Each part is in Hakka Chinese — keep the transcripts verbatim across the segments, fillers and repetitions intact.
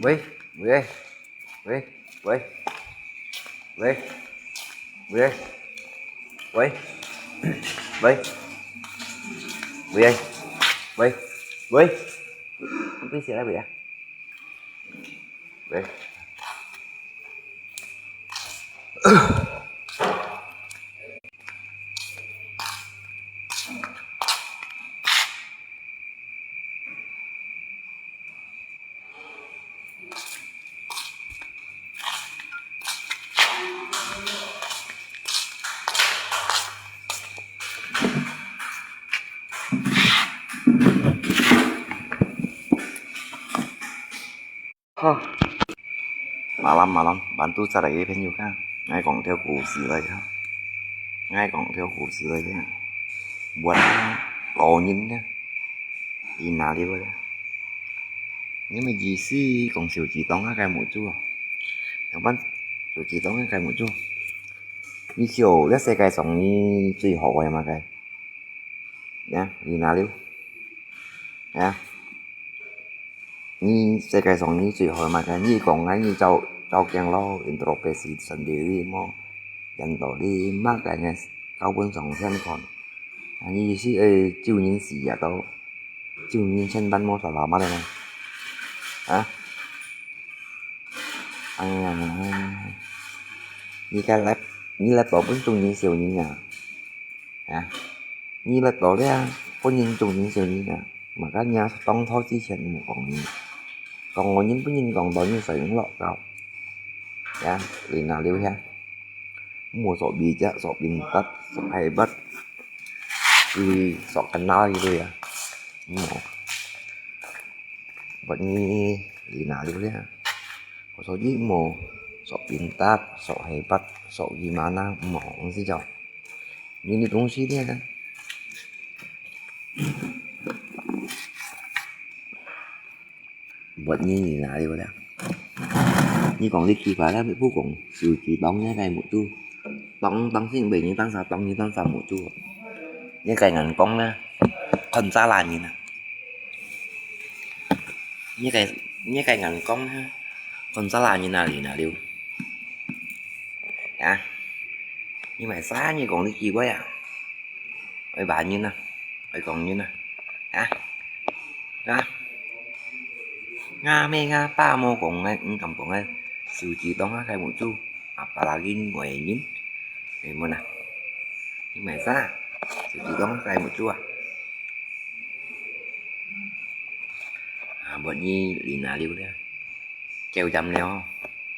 喂，喂，喂，喂，喂，喂，喂，喂，喂，喂，喂，你不是来喂啊？喂。好，malam，malam，bantu cari朋友看，𠊎講條故事來看，𠊎講條故事來看，buat老人呢，đi哪裡呢？你們意思講手指當下該目珠啊？Yang ban手指當下該目珠？你笑，這世界上你最好个麼个？呀，đi哪裡？呀，你世界上你最好个麼个？你講啊，你照照鏡咯，introspeksi sendiri mo，人到底麼个呢？交分上天看。啊，你意思，誒，救人死啊都，救人千萬莫說話嘛的呢？啊？哎呀，你該來，你來保分眾人小人啊？啊？ 你來到了，分人眾人小人啊，麼个人當初之前毋講你，講我人分人講到你水落到，呀，đi哪裡呀？莫說bijak，說pintar，說hebat，佢說kenal gitu ya，莫。Buat你đi哪裡了？我說你莫，sok pintar，sok hebat，sok gimana，莫，你知道？ 你的東西呢？Buat你đi哪裡了？你講你奇怪了，不講手指當下該目珠，當當先為你當下當你當下目珠，你該眼光呢？看啥啦你呢？你該你該眼光呢？看啥啦你哪裡哪裡？啊？你買啥？你講你奇怪啊？ 愛話人啊，愛講人啊，啊，啊，吾姆吾爸無講个，毋敢講个，手指當下該目珠，apalagi外人，你問啊，你買啥？手指當下該目珠啊？啊，buat你đi哪裡了？Kêu chậm了，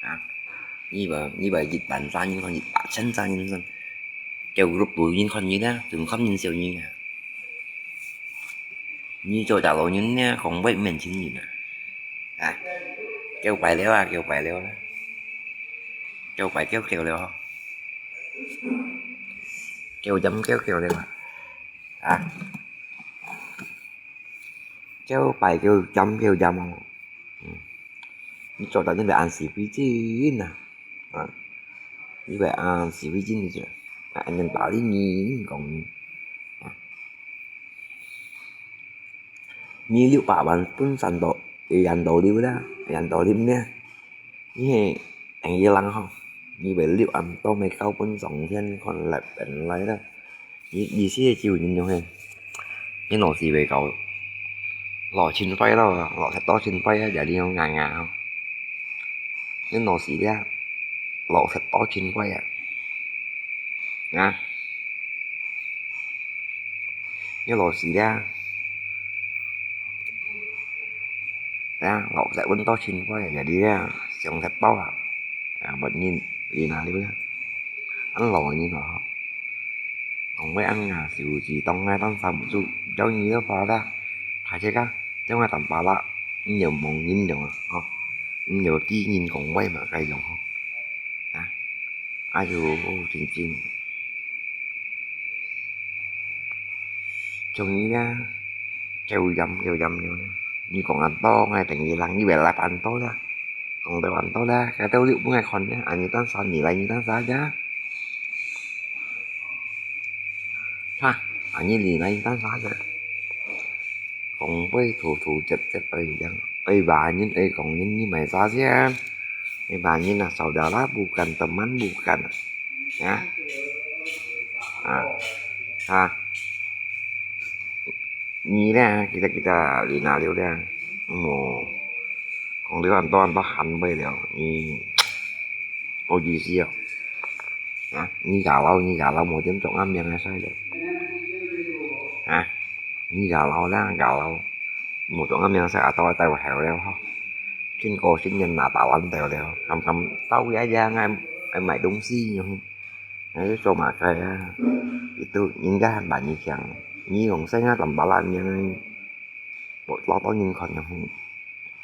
啊，你話你話一萬三人看，一百千三人看，kêu group tụi人看你啦，tụi看人笑你啊。 你做大老人呢，講話毋免親人啊。啊，kêu快了啊，kêu快了啦。Kêu快kêu kêu了，kêu chậm kêu kêu了啊。啊，kêu快kêu chậm kêu chậm哦。 你做得你會恁時規矩啊？啊，你會恁時規矩就，啊，恁樣道理你講，啊，你六百萬本身都會恁多了啦，恁多了呢，你係等於人吼，你會六恁多，會交分上天看來本來啦。 你意思係救人用嘿？你老是會搞，老千塊咯，老實多千塊啊，就你用硬硬吼。你老是咧，老實多千塊啊，啊？你老是咧，啊，老實搵多千塊啊，就你咧，想實多啊。 啊，buat你đi哪裡了？恁老人哦，講話恁啊，手指當下當下目珠，叫你都發啦，大隻啊，叫𠊎當發啦，你又望人用啊，吼，你又知人講話嘛，該用吼，啊，哎喲，真正，像你啊，kêu chậm kêu chậm了，你講恁多，𠊎等於人，你會來恁多啦。 講到恁多啦，該兜你分𠊎看呢，恁樣單儕，你來你單儕呀？哈，恁樣你來你單儕呀？講話突突接接而已呀。Ê, bà nhìn, ê, con nhìn như mày sao thế? Ê, bà nhìn là sau đó là bukan, teman bukan. Hah? Ah. Hah? Nyi nè, kita, kita đi nà liu nè. Mò. Con liu ăn to, ăn to hẳn bơi liu. Nyi. Có gì gì không? Hah? Nyi gà lâu, nyi gà lâu, mò tiêm chọn ăn miệng hay sao liu? Hah? Nyi gà lâu nè, gà lâu. Mò chọn ăn miệng sao, à, tao, tao hẻo liu hả? Xin cô, xin nhân là tao ăn tao liu. Cầm, cầm, tao ya ya, ngay, ngay mày đúng gì nhỉ? Ngay cái chỗ mà cái, à, itu, nhìn cái hẳn bản nyi khiang. Nyi gọng xanh á, tầm bá lan miệng. Bộ lo tao nhìn còn nhỉ?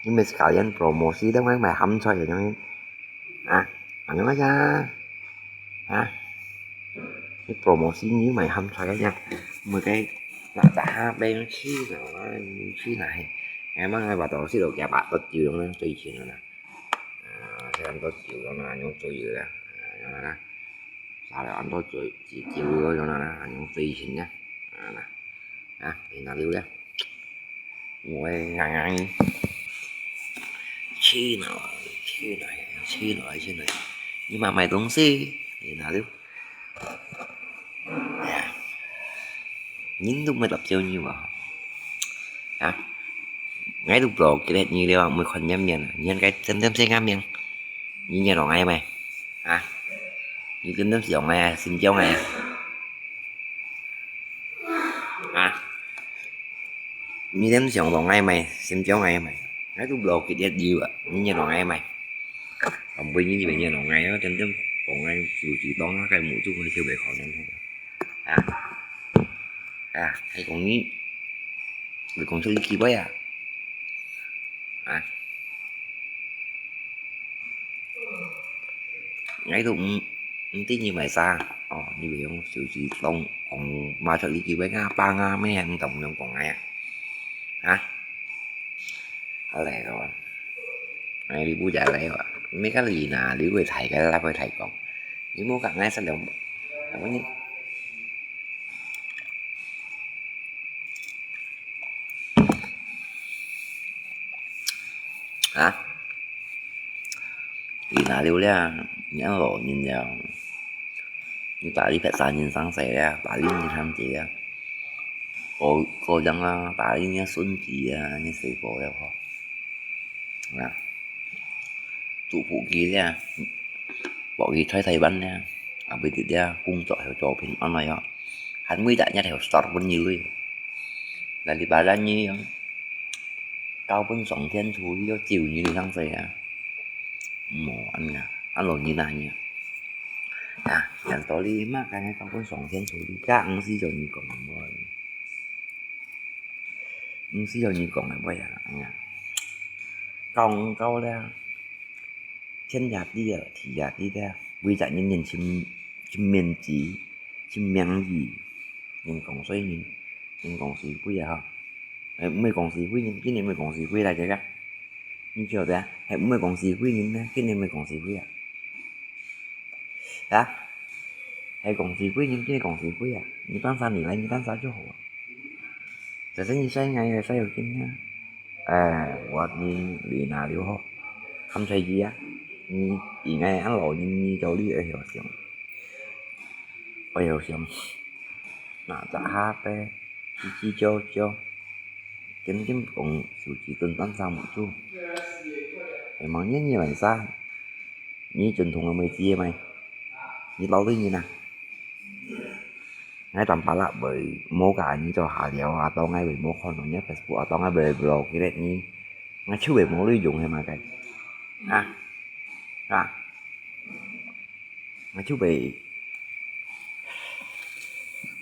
Ini sekalian promosi dong, ai mai ham choi dong. Ah, annyeonghaseyo. Hah? Ini promosi ini mai ham choi nha. Mười cái nà ta ha bên chi nào, chi này. Em mang ai bảo tao xí đồ kia bạc tốt chịu dong, tôi chịu nè. À, sẽ ăn tốt chịu dong nè, nhung tôi chịu nè. À, nè. Sao lại ăn tốt chịu, chịu chịu dong nè, nhung tôi chịu nè. À, nè. À, thì nà liu nè. Ôi, ngang ngang. Chi nào, chi này, chi này, chi này. Nhưng mà mày đúng gì? Thì nà liu. Nhìn tụi mày tập chiêu nhiều mà. Hả? Ngay tụi bro kia đấy, nhìn liu, mày còn nhắm miệng à? Nhìn cái chấm chấm sẽ ngắm miệng. Nhìn nhìn nó ngay mày. Hả? Nhìn chấm chấm sẽ ngay à? Xin chào ngay à? Hả? Nhìn chấm sẽ vào ngay mày, xin chào ngay mày. Ngay tụi bro kia đấy, nhìn nhìn nó ngay mày. Còn bây giờ nhìn nó ngay á, chấm chấm vào ngay, dù chỉ đón nó cái mũ chung hơi chưa bị khó nhắm thôi. À. À, hay còn nghĩ, bị còn xử lý kịp ấy à? À. Ngay tụi, ưm, ưm, tí như mày xa. Ồ, như vậy không? Sự chỉ tông, còn mà xử lý kịp ấy ngã, ba ngã, mấy em tổng đồng còn ngay à? Hả? Hả lẹ rồi. Ngay đi bố chạy lẹ rồi. Mấy cái gì nè, đi về thầy cái lá về thầy còn. Đi mua cả ngay sao được. Không có nhỉ? Hả? Vì nà liu liá, nyan lò nyin liao. Như bà Lý Phật xa nyin sáng sẻ liá, bà Lý nyin sáng sẻ liá. Cô, cô dăng á, bà Lý nyin xuân kì á, nyin sẻ cô liao hò. Nè. Tụ phủ kì liá. Bỏ kì thoái thầy bắn liá. À, bây giờ liá, cũng cho hiểu cho bình an này á. Hẳn mới đã nhát hiểu start bắn nhiều lui. Là đi bà ra như vậy. Cao bắn sóng thiên thu đi, có chiều như đi sáng sẻ á. Mò ăn ngà, ăn lộn như nà nhỉ. À, nhắn tỏ lý mắc cái này, cao bắn sóng thiên thu đi, chắc ăn xí cho như còn mò. Ăn xí cho như còn là bây giờ, ăn ngà. Cao, cao liá. Thiên giả đi à, thì giả đi liá. Bây giờ nhân nhân chim, chim miền chỉ, chim miệng gì. Nhân còn xoay nhân, nhân còn xoay bây giờ hả? Ê, mày còn xoay bây nhân, cái này mày còn xoay bây là cái gì? Nhân chưa đấy? Ê, mày còn xoay bây nhân, cái này mày còn xoay bây à? Hả? Ê, còn xoay bây nhân, cái này còn xoay bây à? Nhân tan xa nỉ lại, nhân tan xa cho hổ. Tại sao nhân sai ngày là sai ở trên nha? À, what nhân đi nà liu hò? Không sai gì á. Nhân, ý ngày ăn lộn nhân, nhân cho đi ở hiểu xiong. Ở hiểu xiong. Nà chả há bé. Chi chi cho cho. Chém chém cũng sự chỉ tuân tán sao một chút. Ê, mong nhân như vậy sao? Nyi truyền thống là mười chia mày. Nyi tao lý nyi nè. Ngay tầm bà lạ bởi mô cả nhi cho hà liao à, tao ngay bởi mô con nó nhất Facebook à, tao ngay bởi blog cái đấy nhi. Ngay chứ bởi mô lý dùng hay mà cái. À. À. Ngay chứ bởi,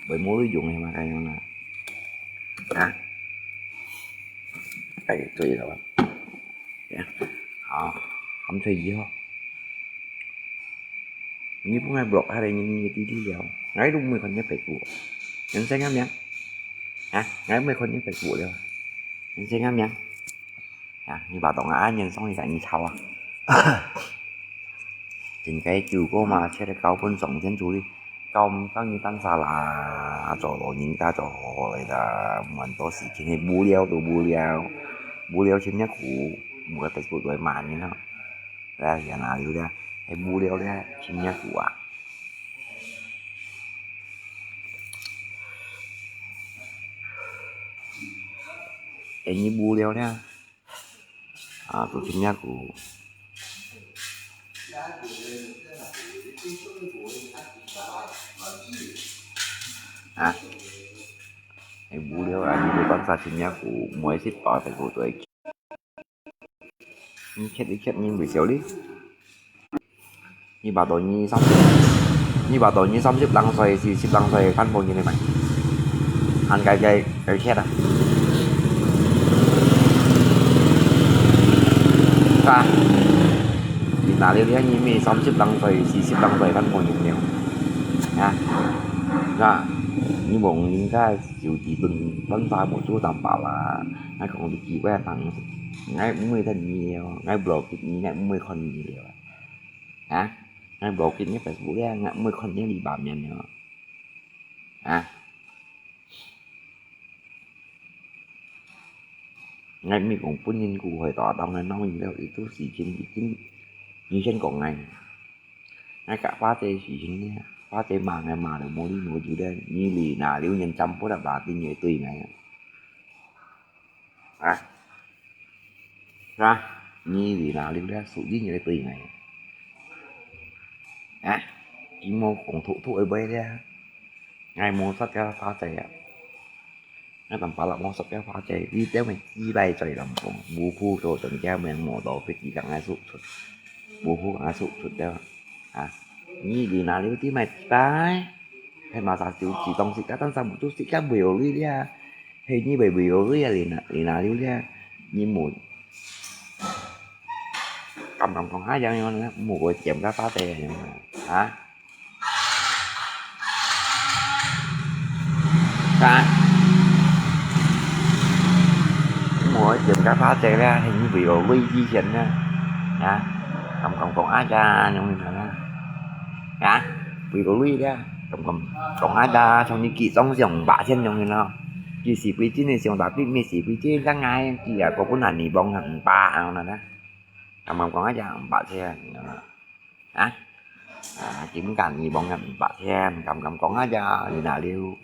bởi mô lý dùng hay mà cái nó là. À. Cái tôi là. Hả? Không thấy gì hả? Nyi pun ngai blok hari nyi, nyi ti ti liao. Ngai dung mui kon nyi pek bu. Yang sai ngam yang. Hả? Ngai mui kon nyi pek bu liao. Yang sai ngam yang. Hả? Nyi ba tong a, nyi song nyi sa nyi chao à. Chính cái chủ cô mà sẽ được cao phân song thiên chủ đi. Cao, cao nyi tan xa là, cho lo nyi ta cho ho lại là, mình to sĩ chính là bu liao, tu bu liao. 無聊尋若苦，無个Facebook來罵人吼。來，也哪有咧？係無聊咧，尋若苦啊！係你無聊咧，啊，就尋若苦。啊，係無聊啊，你就當下尋若苦，無愛識別Facebook對。 你確，你確認會笑哩？你話到你三十，你話到你三十零歲、四十零歲，看無人个嘛？還該該該確啊？是吧？你哪裡，你三十零歲、四十零歲，看無人了？啊？那你望人家手機蹲，蹲下無做當飽啦，還講你奇怪，當 𠊎毋會得你了，𠊎block你，𠊎毋會看你了。啊？𠊎block你Facebook了，𠊎毋會看你這版面了。啊？𠊎毋係講分人誤會，大當然鬧你了，這種事情已經，你先講𠊎。𠊎甲花姐事情呢，花姐罵𠊎罵到無理無由了，你離那留言全部都罵你个對𠊎啊。 啊？啊？你離那溜了，屬於你个對𠊎。啊？佢無講吐吐个話了。𠊎無殺掉花姐啊。𠊎當巴拉無殺掉花姐，你兜乜幾擺嘴摎講，無辜做成家，無無道，別人講𠊎輸出，無辜講𠊎輸出了。啊？你離那溜知乜幾擺？係嘛，啥就自動自家，但係無做自家會有力了。 係你會會有鐳啊，你哪，你哪溜咧？你無，敢敢講下樣樣呢？無會點个花姐樣啊？啊？啊？無會點个花姐咧，係你會有鐳之前呢？啊？敢敢講下樣樣呢？啊？會有鐳咧，敢敢講下樣，像你記帳上五百千樣樣咯。 佢是非真个上大筆，乜是非真个，該𠊎佢啊，個本來你幫人五百，恁樣呢。敢敢講啊，隻五百千，啊？啊，佢毋敢你幫人五百千，敢敢講啊，隻你哪溜？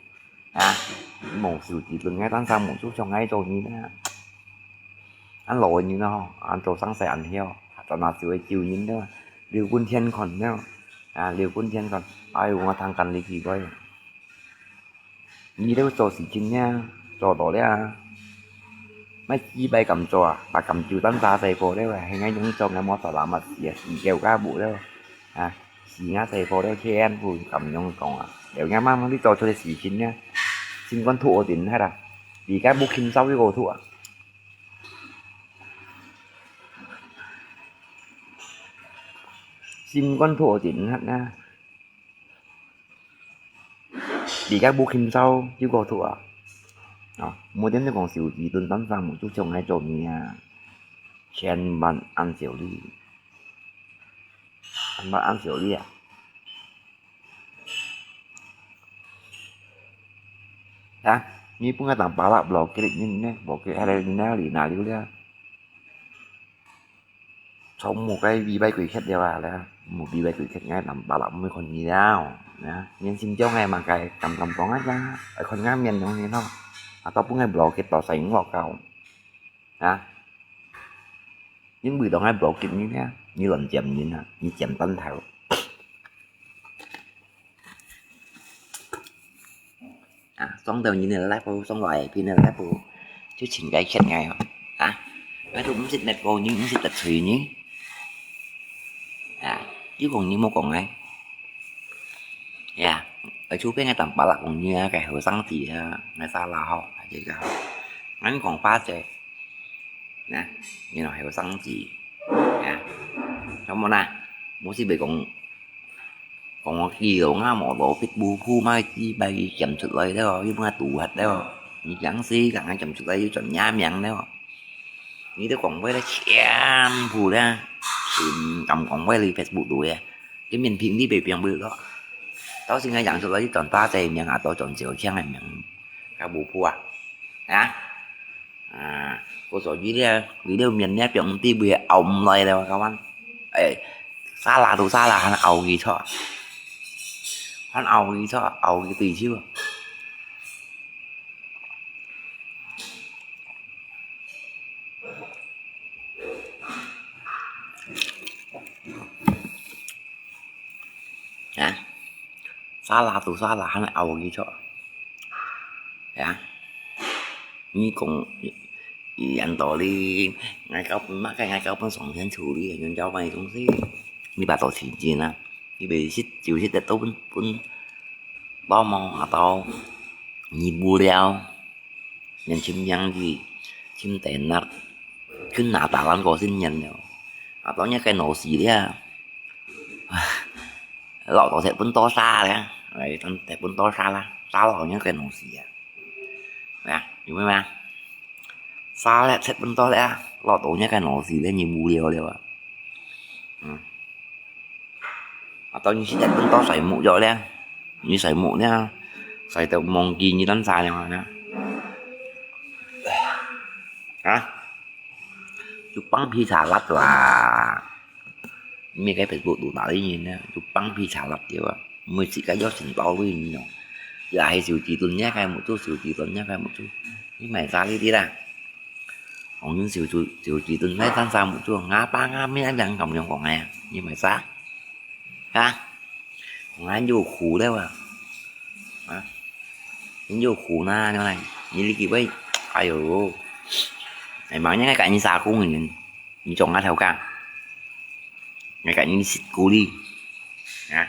啊？無手機分𠊎，但係無做上𠊎做你呢。恁老个人哦，恁做生事恁忒，做哪就會救人呢？留分天看呢，啊，留分天看。哎喲，𠊎聽緊你奇怪。 你兜做事情呢，做到了啊。莫幾擺敢做啊，把敢就當打細波了啊，係𠊎樣做，𠊎無做那麼事啊，死狗家母了啊，死𠊎細波了，全部敢樣講啊。了，𠊎慢慢你做出來事情呢，心肝土我頂下啦，比該屋慶燒一個土啊。心肝土我頂下啊。 你个屋慶燒就過土啊！啊，無點你講手機蹲當上，無就像愛做你啊！千萬恁小力，千萬恁小力啊！啊，你分𠊎當巴拉block人呢，block下來你哪裡哪裡了？ 從無該V Y鬼ked了啊，了，無V Y鬼ked，𠊎當巴拉毋會看你了，啊，連心叫𠊎嘛該敢敢講啊，愛看𠊎面容呢咯，啊，到分𠊎block到使用我搞，啊，因為當𠊎block你呢，你亂尖人啊，你尖彈頭。 啊，上到人个live，上到下片个live，就盡該ked𠊎哦。啊，𠊎都毋識得講人，毋識得罪人。啊，又講你無講𠊎。呀，𠊎就變𠊎當巴拉講你啊，該後生仔啊，𠊎啥啦吼，這個，𠊎講話者。 呢，你若後生仔，呢，有無呢？無識別講，講我記錄啊，無落筆無譜嘛，幾擺佢剪出來了，又分𠊎堵核了，你講死，講𠊎剪出來又轉人名了。你兜講話咧，全部咧，全敢講話咧，Facebook肚咧，根本屏你別變不了。到時𠊎剪出來，又轉大姐名啊，到轉小強个名，該無譜啊，啊？ 啊，不所以咧，為了面咧，表弟會拗毋來咧，我講。哎，沙拉都沙拉，還拗佢錯，還拗佢錯，拗佢對手。 啊，沙拉都沙拉，還拗佢錯。啊，你講一樣道理，𠊎搞分麼个，𠊎搞分上天處理，用交關个東西，你把到時間啊，你袂識就識得到分分，到無啊到，你無聊。 人尋名字，尋電腦，去拿大人過身人了。啊，到你个老死了，啊，老到食分多沙了，哎，食分多沙啦，沙到你个老死啊。啊，有咩咩？沙了食分多了，老到你个老死了，你無聊了啊。嗯。 啊，到你時間等到睡目了咧，你睡目咧，睡到忘記你當啥了咧。啊，就放屁茶辣啦！你个Facebook都打理人咧，就放屁茶辣掉啊！每次个要先到位你哦，也係手指蹲那个目珠，手指蹲那个目珠，你买啥哩哩啦？ 講人手指，手指蹲在山上，就阿爸阿姆那邊咁樣講哎，你買啥？啊？講俺有苦了啊？啊？你有苦呢？你來，你這個位，哎呦，哎，忙人家趕緊殺工人，你總那條幹，你趕緊食苦力，啊？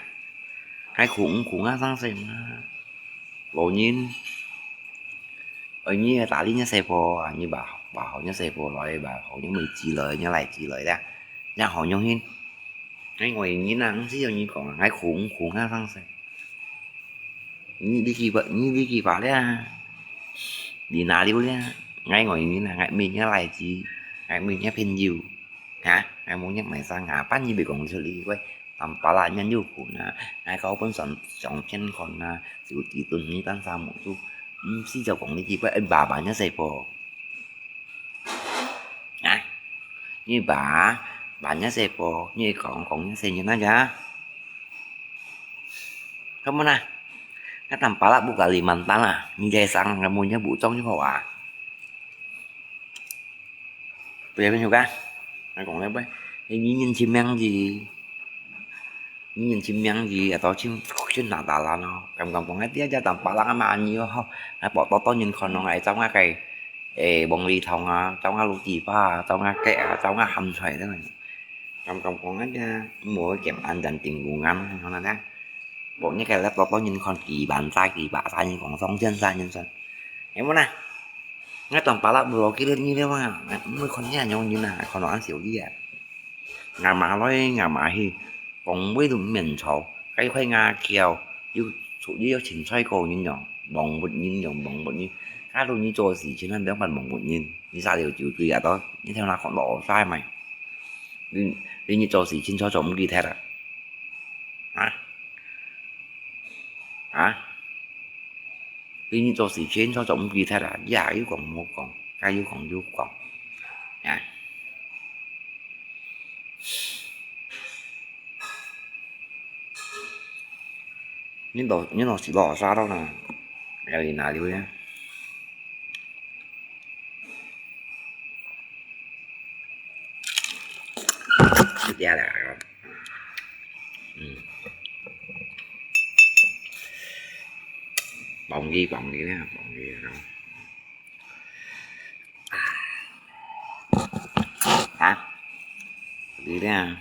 還苦唔苦啊？上身啊，老人。 哎，你个打理若細婆啊，你把把好若細婆來，把好若妹子來，若倈子來啦，若好用心。哎，我人啊，毋使要你講啊，𠊎苦毋苦啊，上身。你你幾把，你你幾把咧？你哪溜咧？哎，我人啊，𠊎妹若倈子，𠊎妹若朋友，哈，𠊎無若買衫啊，半日袂講出去喂。 Tampalak nyan有苦呢，𠊎搞本上上天看啊，就一頓你單三五就，毋使就講你幾擺，哎，爸爸若細婆。啊？你爸，爸若細婆，你講講你細人那家。Kamu na, Tampalak bukan Kalimantan lah, ni dai sang kamu nya bucong juga ah. 不要緊，你講了喂，你人尋名字，你人尋名字，也都尋尋拿大啦咯。敢敢講，哎，這隻Tampalak啊嘛，你哦，吼，啊，博多多人看咯，哎，走啊个，哎，黃梨堂啊，走啊滷豬扒啊，走啊雞啊，走啊鹹菜咧。敢敢講，哎，這無揀安全定公安，可能咧。 Pokoknya kayak laptop to nyin kon kiban sa kiba sa nyin kong song chen sa nyin son. Em na. Ngai tong pala bu lo kilet nyi le wa. Mu kon nya nyong nyin na kon lo an siu li a. Nga ma loi nga ma hi. Kong wei lu mien chou. Kai khoi nga kiao. Yu chu yu yu chin choi ko nyin nyong. Bong but nyin nyong bong but nyin. Ka lu nyi cho si chin han biang pan bong but nyin. Nyi sa liu jiu tui a to. Nyi theo na kon lo sai mai. Li nyi cho si chin choi cho mu ki thai la. Hả? Hả? Tuy nhiên tôi sẽ chiến cho tổng kỳ thay là giả yếu còn một còn, cái yếu còn vô còn. Hả? Nhưng tôi, nhưng nó chỉ lo xa đâu nè. Cái gì nà đi nhá. Dia lah. Hmm. Bông ghi, bông ghi nha, bông ghi nha. Hả? Đi nha.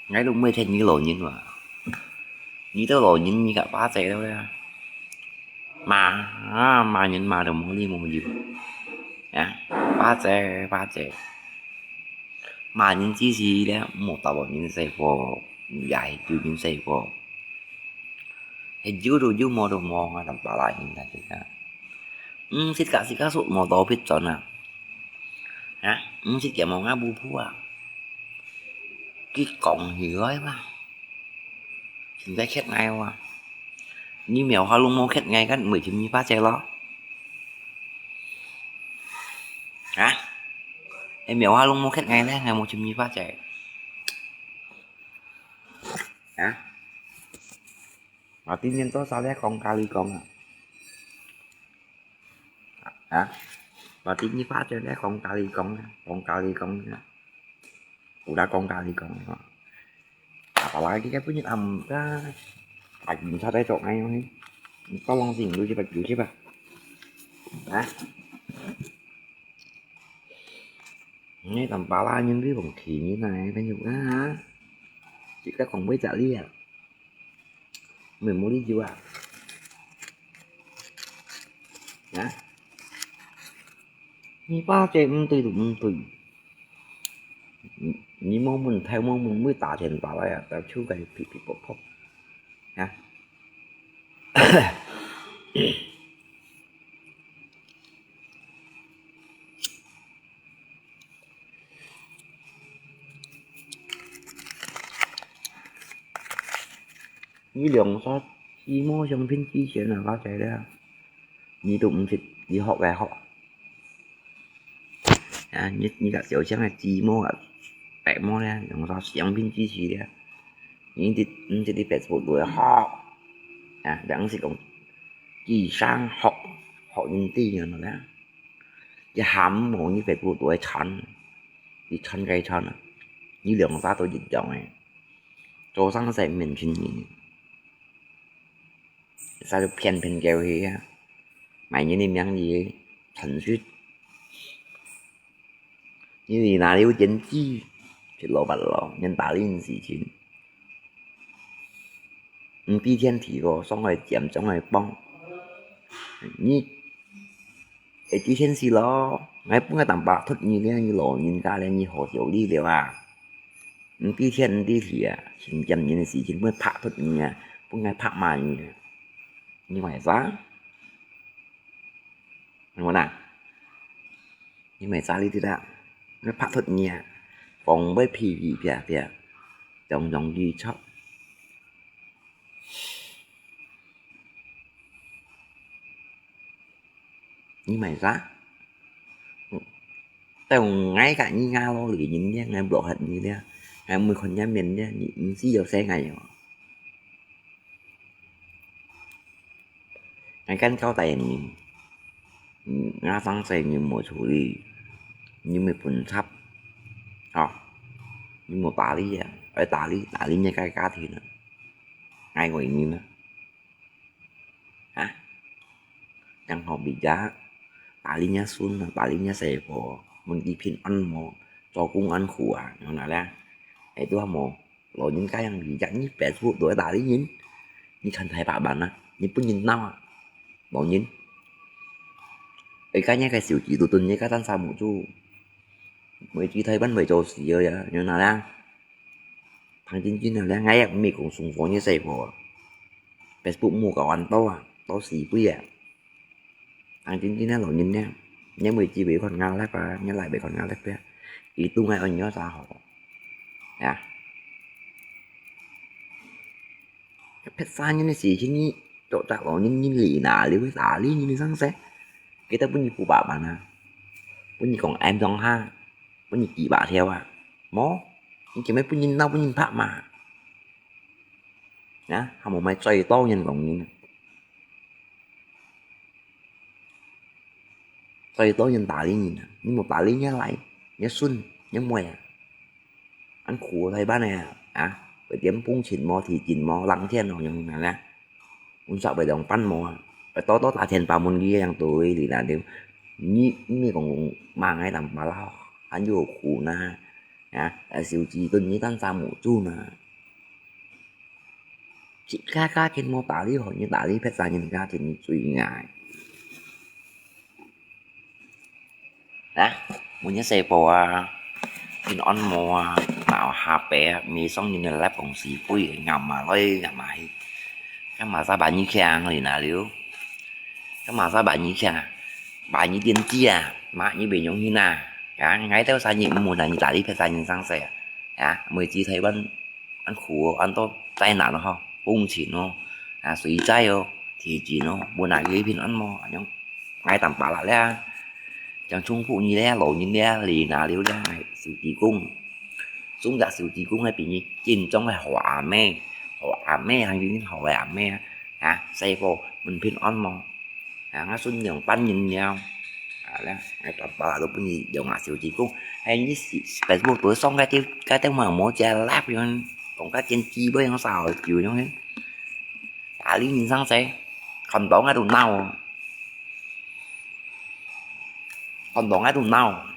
Ngai luk mui then ni lo nyin wa. Ni to lo nyin ni ka pa che lo ya. Ma, a, ma nyin ma do mo li mo yu. Ya, pa che, pa che. Ma nyin chi si le, mo ta bo nyin se po, ya hi tu nyin se po. He yu do yu mo do mo nga tam pa la nyin ta che ka. Hm, sit ka sit ka sut mo to pit chon na. 啊，毋識點我阿婆婆啊，佢講起來嘛，現在缺愛哇，你苗下攏無缺愛，該毋會尋你爸姐咯？啊？哎，苗下攏無缺愛咧，還無尋你爸姐？啊？我今年多少咧？講咖哩講啊？ 啊？我第二把就咧講咖哩講啊，講咖哩講啊，有啦講咖哩講啊。啊，把拉佢个本日暗个，啊，警察在做咩呢？你到浪時你去吧，你去吧。啊？你等把拉人去放棄你那个朋友啊？你个讲袂着你啊？ 毋係無理由啊。啊？你爸姐毋對就毋對。你，你無問題，無問題，打電話來啊，到處个噼噼啪啪。啊？ 你兩儕姊妹相片之前啊，我知了，你都毋識你學个學。啊，你，你个小像个姊妹啊，伯母咧，兩儕相片支持咧，你一直，毋識你Facebook度學。啊，兩識講，智商學，學人知樣咧。 一下毋好你Facebook度愛傳，你傳該傳啊，你兩儕都一樣个，做生意毋免錢人，啥就騙騙狗去啊，賣人个名義傳出。你哪裡有錢知，七老八老，人打理你事情。 毋知天時个，上來尖，上來幫。你會知天時咯，𠊎分𠊎當爸托你了，你老人家了，你好少理了啊？毋知天毋知時啊，成尖人个事情分拍托你啊，分𠊎拍罵你啊，你為啥？ 你問啊？你毋係詐你知啦，你拍脱你啊，講會皮皮啪啪，種種語出。你毋係詐？等𠊎甲你咬落去，人家𠊎block你了，𠊎毋會看你面了，你毋係有生𠊎哦。 𠊎敢交代你，嗯，𠊎生事你莫處理，你莫分插，吼，你莫打理啊，愛打理，打理你个家庭啊，𠊎為你啊，啊，正好比較打理你孫啊，打理你細婆，問佢平安無，做工安苦啊，有哪咧？哎，都無。 老人家樣，你，你Facebook都愛打理人，你看大把萬啊，你分人鬧啊，老人。哎，今日个手機都蹲你个單儕目珠，每日台灣會做事个呀，有哪咧？聽真真个咧，𠊎也毋係講送火你細婆啊，Facebook無搞安到啊，到死鬼啊！ 啊，真正个老人呢，你每日會看壓力啊，你來會看壓力啊，佢都愛按呢啥好，呀。別儕人个事情，你做隻老人，你理哪了，打理你个生事，佢都分你不把辦啊，分你講M上下，分你幾百條啊，無，你做咩分人鬧，分人拍罵？啊，還無買最多人講人啊。 最多人打理人啊，你莫打理你倈、你孫、你妹啊，恁苦大半个啊，啊，會點工錢無、提成無、冷天無，用哪咧？阮煞會兩班無啊，會多多打電話問佢樣對哩啦，對。你，你講罵𠊎淡薄啦，還有苦呢，啊，啊，手指蹲你單儕目珠呢。 自家家庭無打理好，你打理別儕人家庭，你最危。啊，問你細婆啊，平安無啊？鬧下白啊，迷上人个laptop死鬼，暗下來暗下去，幹嘛煞把你強哩哪了？幹嘛煞把你強啊？把你電子啊，罵你袂用心啊？啊，𠊎兜生意毋好拿你打理別儕人生死啊。啊，每次臺灣恁苦哦，恁多災難哦，吼，風情哦，啊，水災哦，地震哦，無拿佢平安無，恁樣。𠊎淡薄仔咧，像重複你咧，老人咧，你拿了咧，𠊎手指公。中國手指公个比你緊張个好阿姆，好阿姆，還有好个阿姆啊，啊，細伙問平安無？ 啊，𠊎順兩班人了。啊，咧，𠊎淡薄仔都分你兩下手指公，哎，你是Facebook都上該條，該條嘛無加拉樣，講該件雞尾樣啥好久樣，打理人生死，看到𠊎都惱哦，看到𠊎都惱。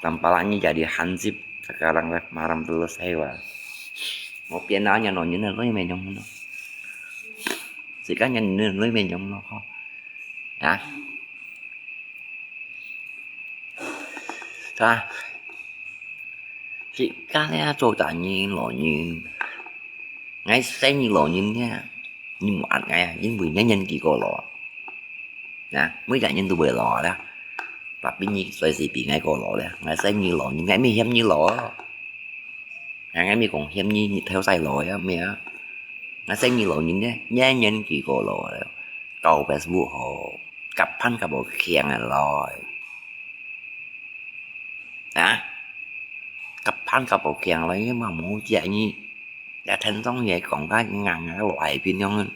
Tampalak ni jadi hansip, sekarang lah malam terus hewa. Ngopian aja no, nyena lo yang menyong no. Sekarang nyena lo yang menyong no, ho. Ya. Sa. Sekarang ya, cuaca ni lo ni. Ngai sai ni lo ni ya. Ni mu at ngai, 因為年年佢過老。 啊，每個人都會老啦。Tapi你隨時比𠊎過老咧，𠊎細你老，你，𠊎毋嫌你老啊。𠊎，𠊎毋講嫌你，你頭先老啊，咩啊？𠊎細你老人咧，年年佢過老咧，交別屋好，合伴合到強啊來。啊？合伴合到強來，你嘛無食你。 這天上也講个硬硬个老海邊樣，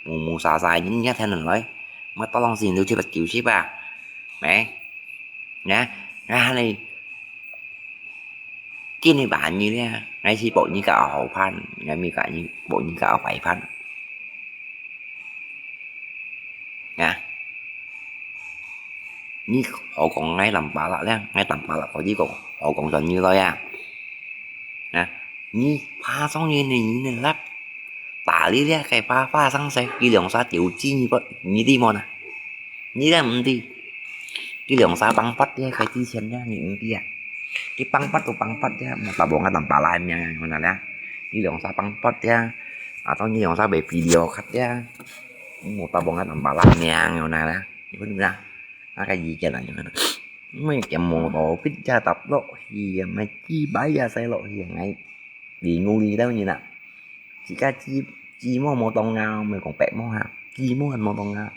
無無沙沙，人家天人來，麼多東西都七八九十啊，咩？呢，𠊎喊你，今日晚你咧，𠊎去博你个好伴，𠊎咪个你博你个壞伴。 啊，你好講𠊎Tampalak咧，𠊎Tampalak可以講，好講轉你來啊。啊，你怕上人呢，你呢啦，打理咧，該怕怕上世，佢兩儕丟棄你不，你知無呢？你咧毋知，佢兩儕放發咧，該之前咧，你毋知啊？佢放發都放發咧，無打無𠊎Tampalak命啊，可能咧，佢兩儕放發咧。 Atau你用啥被video cut ya? Mau tabung kan tambah lah miang yo na lah. Ibu ni lah. Nak kaji kian lah jangan. Mai kian mau tau pit ya tap lo hi ya mai ki bai ya sai lo hi ya ngai. Di nguli tau ni nak. Jika ji ji mau mau tong ngau mai kong pek mau ha. Ji mau kan mau tong ngau.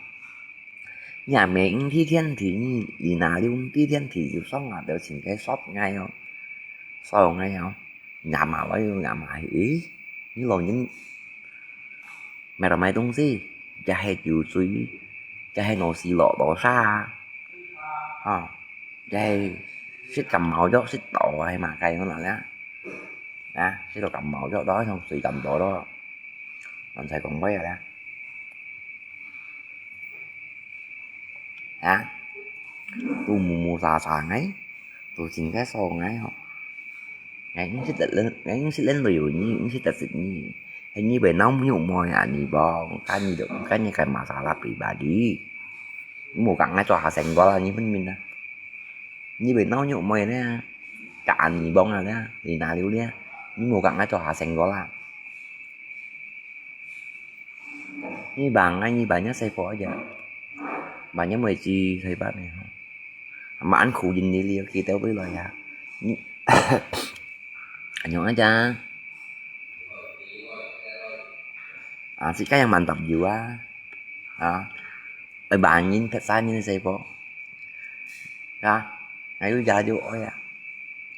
Nhà mẹ đi thiên thì đi, đi na liu đi thiên thì liu song à, liu chỉnh cái shop ngay ho. Sao ngay ho. Ngắm mà, ôi, ngắm mà, ý. Những lò những mẹ là mày tung gì? Chả hay chịu suy, chả hay nổ xì lọ đó xa. Ha. Chả hay xích cầm máu dốc, xích đỏ hay mà cay nó là lá. Đó, xích đỏ cầm máu dốc đó, xong suy cầm đó đó. Bạn thấy còn quay rồi đó. Hả? Tu mù mù xà xà ngay. Tu chính cái sổ ngay ho. Ngay cũng xích lấn, ngay cũng xích lấn rồi, như cũng xích lấn xịt như. Hay như vậy nó nhụ mồi à, như bao, cái như được, cái như cái mà xà lạp đi bà đi. Mù cẳng ngay cho hà sành đó là như phân minh đó. Như vậy nó nhụ mồi nè. Cả anh như bông à nè, thì nà liu nè. Như mù cẳng ngay cho hà sành đó là. Ni bang ai ni bang nya sai po aja. Bang nya mai chi sai ba ni. Maan khu jin ni liu kita beri lo ya. Ni. Anyong aja. Ah, si kaya mantap jiwa. Ah. Ai bang yin phet sa yin sai po. Ya. Ai lu ja ju oi ya.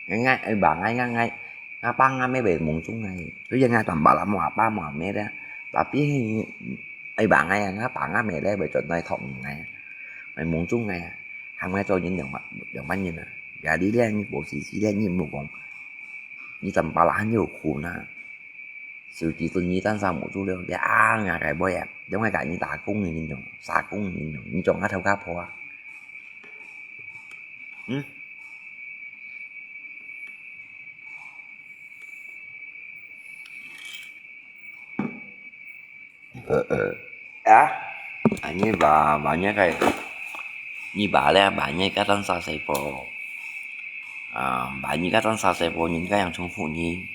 Ngai ngai, ê, bà ngai ngai ngai, ngã pang ngã mê bể mông chung ngai. Cứ yên ngã toàn bảo là mua apa mua mê đó. Tapi, ê, bà ngai ngã pang ngã mê đấy, bể chuẩn này thọng ngai. Mày mông chung ngai. Hàng mê cho những đường bạn, đường bạn nhìn à. Gà đi đen như bộ xì xì đen như mù bông. Như tầm bà là nhiều khu nè. Sự chỉ tuân như tan sao mù chung liu. Để ăn ngã cái bôi à. Giống ngay cả như ta cũng như những đường. Xa cũng như những đường. Như trong ngã thâu cá phô à. Ừ. Ơ, ơ. À, à, như bà, bà nhớ cái, như bà lẽ, bà nhớ cái tan sao sai po. À, bà nhớ cái tan sao sai po, nhìn cái yang chung phủ nhìn.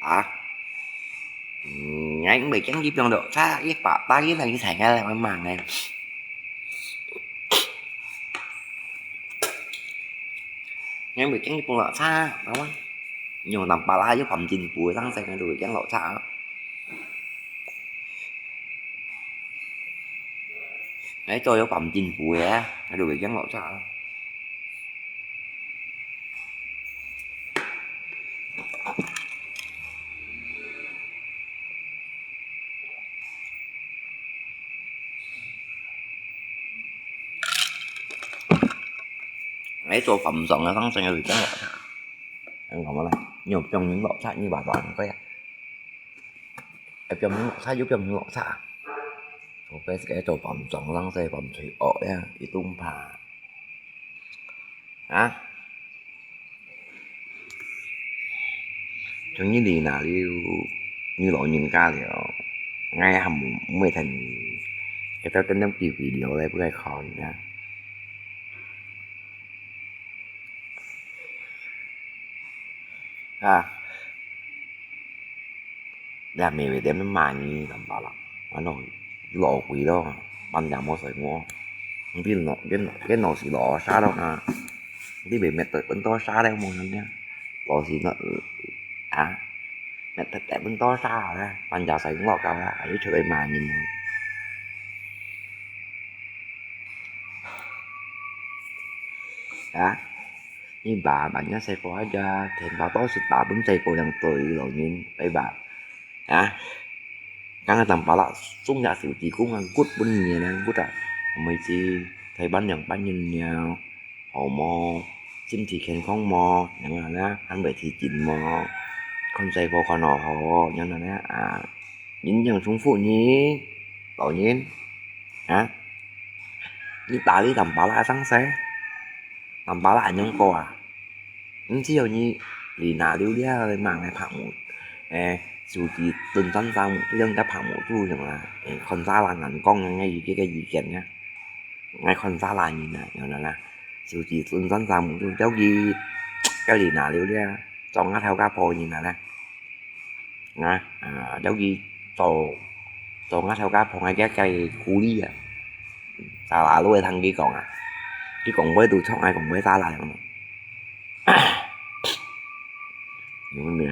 啊，嗯，𠊎毋會驚佢放落茶，佢爸爸佢來佢才愛來問𠊎。𠊎毋會驚佢放落茶，爸爸。用南巴拉又放進步，上身𠊎都會驚落茶。𠊎做有放進步个，𠊎都會驚落茶。 哎，做飯上个，當成个就講落茶。你講麼个？你有放人落茶，你話話人个啊？哎，放人落茶就放人落茶。除非係做飯上，當成飯水惡呀，一頓飯。啊？ 像你這下了，你老人家了，𠊎還毋，毋會同你，這兜等等機會了來分𠊎看啊。啊，這妹妹在那罵你，怎麼了？完了，老鬼了，半夜無睡覺。 你老，你老，你老是老啥了啊？你袂搣到分多沙了無人呀？老是那，啊，搣到分多沙了，半夜睡毋落覺了，又出來罵人。啊，你爸，半夜睡覺啊，電話都係打分細個樣對老人，對吧？啊？ Kang tampa la sung ya siu ti kung ang gut bun niya nang gut a. Amoi si Taiwan yang panyin niya. Ho mo, sim ti ken kong mo, yang ana, han bai ti jin mo. Kon sai fo kon ho ho, yang ana, a. Yin yang sung fu ni, tao yin. Ha? Ni ta li tampa la sang sai. Nampa la anyong ko a. Nci yo nyi li na liu lia mang ngai phak mu. Eh, siu ji tun san sa mu tu yang ta phak mu tu yang la. Eh, kon sa la ngan kong ngai yi ke yi kian ya. Ngai kon sa la nyi na, yang na la. Siu ji tun san sa mu tu, jauh ki, ka li na liu lia. Zong nga thau ka po nyi na la. Nga, a, jauh ki, zong, zong nga thau ka po ngai kia kai ku li a. Sa la lu e thang ki kong a. Ki kong boi tu chok ngai kong boi sa la yang. Yung ni.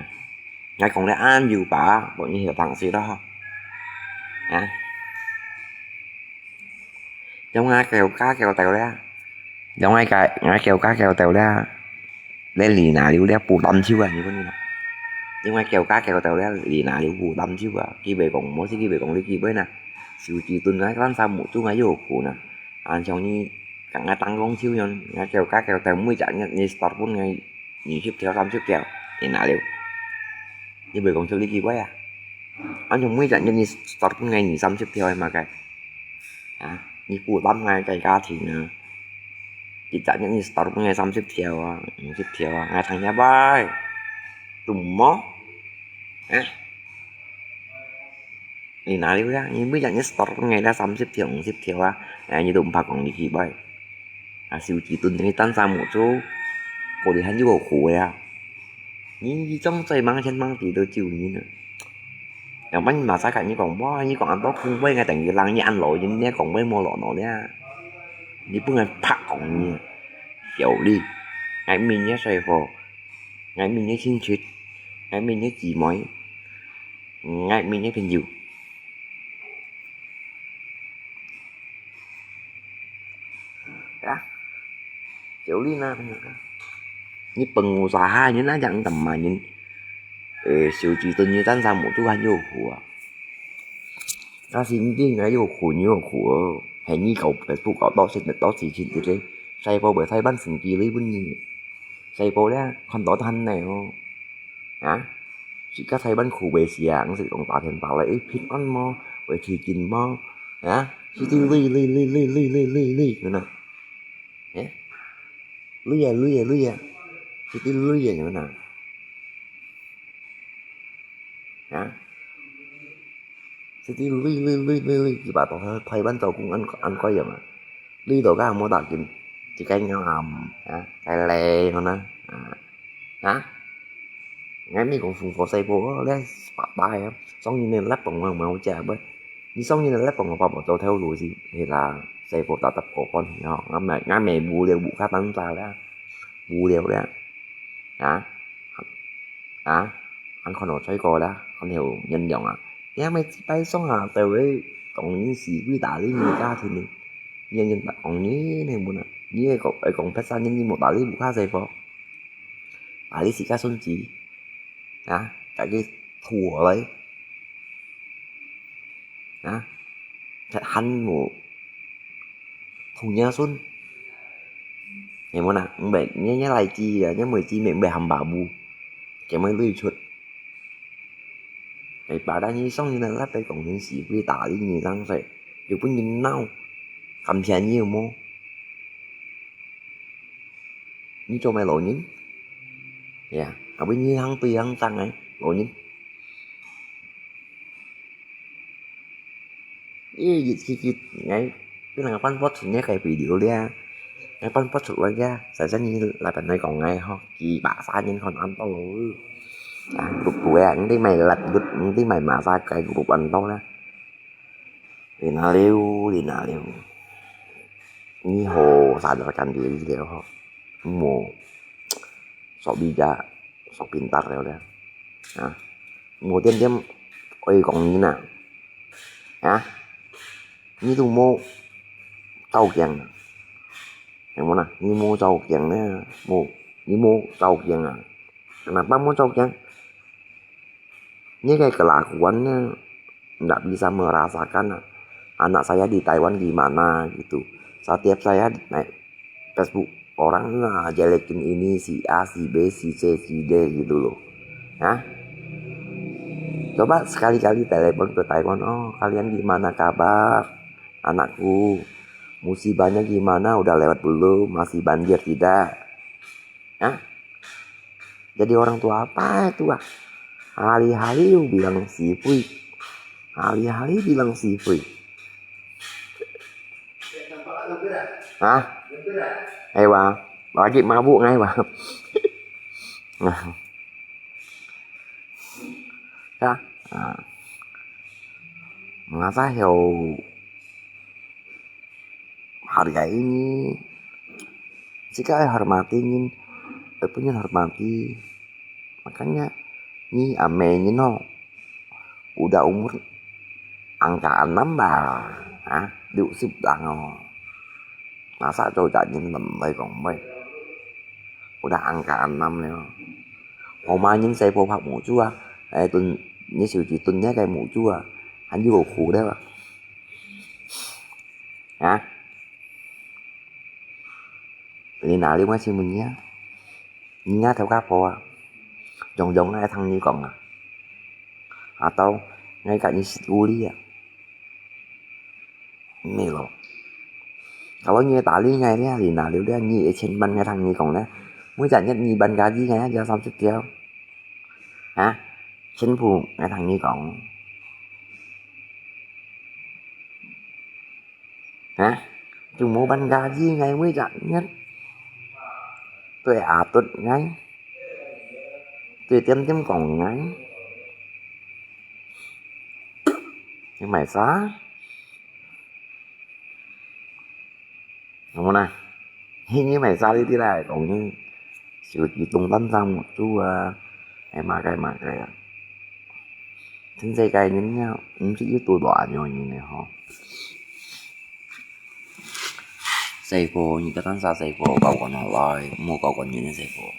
Ngai kong le an yu ba, bo ni hiu thang si lo. Ha? Yung ngai kêu cá kêu tèo le. Yung ngai kêu, ngai kêu cá kêu tèo le. Lê lì nà liu le bù lâm chiu à, như thế này. Yung ngai kêu cá kêu tèo le, lì nà liu bù lâm chiu à. Ki bê kong, mô si ki bê kong li ki bê nà. Siu ji tun ngai kan sa mu tu ngai yu khu nà. An chong ni, kang ngai tăng kong chiu yon, ngai kêu cá kêu tèo mui chả nhận ni start pun ngai. Nhì sip thiêu, săm sip thiêu, ina liu. Ni bơi kong thiêu li ki bơi à. Anh chồng mui chả nhân ni start pun ngai nhì săm sip thiêu em mà cái. À, ni pu lắm ngai cái cá thì nè. Chỉ chả nhân ni start pun ngai săm sip thiêu à, nhì sip thiêu à, ngai thằng nhà bơi. Tùm mó. À. Ina liu ya, ni bơi chả nhân start pun ngai đã săm sip thiêu, nhì sip thiêu à. À, ni tùm pa kong li ki bơi. À, siu ji tun ni tan sa mu chu. Cô đi han yu khổ ya. Ni yi chong zai mang chen mang ti do chiu ni nè. Yang ban ma sa ka ni kong bo, ni kong an to khung bơi ngai teng yi lang ni an lo yin ni kong bơi mo lo no ni. Ni pun ngai phak kong ni. Hiu li. Ngai min ni sai fo. Ngai min ni chin chit. Ngai min ni ji moi. Ngai min ni pin yu. Ya. Chiu li na. Ni pengusaha ni na yang tama ni. Eh, siu ji tun ni tan sa mu tu han yu khu à. Ta sim ti ngai yu khu ni yu khu à. Hai ni kau pe tu kau to sit to si chin ti le. Sai po be sai ban sing ki li bun ni. Sai po le, kon to tan nai o. Hả? Chỉ có Thái Văn khu về xìa, ông sẽ còn tả thêm tả lại ít phim ăn mò, về thì chín mò. Hả? Chỉ tiêu lui, lui, lui, lui, lui, lui, lui, lui, nữa nè. Hả? Lui à, lui à, lui à. Chỉ tiêu lui à, nữa nè. Hả? Siti lui lui lui lui lui, kiba to Thái Văn tàu cũng ăn ăn coi vậy mà. Lui to ka mo ta kin. Chỉ cái nhau hầm, hả? Cái lè nó nè. Hả? Hả? 𠊎毋係講送貨細貨哦，這白白啊，送人个laptop𠊎無借啵。你送人个laptop𠊎爸爸做頭路是，係啦，細貨搭搭過關係吼，𠊎乜𠊎乜無聊無較單調啦，無聊啦，啊啊，還看到衰過啦，還有人用啊，你還乜一擺送啊，就會講人是偉大的家庭呢，你人講人呢，無啦，你會講會講別儕人，你無打理無較細貨，打理自家孫子。 啊，家己拖來，啊，還無同樣孫，係無啦？毋係，你你來知啊，你毋係知咩？毋係含巴布，佢毋係累出。哎，把咱一送人來，來講人是會打理你，當衰，又分人鬧，感謝你有無？ 你做麼个老人？呀，後尾你行對行正个老人。咦，日日日，𠊎本來搬發出這个video咧，𠊎搬發出來咧，細細你來朋友講𠊎吼，幾百三年看恁多咯。啊，group啊，你買辣group，你買馬殺雞group恁多啦。 Lina Liu, Lina Liu. Ni hao, sadar kan diri liao ho. Mo, sok bijak, sok pintar liao liao. Ha? Mo tiêm-tiêm oi kong ni na. Ha? Ni tu mo tau kiang. Yang mana? Ni mo tau kiang na. Mo, ni mo tau kiang ah. Kenapa mo tau kiang? Ini kayak kelakuannya nggak bisa merasakan anak saya di Taiwan gimana gitu. Setiap saya naik Facebook, orang nah jelekin ini si A, si B, si C, si D gitu loh. Ya. Coba sekali-kali telepon ke Taiwan, "Oh, kalian gimana kabar? Anakku, musibahnya gimana? Udah lewat belum? Masih banjir tidak?" Ya. Jadi orang tua apa itu ah? Hari-hari bilang sifui. Hari-hari bilang sifui. Hah? Ai wa, lagi mabuk ngai wa. Nah. Ya. Nah. Mengapa yo hargai ini? Jika hormati ini, pun hormati. Makanya, ni amai ni no, udah umur angka enam bah, ha, 六十 lang oh. Masa cho cak ni nem lai kong mai. Udah angka enam liao. Oma ni sai po pak mu chua, ai tun, ni siu ji tun ni kai mu chua, han yu ko khu liao. Ha? Lina Liu ngai xin mun ni ah. Ni ngai thâu ka po ah. Yong yong ngai thang ni kong ah. Atau ngai ka ni sit u li ah. Ni lo. Kalau ni ta li ngai ni, Lina Liu ni, ni 一千萬 ngai thang ni kong ni. Mỗi chak nyet ni ban ka ji ngai ya 三十 triệu. Ha? 全部 ngai thang ni kong. Ha? Chúng mô bắn gà gì ngày mới dặn nhất. Tôi à tụt ngay. Tôi tiêm tiêm cổng ngay. Nhưng mày xa. Đúng không nào? Hình như mày xa đi đi lại cổng như sự chỉ tung tấn sang một chú à, em mà cái mà cái à. Trên dây cái nhấn nhau, cũng chỉ ít tuổi đỏ nhiều như này ho. Sài Gòn, nhìn cái tán xa Sài Gòn, bảo còn nó lòi, mua có còn nhìn Sài Gòn.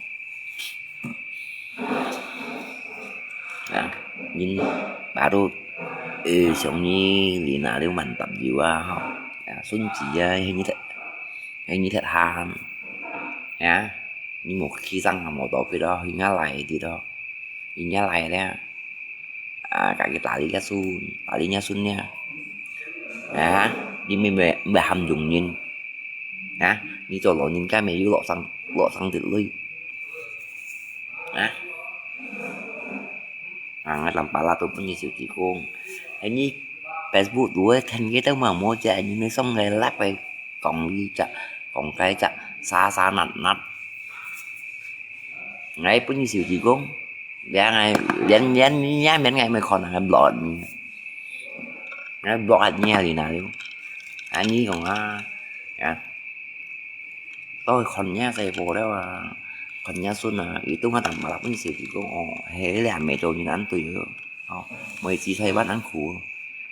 À, nhìn bà đô, ừ, sống như lì nà liu mặn tầm dịu à, ho. À, xuân chỉ à, hình như thật, hình như thật hà hẳn. À, nhưng một khi răng là một tổ cái đó, hình ngã lại thì đó. India lai le. Ah, kaki tali ka sun, tali nya sun nia. Ah, di mi be be ham jung nyin. Ah, ni to lo nyin ka me yu lo sang lo sang dit lui. Ah. Ah, ngat lam pala tu pun ni siu ji kong. Hai ni Facebook tu eh, then ke tau ma mo ja ni ne song ngai lak pai kong li ja, kong kai ja, sa sa nat nat. Ngai pun ni siu ji kong. 連𠊎，連，連，連面𠊎毋會看啊，𠊎block你。𠊎block你啊，你哪了？啊，你講啊，啊，到看若細婆了啊，看若孫啊，佢都還淡薄仔分小弟講，哦，係，你還沒做人恁對哦，哦，每次在外恁苦，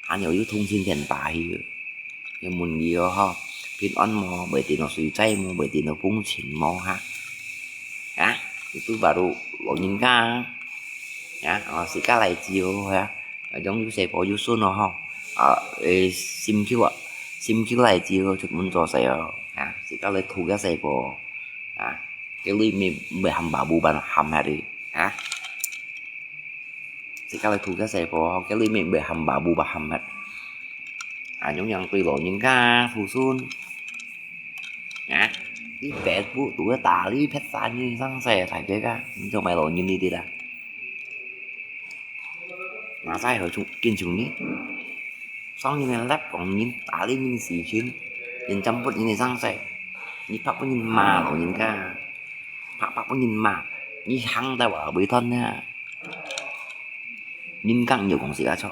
還有有通情電話去。 又問你哦吼，平安無？會頂到水災無？會頂到風塵無哈？啊，itu baru老人家啊，啊，哦，自家來招哈，啊，種有細婆有孫哦吼，啊，誒，心臼啊，心臼來招出門做事哦，啊，自家來渡个細婆，啊，叫你毋，毋會喊爸母，毋喊下去，啊。 自家來渡个細婆，叫你毋會喊爸母，毋喊乜。啊，恁樣對老人家、渡孫。啊，你Facebook都會打你別儕人生事，大家啊，你做麼老人你知啦？哪儕好出緊出呢？上人个live講人打你人事情，人jemput人个生事，你拍分人罵老人家，拍拍分人罵，你行到話尾端啊！ 人講有講自家錯。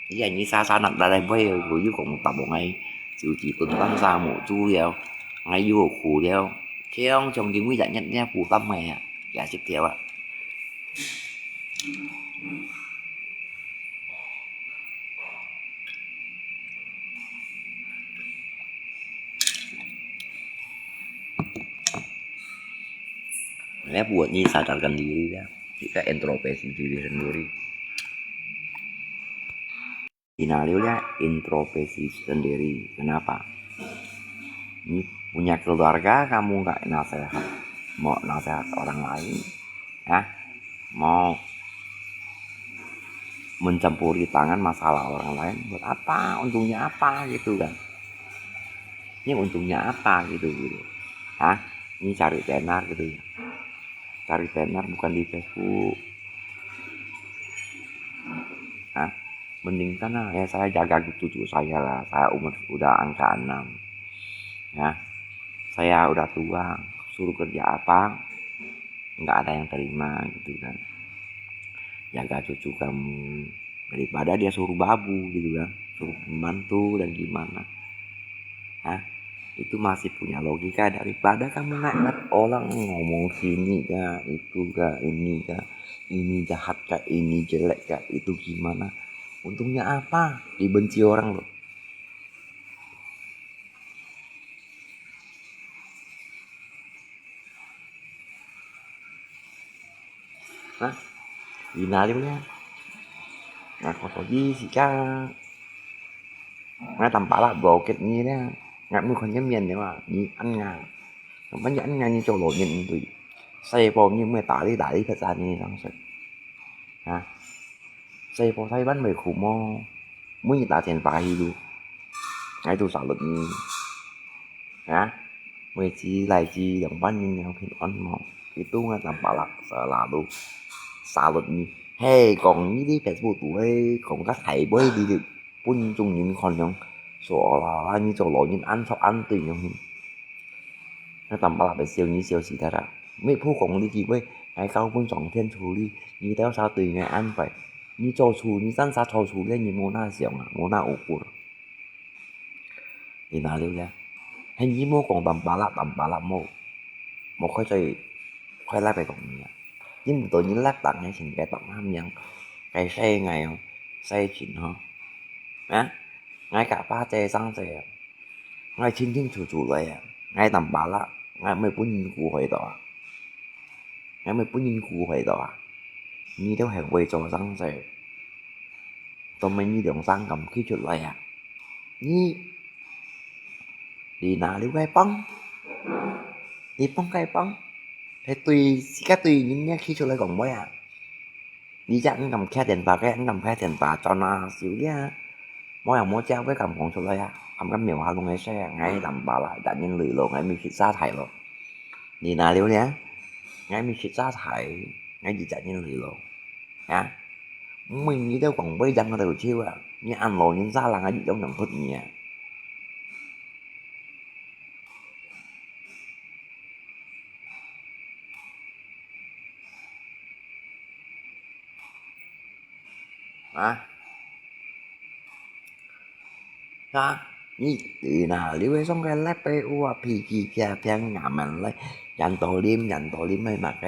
你看你沙沙那來來尾，又又講答應𠊎，就自動當沙無豬了，𠊎又苦了，強強因為日日這苦擔个啊，也食條啊。Makanya buat ni sadarkan diri ya. Kita introspeksi diri sendiri. Ina liu ya introspeksi sendiri. Kenapa? Ni punya keluarga kamu nggak nasihat, mau nasihat orang lain, ya? Mau mencampuri tangan masalah orang lain, buat apa? Untungnya apa gitu kan? Ini untungnya apa gitu gitu? Hah? Ini cari tenar gitu ya? Cari tenar bukan di Facebook. Hah? Mendingkan lah ya saya jaga cucu saya lah. Saya umur udah angka enam. Ya, saya udah tua, suruh kerja apa? Nggak ada yang terima gitu kan. Jaga cucu kamu daripada dia suruh babu gitu kan, suruh pembantu dan gimana. Hah? Itu masih punya logika daripada kamu ngat-ngat orang ngomong sini kah, itu kah, ini kah, ini jahat kah, ini jelek kah, itu gimana. Untungnya apa? Dibenci orang loh. Nah, ina liu ya. Nah, kau tadi sih kan. Ngai tampa lah blocket ni ya. Ngai mui kon nyemen ni wa, ni an ngai. Ngai an ngai ni cho lo nyen tu. Sai po ni mui tali tali phet sa ni sang sai. Ha. Sai po sai ban mui khu mo. Mui ni ta chen pa hi lu. Ngai tu sa lut ni. Ha. Mui chi lai chi yang ban ni yang pin on mo. Itu ngai tampa lah selalu. Sa lut ni. Hei, kong ni di Facebook tu hei, kong ka thai boi di di. Pun chung yin kon yang. So la la ni cho lo yin an cho an tu yang hin. Ngai tampa lah ben siu ni siu si ta ra. Mui pu kong di ki boi. Ngai kau pun song tien chu li. Ni tao sa tu ngai an pai. Ni cho chu, ni san sa cho chu li ni mo na siang a, mo na ukur. Ina liu ya. Hei ni mo kong tampa lah, tampa lah mo. Mo khoi choi, khoi lai pai kong ni ya. Ni mo to ni lak tak ngai chin kai tak nam yang. Kai sai ngai, sai chin ho. Ha? Ngai ka pa che sang che. Ngai chin chin chu chu lai ya. Ngai tampa lah, ngai mui pun yin ku hoi to a. Ngai mui pun yin ku hoi to a. Ni tao hei wei cho sang che. Tao mui ni dong sang kam khi chut lai ya. Ni. Di na liu kai pang. Di pang kai pang. Hei tui, si ka tui ni ni khi chut lai kong boi ya. Ni jak ni kam khai tien pa, kai ni kam khai tien pa, cho na siu ya. Mo yang mo jak boi kam kong chut lai ya. Am kam miu ha lung ai sai ya, ngai tampa lah, dat yin lui lo, ngai mi sit sa thai lo. Ni na liu ya. Ngai mi sit sa thai, ngai ji dat yin lui lo. Ya. Mui ni tao kong boi jang tao chiu a. Ni an lo yin sa lang a ji dong nang phut ni a. 啊？啊？你，你哪裡會上个禮拜五啊，皮皮啪啪，衙門來，人多啉，人多啉，係麼个？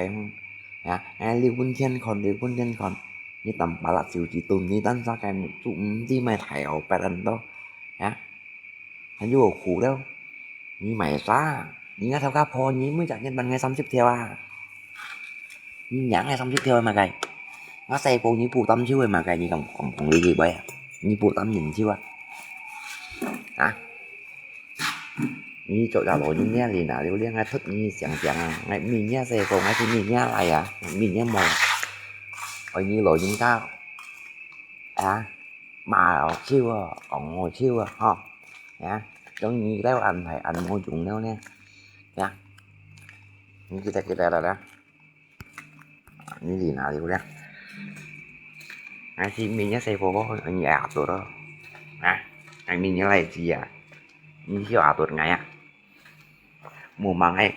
啊？哎，你分天看，你分天看，你當巴拉手指蹲，你單儕个目珠毋知麼大口白恁多，啊？還有苦了，你買啥？你个頭家婆，你每隻月分𠊎三十條啊？你娘个三十條係麼个？𠊎細婆你補擔手係麼个？你講講講你去買啊？你補擔人手啊？啊？你做隻老人家，你哪裡有恁个出你想想啊？𠊎每日細個，𠊎係每日來啊，每日無。愛你老人家啊，罵我笑啊，講我笑啊，吼。啊，將你了安排安無用了呢。啊，你記得記得了啦。 你去哪裡了？𠊎係明日細婆婆，你阿伯咯。啊，𠊎明日來接啊。你係阿伯𠊎啊？無忙个，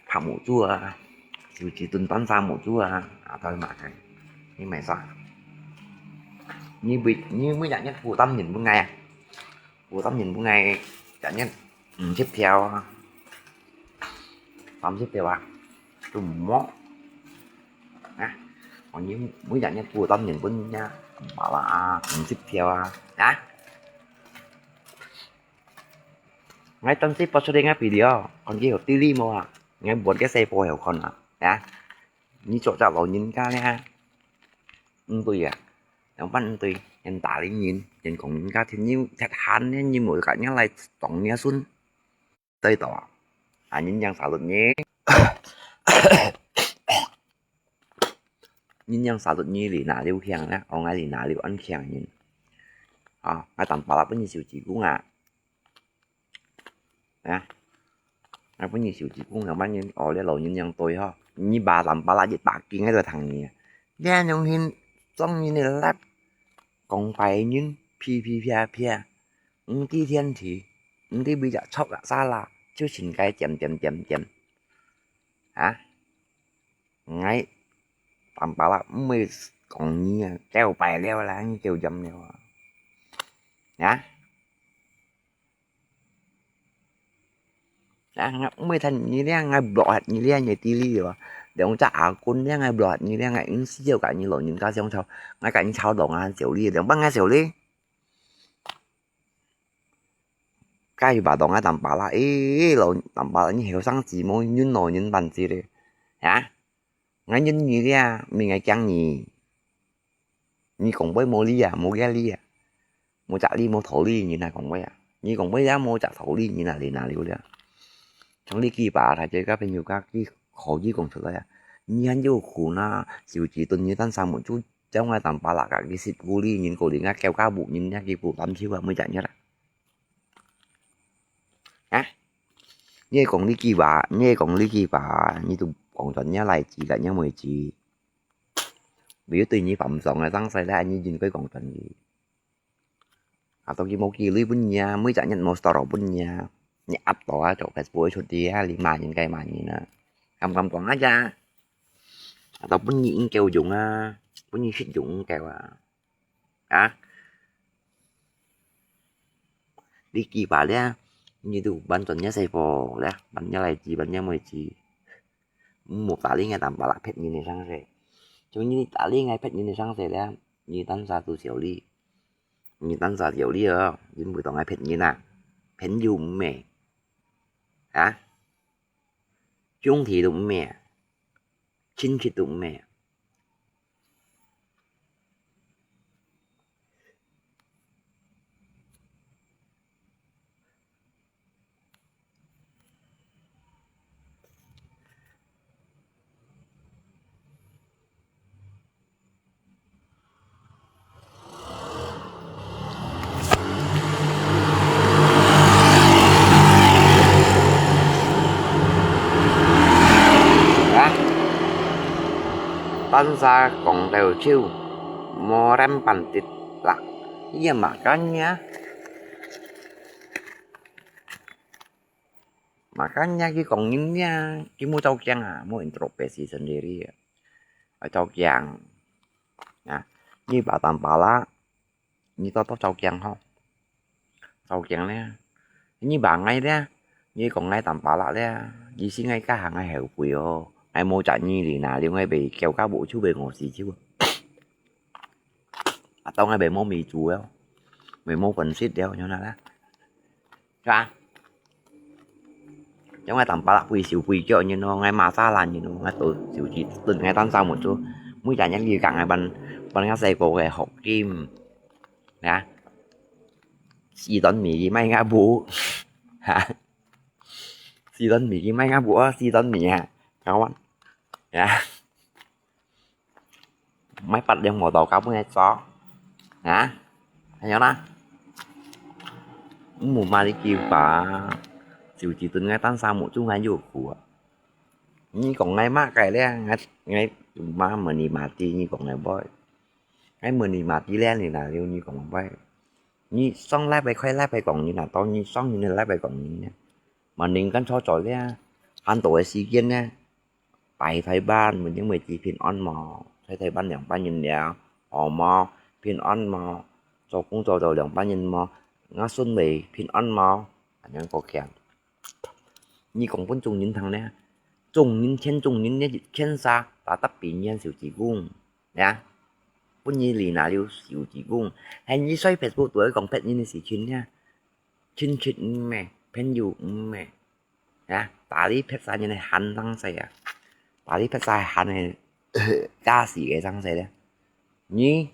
拍目珠啊，手指蹲單儕目珠啊，啊，到底麼个？你買啥？你每，你每隻月補擔人分𠊎啊？補擔人分𠊎，隻月五十條啊，三十條啊，都無。啊，𠊎你每隻月補擔人分人家，巴拉啊，五十條啊，啊？𠊎當時播出來个video，看佢有delete無啊？𠊎換个細波有看啊，啊？你做隻老人家呢？毋對啊，仰般毋對？人打理人，人講人家天有忒閒呢，你無甲人來當人孫，對到啊？啊，人樣殺了你，人樣殺了你，你哪裡有慶呢？哦，𠊎你哪裡有恁慶人？啊，𠊎當巴拉分你手指公啊！ 啊，𠊎分你手指公，仰般人，哦，這老人樣對吼，你爸當巴拉一百斤，𠊎都聽你啊。這種形狀人个力，講白人，皮皮啪啪，毋知天地，毋知為隻桌啊沙拉，就成該點點點點。啊？𠊎當巴拉毋會講你啊，夠白了啦，你夠嚴了啊。啊？ 啊，𠊎毋會聽你這，𠊎block你這，你delete了。兩隻阿公這，𠊎block你這，𠊎毋需要甲你老人家相吵，𠊎甲你吵到𠊎笑你，兩班𠊎笑你。該又把當𠊎當巴拉，誒，老當巴拉，你後生時無忍老人辦事咧，啊？ 𠊎忍你這，毋係𠊎驚你。你講話無理啊，無个理啊，無隻理無道理人啊講話啊。你講話也無隻道理人啊，你哪裡有了？像你幾把大姐个朋友家，佢可以講出來啊。你還有苦呢，手指蹲你單儕目珠，將𠊎當巴拉个，佢識無理人，過人家叫家無人，人家佢不擔心啊，每隻日啊。啊？你講你幾把，你講你幾把，你都講轉你來知个，你會知。 比如對你爸毋爽个東西咧，你應該講真理。啊，到佢無機會分你啊，每隻日無story分你啊，你壓到啊，做Facebook出去啊，你罵人該罵人啊，敢敢講啊呀？啊，到分你應該用啊，分你識用應該啊，啊？你幾把咧，你都搬轉你細伙咧，搬你來住，搬你妹住。 毋好打理𠊎當巴拉別人个生事。就你打理𠊎別人个生事咧，你單儕都笑你。你單儕笑你哦，因為當𠊎別人啊，朋友毋係，啊？兄弟都毋係，親戚都毋係。 啊？單儕講到手，無人辦得啦，也嘛幹呀。 Makanya佢講人呀，佢無照鏡啊，無introspeksi sendiri啊，愛照鏡啊。你爸Tampalak，你多多照鏡吼，照鏡咧。你爸𠊎咧，你講𠊎Tampalak咧，其實𠊎這下𠊎後悔哦，𠊎無隻你哩哪，了𠊎被狗家無手被餓死就啊，啊到𠊎被無米煮了，被無飯食了，樣哪啦，係吧？ 因為Tampalak會手會腳人咯，𠊎馬沙蘭人咯，𠊎都手指蹲𠊎單儕目珠，每隻日佢講𠊎扮扮𠊎細個个學金，呀，四段米佢賣𠊎布，哈，四段米佢賣𠊎布啊，四段米啊，搞完，呀。 買八輛摩托交分佢做，啊，恁樣啦。毋好罵你句話，就只等𠊎單儕目珠𠊎有苦啊。你講𠊎麼个咧？𠊎𠊎嘛問你嘛知，你講𠊎會，𠊎問你嘛知咧，你哪有你講會？你上禮拜開禮拜講你哪到你上你禮拜講你呢？嘛人間錯錯咧，還多个時間呢。 拜台灣，問因為佢平安無？在台灣兩百年了，好無？平安無？做工做到兩百年無？𠊎孫仔平安無？恁樣過強。你講分眾人聽呢？眾人全眾人呢，全儕打得平安就成功，呀！分你哩哪有就成功？係你在Facebook都會講別人个事情呢？親戚毋係，朋友毋係。 呀，打你別儕人个閒生事啊，打你別儕閒个家事个生事咧。你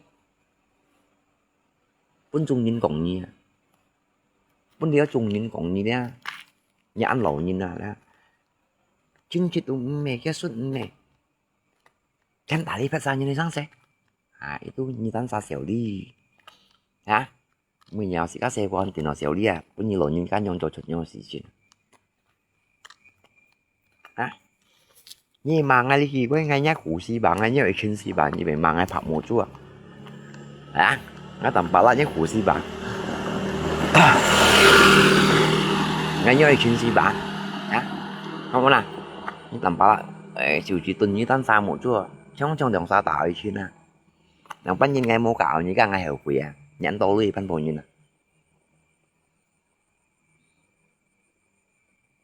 分眾人講你啊，分了眾人講你咧，你恁老人啊，親戚都毋係，結婚毋係，全打你別儕人个生事，啊，itu你單儕小利，啊。 每日自家細個電腦小利啊，分你老人家樣做出樣个事情。啊，你罵𠊎哩，佢𠊎𠊎也苦死吧，𠊎也會親死吧，你別罵𠊎白目珠啊。啊，𠊎Tampalak也苦死吧。𠊎也會親死吧。啊，好無啦？你Tampalak，誒，就只等你單儕目珠啊，像像兩儕打愛親啊。 兩百年𠊎無教你，該𠊎後悔啊！你恁多鐳半百年啊！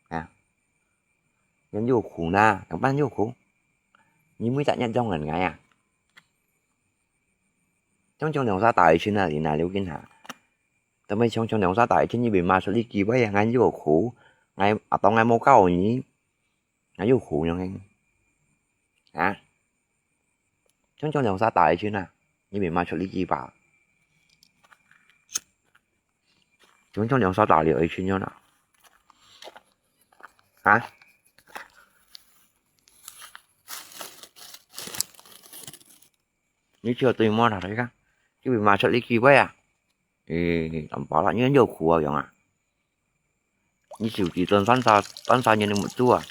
啊，人有苦哪，兩百有苦，你每隻日養人𠊎啊！像像兩儕打愛親啊，你哪有緊下？但係像像兩儕打愛親，你別罵出你機會啊！𠊎有苦，𠊎阿當𠊎無教你，𠊎有苦樣个啊！ 像像兩儕打愛親啊，你明白出力幾把？像像兩儕打了愛親樣啊？啊？你只要對摸他一下，你明白出力幾位啊？誒，Tampalak，你有苦啊樣啊？ 你手機轉翻三三年个目珠啊！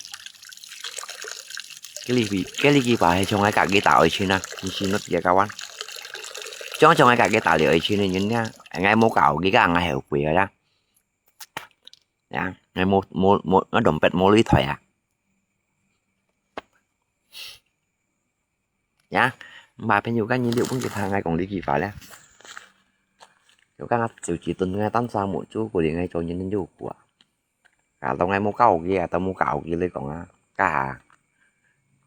該你佢該你佢爸係像𠊎家己打愛情啊，你信得別个完。像像𠊎家己打了愛情个人啊，𠊎無搞佢个，𠊎後悔个啦。呀，𠊎無無無，𠊎當別無理睬啊。 呀，嘛朋友間你六分佢聽𠊎講這句話咧。有間啊，就只等𠊎單儕目珠，過來𠊎做人有苦啊。啊，到𠊎無教佢啊，都無教佢來講啊，家下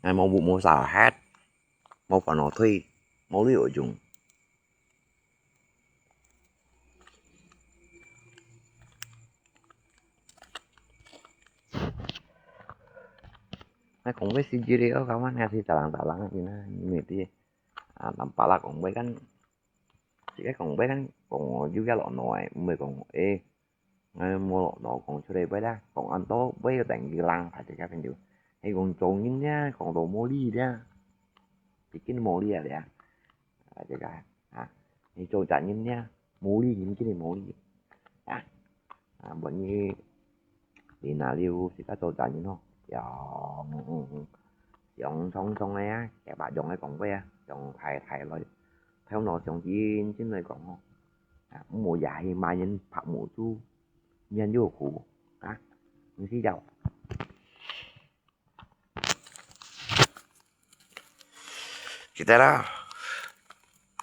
，𠊎無屋無啥歇，無飯好退，無鐳好用。 𠊎講話時節咧，𠊎講話𠊎係咋啷咋啷个呢，你毋知。啊，Tampalak講話間，自家講話間，講有个落腦个，毋係講，誒，𠊎無落腦講出來話啦，講恁多話等佢冷，大家朋友。係講做人呢，講到無理呢，畢竟無理啊，啊，這个啊，你做責任呢， 無理，你今日無理。啊，啊，問你，你哪裡有自家做責任吼？像，像常常个啊，白白用个講話啊，像太太來，頭腦像真真來講吼。啊，毋好也係罵人白目珠，人有苦啊，毋係要。 記得啦，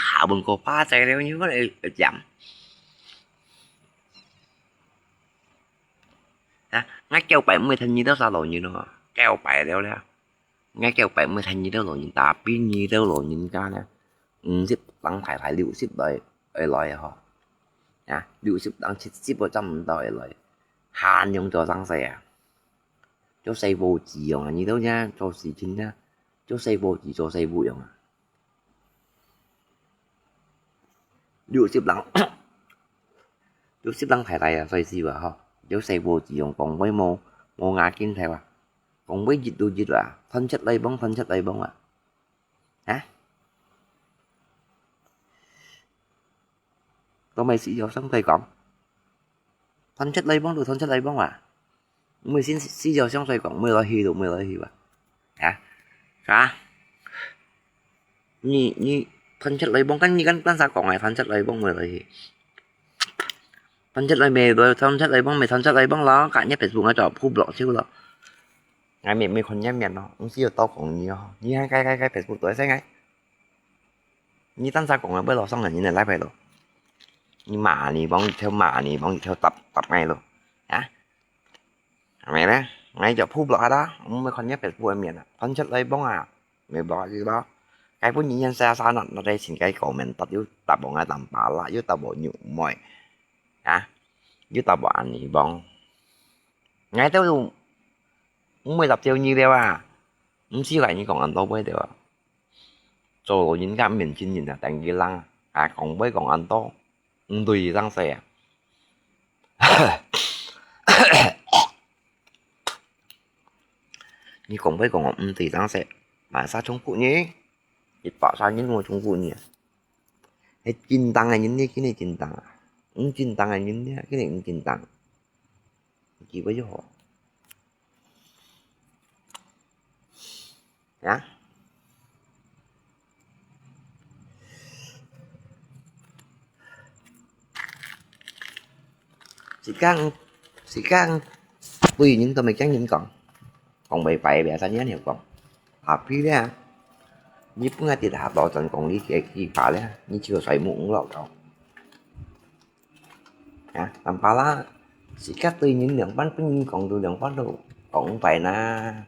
下問過花仔了，你講會會點？啊，𠊎九擺毋會聽你兜儕老人哦，九擺了了，𠊎九擺毋會聽你兜老人，tapi你兜老人家呢，五十零大大六十來會來吼，啊，六十零七十个差毋多會來，還用做生事啊？做細伙子樣啊，你兜這做事情呢，做細伙子做細伙樣啊？ 六十零，六十零大大啊，歲數啊吼，有細伙子樣講話無無牙根頭啊，講話一路一路啊，傳出來講，傳出來講啊，啊？都毋係四條相對講，傳出來講就傳出來講啊，毋係先四條相對講，毋係來去就毋係來去啊，啊？啥？ 你你傳出來講，跟你跟跟啥講啊？傳出來講無來去，傳出來咩？傳出來講咩？傳出來講咯，隔日Facebook𠊎就鋪block就咯。𠊎乜乜看一面咯，毋係有多講你哦。你看該該該Facebook都係𠊎，你單啥講啊？不老上人家的來牌咯。你罵你幫一條罵你幫一條答答𠊎咯，啊？ 係咪呢？𠊎就鋪block下啦，毋會看你Facebook个面啊，傳出來講啊，咪block佢咯。該本人現在啥那那在尋該comment，答又答無𠊎淡巴拉，又答無肉妹，啊，又答無恁樣講。𠊎都毋會答招你了啊，毋係𠊎你講恁多話了啊。做老人家毋免親人啊，等佢人啊，啊，講話講恁多，毋對生事啊。 你講話講哦，毋對生事，萬儕中國人，一百儕人無中國人啊。係正當个人呢，今日正當啊；毋正當个人呢，今日毋正當。佢會就好。 啊？自家自家對人都毋驚人講，講袂壞，biasanya你講。Tapi咧，你本來跌下倒轉講你个句話咧，你就衰目毋落講。 啊，淡巴拉，自家對人兩半，分人講到兩半都講歹啦。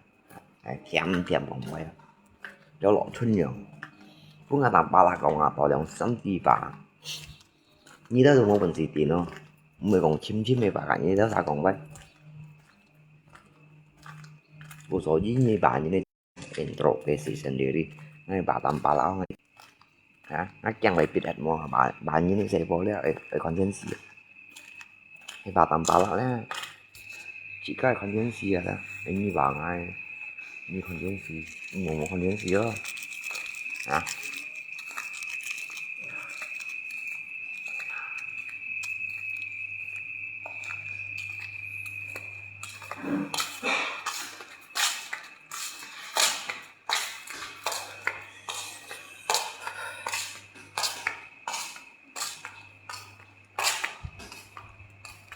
哎，甜甜講話啊，有老春樣。分𠊎淡巴拉講啊，大量三句話。你兜都無本事頂哦。毋會講深深个話，你兜儕講話。Ku so ini ba ini intro ke season diri, ngai ba tam pala ngai. Ha, ngai kiang lai pit at mo, ba, ba ini se po le, eh, eh, content si. He ba tam pala le. Chỉ có content si à, ini ba ngai, ini content si, ini mo content si yo. Ha.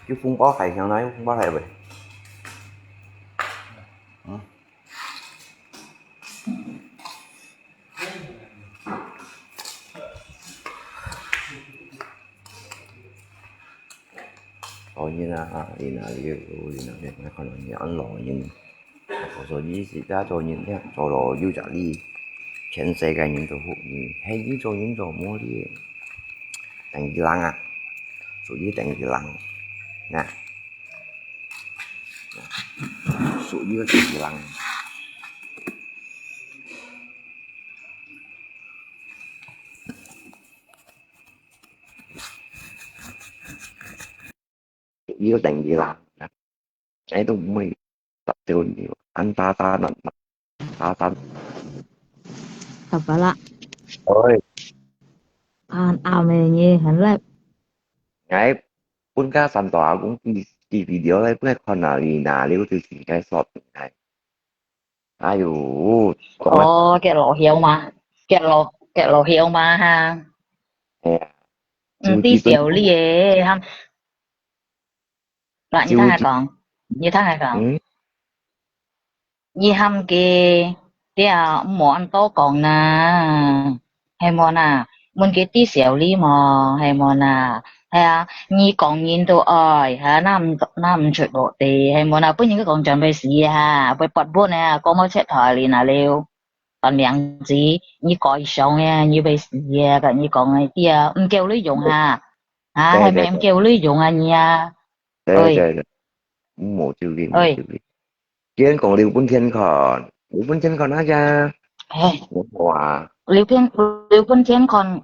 Cái phun bó thầy theo nói phun bó thầy vậy. Ừ. Ôi, nhìn à, à, nhìn à, liu, nhìn à, liu, ngai khon lo nhìn ăn lo nhìn. Aku so ini sida cho nhìn ya, cho lo yu ja li. Chen se gai nhìn to hu nhìn. Hei, nhìn cho nhìn cho mo li. Teng di lang à. So ini teng di lang. Nah. So ini teng di lang. Ini teng di lang. Ai tu mui tak tu ni. An ta ta nan. Ta ta. Apa lah? Ôi. An am ni han lep. Ngai pun ka san to a kung ti ti video lai pun kon na li na liu tu si ngai sot ngai. Ai yu, 哦，佢老曉嘛，佢老佢老曉嘛哈。哎呀，毋知笑你誒，喊，嗱，你聽下講，你聽下講，嗯，你喊佢，對啊，毋好恁多講啦。 係無哪？問佢知笑你無？係無哪？係啊，你講人都愛，哈，那毋那毋出落地，係無哪？分人家講全部死哈，會發問啊，講無切台哩那了，斷命子，你改想啊，你會死啊，跟你講个啲啊，毋夠你用哈，啊，係咪毋夠你用啊你啊？對對對，無就你，無就你。 既然講留分天看，留分天看那个，哎，我啊，留片留分天看，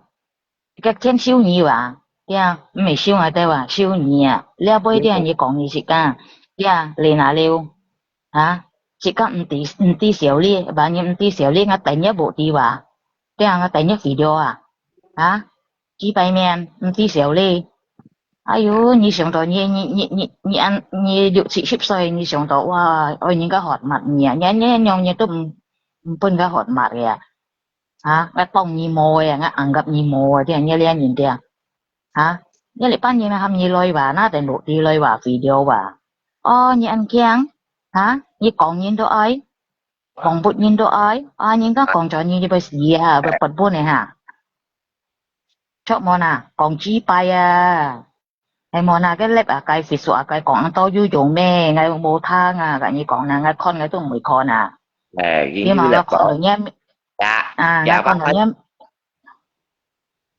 个天收你哇，对啊，毋係收啊对哇，收你啊，了尾点你講你自家，对啊，你哪留啊？自家毋知毋知笑你，萬一毋知笑你，我等一無知哇，对啊，我等一肥料啊，啊，幾百年毋知笑你。 哎喲，你想到你你你你你恁你六七十歲，你想到哇，愛人家喝墨你啊，你你你你都毋毋分人家喝墨个啊？啊，𠊎當你無个，𠊎硬甲你無个，聽你這人聽，啊，你禮拜日喊你來吧，那等落地來吧，肥料吧。哦，你恁強，啊，你講人都愛，講不人都愛，啊，人家講咗你就會死啊，會發問个哈。 著無哪？講幾擺啊？係無哪？該lab啊，該Facebook啊，該講恁多有用咩？𠊎無聽啊，跟你講啦，𠊎看𠊎都毋會看啊。哎，你嘛，𠊎看到你，啊，𠊎看到你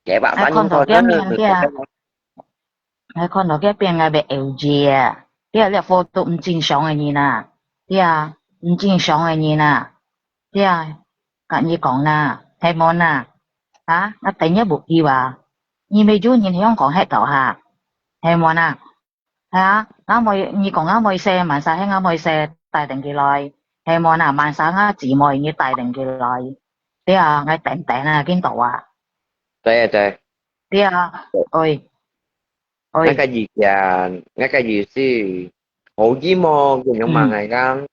，𠊎看到佢面个，𠊎看到佢變𠊎會噭啊。佢啊，這貨都毋正常个人啊，佢啊，毋正常个人啊，佢啊， 跟你講啦，係無哪？啊，𠊎等一目標啊，你乜有人香港歇到哈，係無哪？係啊，𠊎妹，你講𠊎妹婿，萬儕係𠊎妹婿帶等佢來，係無哪？萬儕𠊎姊妹你帶等佢來，對啊，𠊎等等啊，見到啊。對啊，對。對啊，喂，喂。𠊎个意見，𠊎个意思，好意無，佢樣嘛，嗯。𠊎講。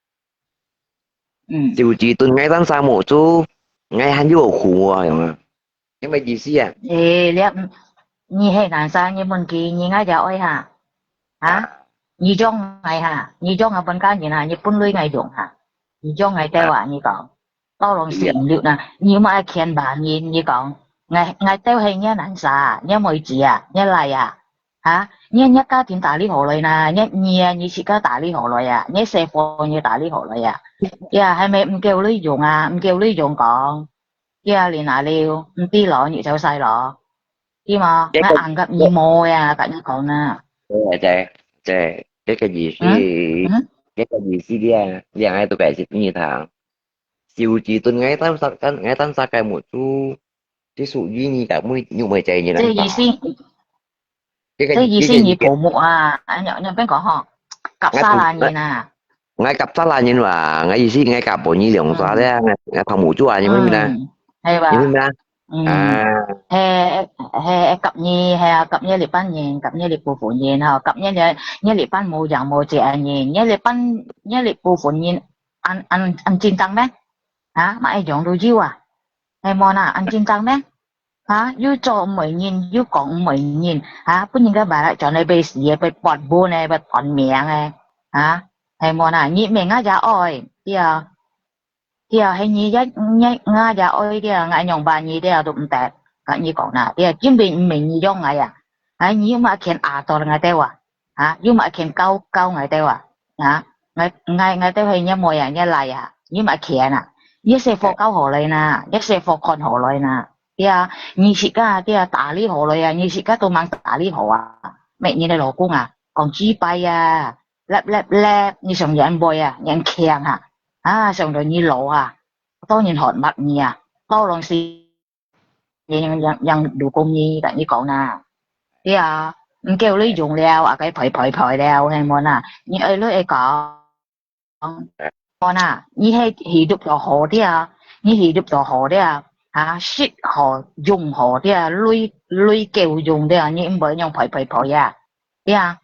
嗯。就只對𠊎單儕無做，𠊎還有苦啊，有無？有無意思啊？誒，你，你係單儕，你問佢，你𠊎也愛哈？啊？啊。你將𠊎哈？你將𠊎分家人哈？你分鐳𠊎用哈？你將𠊎兜啊？啊。你講，到lòng死唔溜啊？你有無愛譴罵人？你講，𠊎，𠊎兜係你單儕，你妹子啊，你倈啊？ 哈？你，你家庭打理好來哪？你，你啊，你自家打理好來啊？你細伙你打理好來啊？呀，係咪毋夠你用啊？毋夠你用講，呀，你哪溜？毋知咯，你走晒咯，知無？𠊎硬甲你無啊，跟你講啊。對，對，對，這個意思，嗯？嗯？這個意思，你啊，你啊，𠊎都解釋你聽。手指對𠊎單儕，𠊎單儕个目珠，這屬於你个，沒，你沒在你个。這意思，這個，這意思你婆母啊，啊，你，你別講吼，夾沙拉人啊。𠊎夾沙拉人哇，𠊎意思𠊎夾婆你兩儕咧，𠊎，𠊎婆母豬啊，你明白嗎？嗯，係吧？你明白嗎？嗯，啊。係，係，係，夾你，係啊，夾你這班人，夾你這部分人吼，夾你這，你這班無樣無隻个人，你這班，你這部分人，恁，恁，恁緊張咩？啊，麼个樣都有啊，係無啦，恁緊張咩？啊，又做毋會人，又講毋會人，啊，分人家話來轉來被死个，被半分个，被斷命个，啊，係無啦？你命啊也愛，對啊。 對啊，係你也，你，𠊎也愛个，𠊎仰般你个都毋得，佮你講啦，對啊，根本毋係你用个呀。哎，你又嘛肯啊到𠊎兜啊，啊，又嘛肯教，教𠊎兜啊，啊，𠊎，𠊎，𠊎兜係你妹啊，你倈啊，你嘛肯啊，你細貨教好來啦，你細貨看好來啦，對啊，你自家，對啊，打理好來啊，你自家都吂打理好啊，搣你个老公啊，講幾擺啊， lap lap lap，你想仰般啊，仰強啊？啊，想到你老啊，當然學罵你啊，到浪時，仰，仰，仰老公你，佮你講啦。對啊，毋夠你用了，啊，該賠賠賠了，係無啦？你愛你愛講，無啦，你係氣力就好个啊，你氣力就好个啊，啊，食好用好个啊，鐳，鐳夠用个啊，你毋會仰賠賠賠啊。 對啊，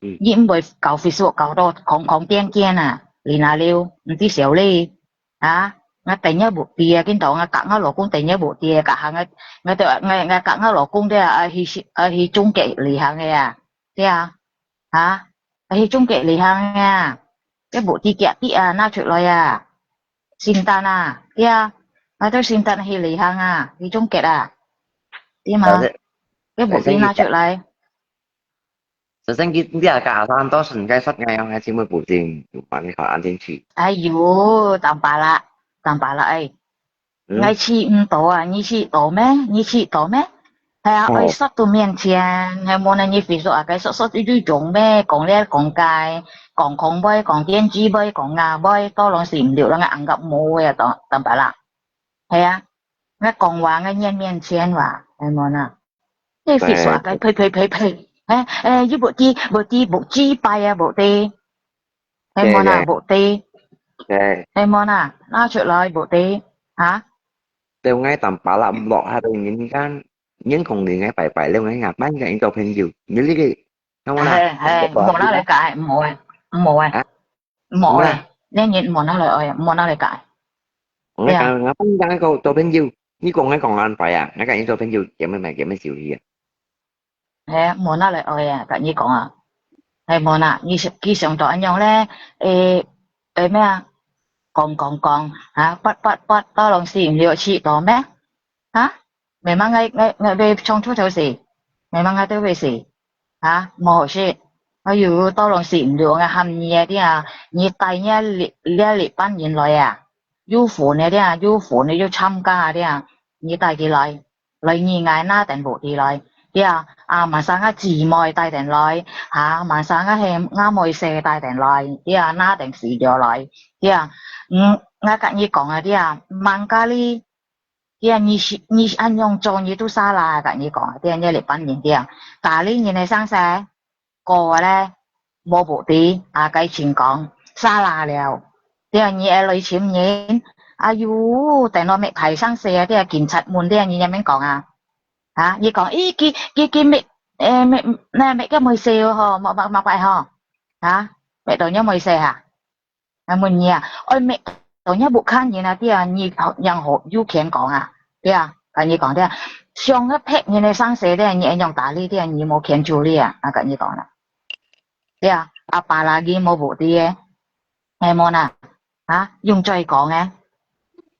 嗯。你毋會搞Facebook搞到空空癲癲啊，你那溜，毋知笑哩，啊？𠊎等也無知啊，今朝𠊎佮𠊎老公等也無知啊，隔下𠊎，𠊎就，𠊎，𠊎佮𠊎老公个啊，去，啊，去中國旅行个啊，對啊，啊？啊，去中國旅行个啊，這無知遽啲啊，拿出來啊，聖誕啊，對啊，𠊎兜聖誕去旅行啊，去中國啊，對嘛？但是，這無知拿出來。 首先，佢，你啊，加上多時間實在哦，還真會補丁，有辦法安定去。哎喲，當巴拉，當巴拉哎。嗯。𠊎試毋到啊，你試到咩？你試到咩？係啊，哦。愛說到面前，係無呢？你Facebook啊，該說說對對種咩？講這講該，講空杯，講電子杯，講牙杯，到浪時毋對，人家硬甲無啊，當，當巴拉。係啊，𠊎講話，𠊎面面前話，係無呢？ 你Facebook啊，呸呸呸呸，哎，哎，又無知，無知，無知拜啊，無知。係無啦，對，對。無知。對。係無啦，拿出來，無知，啊？對，𠊎當巴拉落下个人間，人講你𠊎拜拜了，𠊎也辦个一個朋友，你這個，看我啦，哎，哎，無拿來改，無哎，無哎。啊？ 無哎，恁樣無拿來愛，無拿來改。𠊎講，𠊎分你講一個做朋友，你講𠊎講恁快啊，𠊎講你做朋友，結麼買，結麼酒去啊？嘿，無拿來愛啊，佮你講啊。嘿，無啦，你想，佢想到恁樣咧，誒，誒咩啊？講講講，啊，發發發，到浪時毋了試到咩？啊？ Memang𠊎，𠊎，𠊎會唱出頭時，memang𠊎都會死，啊，無好食。哎喲，到浪時毋對，𠊎喊你啊，你啊，你帶你啊，這，這，這班人來啊，有份个啊，有份个，有參加个啊，你帶佢來，來你𠊎拿等屋地來，對啊，啊，晚上啊姊妹帶等來，啊，晚上啊係𠊎妹婿帶等來，對啊，拿等死掉來，對啊，嗯，𠊎佮你講啊，對啊，吂咖哩， 對啊，你係，你係恁樣做，你都salah，佮你講，對啊，你這班人，對啊，打理人个生死，過咧，無屋地，啊，該情講，salah了，對啊，你愛來尋人，哎喲，等到搣大生死啊，對啊，警察問，對啊，你仰般講啊？啊，你講，咦，佢，佢，佢搣，誒，搣，那搣个妹婿吼，莫，莫，莫怪吼，啊，搣到你妹婿哈？ 𠊎問你啊，愛搣到若屋下人啊，對啊，你仰好有權講啊，對啊，佮你講，對啊，像該別人个生死，對啊，你愛仰打理，對啊，你無權處理啊，啊，佮你講啦，對啊，apalagi無屋地个，係無啦，啊，用嘴講个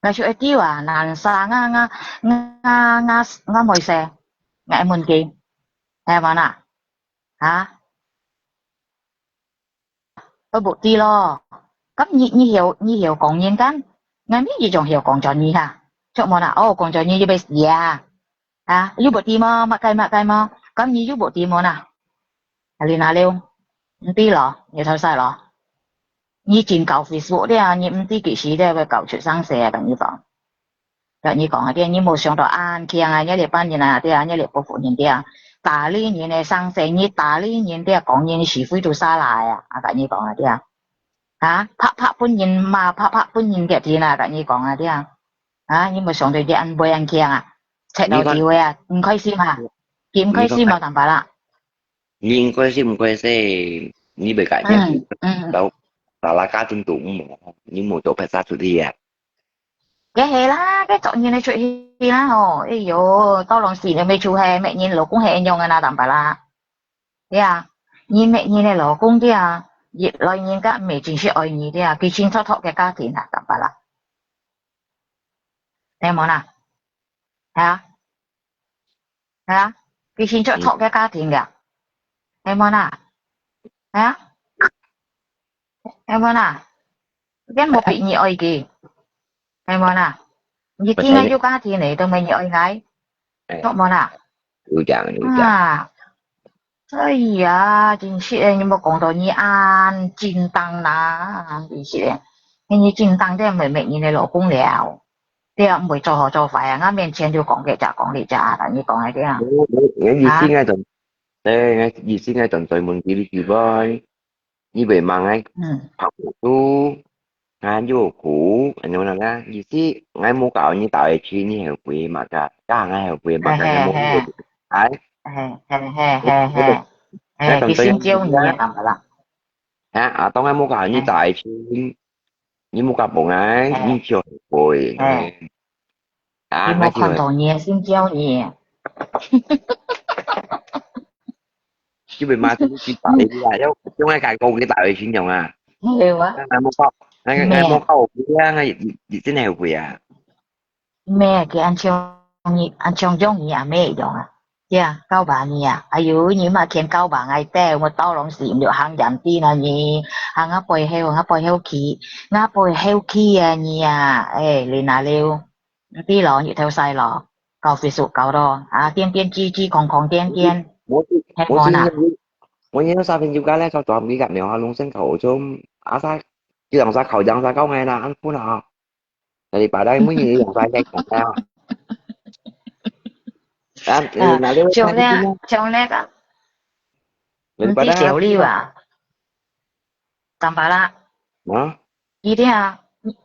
，𠊎就會丟啊，難生啊，𠊎，𠊎，𠊎，𠊎妹婿，𠊎問佢，係無啦，啊？ 都無知咯。該你，你曉，你曉講人間，𠊎乜一種曉講傳語哈。著無啦？哦，講傳語又會死啊！啊，又無知麼？麼个麼个麼？該你又無知無啦？你哪了？毋知咯，你頭晒咯。你真搞Facebook了，你毋知幾時了會搞出生事啊，同你講。同你講啊，你無想到恁慶啊，你這班人啊，對啊，你這部分人對啊，打理人的生事，你打理人對啊，講人是非都沙拉啊，啊，同你講啊，對啊。啊，拍拍本人罵，拍拍本人个天啊，同你講啊，對啊。啊，你無想到你恁會恁慶啊，赤到機會啊，毋開心啊，佢毋開心啊，坦白啦。你毋開心毋開心，你袂解釋，嗯嗯，到到啦家庭都無，你無做白沙出去啊？該係啦，該做人个出去啦吼，哎喲，到攏死了，乜就係，乜人老公係恁樣个啦，坦白啦。對啊，你乜人个老公對啊，一來人家毋係真實愛你對啊，佢清楚托个家庭啊，坦白啦。係無啦？係啊？ 係啊，佢先出托个家庭个，係無啦？係啊？係無啦？佢無逼你愛佢，係無啦？你今日有家庭咧，都無你愛𠊎，著無啦？有講有講。啊，所以啊，真實个，你莫講到你恁正當啦，真實个，你正當个，妹妹人个老公了。 對啊，毋會做好做壞啊，𠊎面前就講這隻講這隻啊，同你講个對啊。我我我意思𠊎同，對，𠊎意思𠊎同在問佢个機會，你會問𠊎，嗯，拍無住，𠊎有苦，恁樣啦，意思𠊎無教你打下去，你後悔嘛个，教𠊎後悔嘛个，𠊎無後悔，哎，嘿嘿嘿嘿嘿，哎，佢先教你啊，當然啦。啊，啊，當然無教你打下去。 你無甲無愛，你就會。啊，你無看到你个心焦呢？因為嘛，你去打你啦，要用个感覺去打你心中啊。係啊。那無搞，那那無搞，我不要，那你你真的後悔啊。 咩，佢恁像你，恁像像你阿妹一樣啊。呀，九八年啊，哎喲，你嘛牽九八个帶，我到攏是毋行遠啲啦你，行啊背後，行啊背後去，行啊背後去啊你啊，哎，你哪了？你知咯，日頭晒咯，搞Facebook搞咯，啊，癲癲雞雞，空空癲癲，我係無啦。我因為三分鐘間咧，就做唔得了，哈，龍生搞中，啊，啥，就兩三考兩三高哎啦，安分啊。 Daripada每日用晒个講啊。啊，啊，哪里像咧，像咧个，毋知小李啊，坦白啦。啊？佢咧，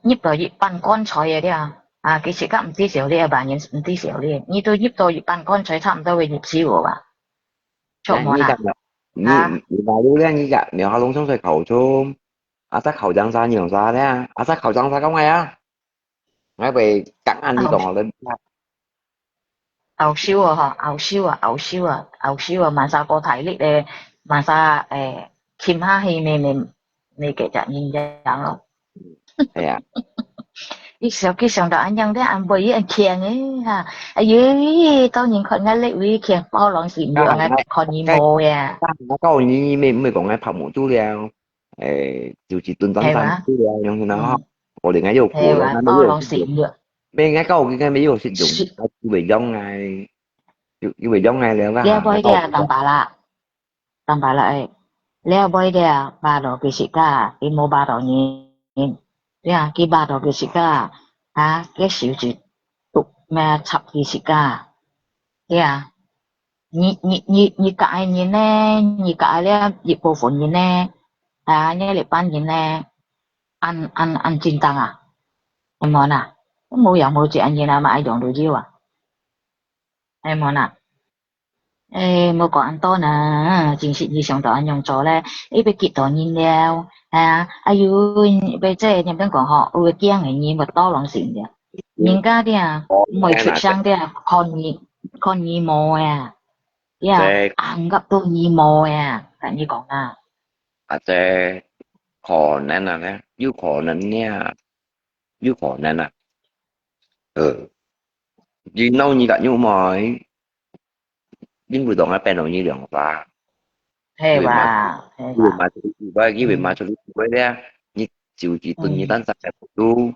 入到一半棺材个咧，啊，其實佢毋知小李啊，別人毋知小李，你都入到一半棺材，差毋多會入死个吧？著無啦？你你哪里咧？你个，你下攏上水考中。 啊，在考江山有啥咧？啊，在考江山講个啊？𠊎會講恁你講好了。拗手啊，吼，拗手啊，拗手啊，拗手啊，蠻沙過大力咧，蠻沙，誒，琴下去，你你你給隻人樣咯。係啊。你想佢想到恁樣咧，恁會恁強个哈，哎喲，當然看𠊎這位強，包攏是毋要，𠊎看你無呀。我告訴你，你沒沒講𠊎拍無住了。 誒，就一頓當當个樣形啦吼。我另外有苦了，係啊，那沒有食用。包攏食用。沒，𠊎教佢，𠊎沒有食用，係。啊，佢會養𠊎，佢佢會養𠊎了啦。了尾个，坦白啦，坦白啦，誒，了尾个，巴到佢食个，佢無巴到你，對啊，佢巴到佢食个，啊，佢手指督咩插佢食个，對啊。 你你你你隔个人呢？你隔个這一部分人呢？啊，你這班人呢？恁恁恁正當啊？係無啦？無樣無節恁人啊，嘛愛用到有啊？係無啦？誒，無講恁多呢，真係你想到恁樣做咧，一被幾多人了，啊，哎喲，被這點點講吼，有个驚个人，無多人信了。 人家的啊，毋會出聲的啊，看你看你無啊，呀，對。暗晡都你無啊，跟你講啊。啊，這可能啊，有可能呢，有可能啊。呃，你鬧你个有無？ 因為當然變到你兩儕。係哇，係哇。因為嘛出去，因為嘛出去，因為咧，你就係等於單三个步。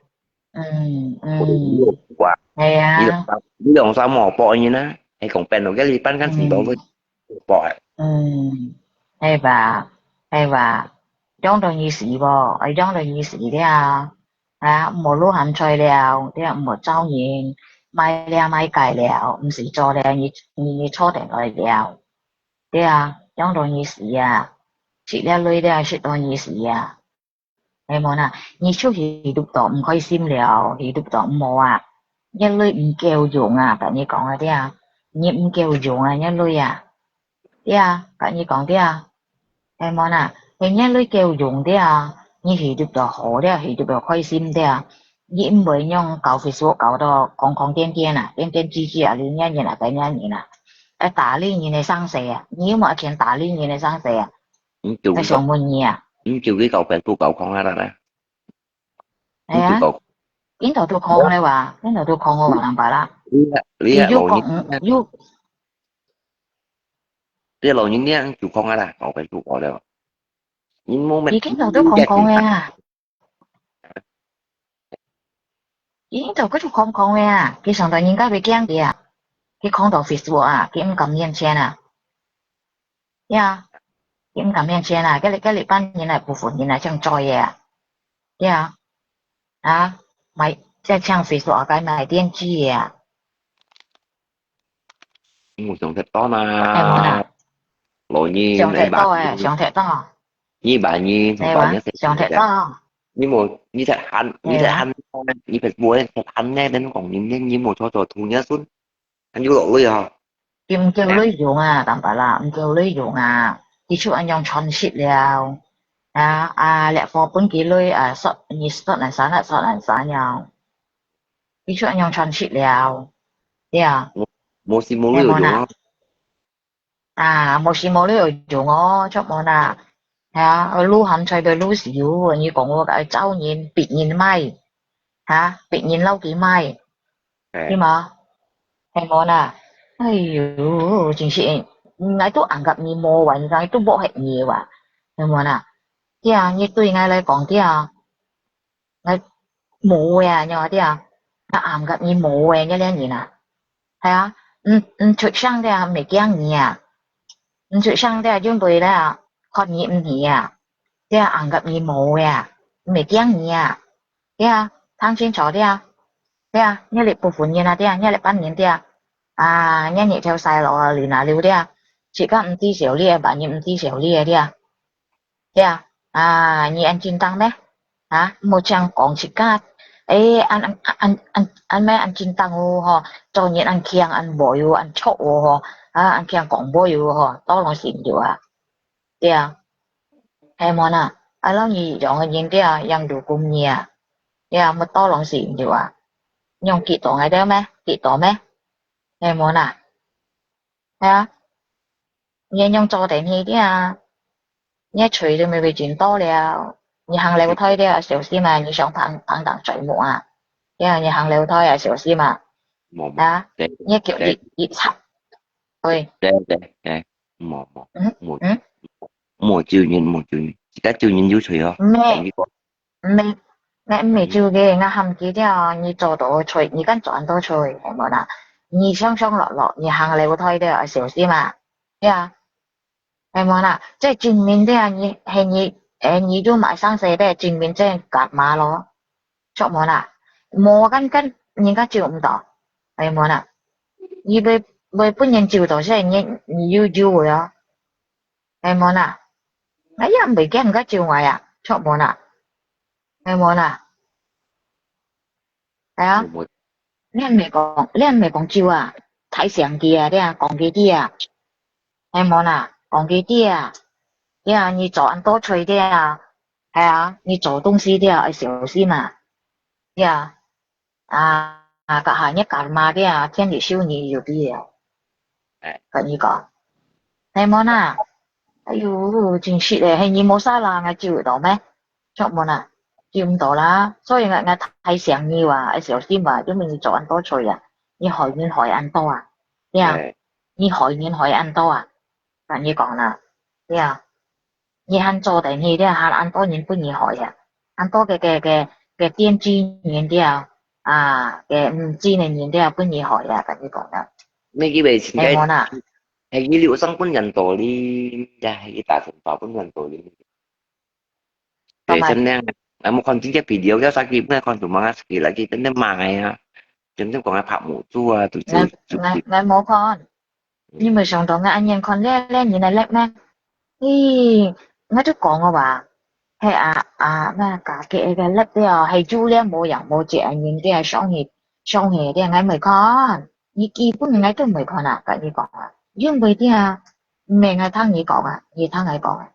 嗯嗯。係啊。你兩儕，你兩儕無搏人啊，係講變到个你半間程度會搏啊。嗯。係吧？係吧？養到你死啵？愛養到你死了。啊，毋好擼鹹菜了，了，毋好招人，賣了賣雞了，毋使做了，你，你，你坐等來了。對啊，養到你死啊，食了鐳了，食到你死啊。 係無啦？你就hidup到毋開心了，hidup到毋好啊。你鐳毋夠用啊，同你講啊，對啊，你毋夠用啊，你鐳啊，對啊，同你講，對啊，係無啦？係你鐳夠用，對啊，你hidup到好了，hidup到開心，對啊，你毋會用搞Facebook搞到空空蕩蕩啊，恬恬居居啊，你兩人啊，該兩人啊，愛打理人个生死啊，你有無錢打理人个生死啊？ 你就，𠊎想問你啊。你就去搞Facebook搞空啊啦。哎呀，你就搞，今朝都空了哇，今朝都空了哇，兩百啦。你啊，你啊，你又講，老人，嗯，又，你老人家就空啊啦，搞Facebook搞了。你冇咩？你今朝都空空个啊。 佢應該佢就空空个啊，佢上到人家會驚佢啊，佢空到Facebook啊，佢毋敢面前啊。呀，佢毋敢面前啊，該裡，該裡班人啊，部分人啊，像做嘢啊。呀，啊，買，在像Facebook啊，該買電器个啊。 你無想忒多嘛。係無啦？老人，想忒多誒，想忒多。你把你，係吧？想忒多。你無，你在喊，你在喊，你Facebook在喊呢，等講你，你，你無坐坐圖你孫，還有落淚哈。佢毋夠內容啊，坦白啦，毋夠內容啊，佢就恁樣傳食了。啊，啊，這貨本佢鐳啊，說，你說難散啊，說難散了。 佢就恁樣傳食了，對啊。無，無時無鐳有用啊。係無啦？啊，無時無鐳有用哦，著無啦？係啊，愈鹹菜就愈少，你講𠊎愛找人，逼人買，哈，逼人摎佢買，係無？係無啦？哎喲，真係，𠊎都恁樣你無話，𠊎都無歇你話，係無啦？對啊，你對𠊎來講，對啊。 𠊎無啊，你話對啊，𠊎暗个你無啊，你這人啊。係啊，毋，毋出聲个啊，毋係驚你啊。毋出聲个啊，因為咧，看你毋起啊。對啊，暗个你無啊，毋係驚你啊。對啊，聽清楚對啊。對啊，你這部分人啊，對啊，你這班人對啊。啊，你日頭曬落啊，你哪溜對啊。自家毋知少你啊，別人毋知少你啊，對啊。 對啊，啊，你恁緊張咩？啊，莫淨講自家，誒，恁，恁，恁，恁，恁咩恁緊張哦，吼，做人恁強，恁會哦，恁錯哦，吼，啊，恁強講會哦，吼，多攏係毋著啊。對啊，係無啦？啊，摎你樣个人對啊，樣如今你啊，對啊，莫多攏係毋著啊。你用幾多个對咩？幾多咩？係無啦？ 係啊，你仰做得去个啊？你个罪都未未盡多了，你行樓梯个啊，小心啊！你想碰，碰到水木啊？呀，你行樓梯啊，小心啊！無，無，啊，對，你腳一，對，一插，對，對，對，對，無，無，嗯，無，嗯，無救人，無救人，自家救人有罪哦。咩？毋係，𠊎毋係咒个，𠊎喊佢了，你做到罪，你敢做恁多罪，係無啦？你上上落落，你行樓梯个，愛小心啊，對啊，係無啦？這證明个，你係你，誒，你有買生死个，證明這karma咯，著無啦？無敢敢，人家救毋到，係無啦？你會，會分人救到，所以你，你有救个哦。 係無啦？哎呀，毋會驚人家咒𠊎啊，著無啦？係無啦？係啊，你毋係講，你毋係講咒啊，提醒佢啊，你啊，講佢知啊，係無啦？講佢知啊，你啊，你做恁多罪个啊，係啊，你做東西个啊，愛小心啊，你啊。 啊，啊，該下你karma个啊，天理修你有必要。哎。跟你講，係無啦？哎喲，真實个，係你無salah，𠊎救得到咩？著無啦？救毋到啦。所以𠊎，𠊎提醒你啊，愛小心啊，因為你做恁多罪啊，你害人害恁多啊，對啊，哎。你害人害恁多啊，跟你講啦，對啊。 你還做得去，你還恁多人分你害啊，恁多个，个，个，个電鋸人了，啊，个毋知个人了分你害啊，跟你講啊。你以為自家，係無啦？係佢留生分人道理，也係佢打電話分人道理。對，真的，𠊎無看這隻video，要啥佢，𠊎看到麼个佢來，佢真的罵啊，真正講佢拍無住啊，就就就，𠊎𠊎無看，你無想到𠊎恁樣看這這人來勒咩？咦，𠊎就講个話，係啊啊，那家己个勒了，係有了無樣無隻个人个上去上去个，𠊎無看，你基本𠊎都無看啊，跟你講啊，因為這啊，毋係𠊎聽你講啊，你聽𠊎講啊。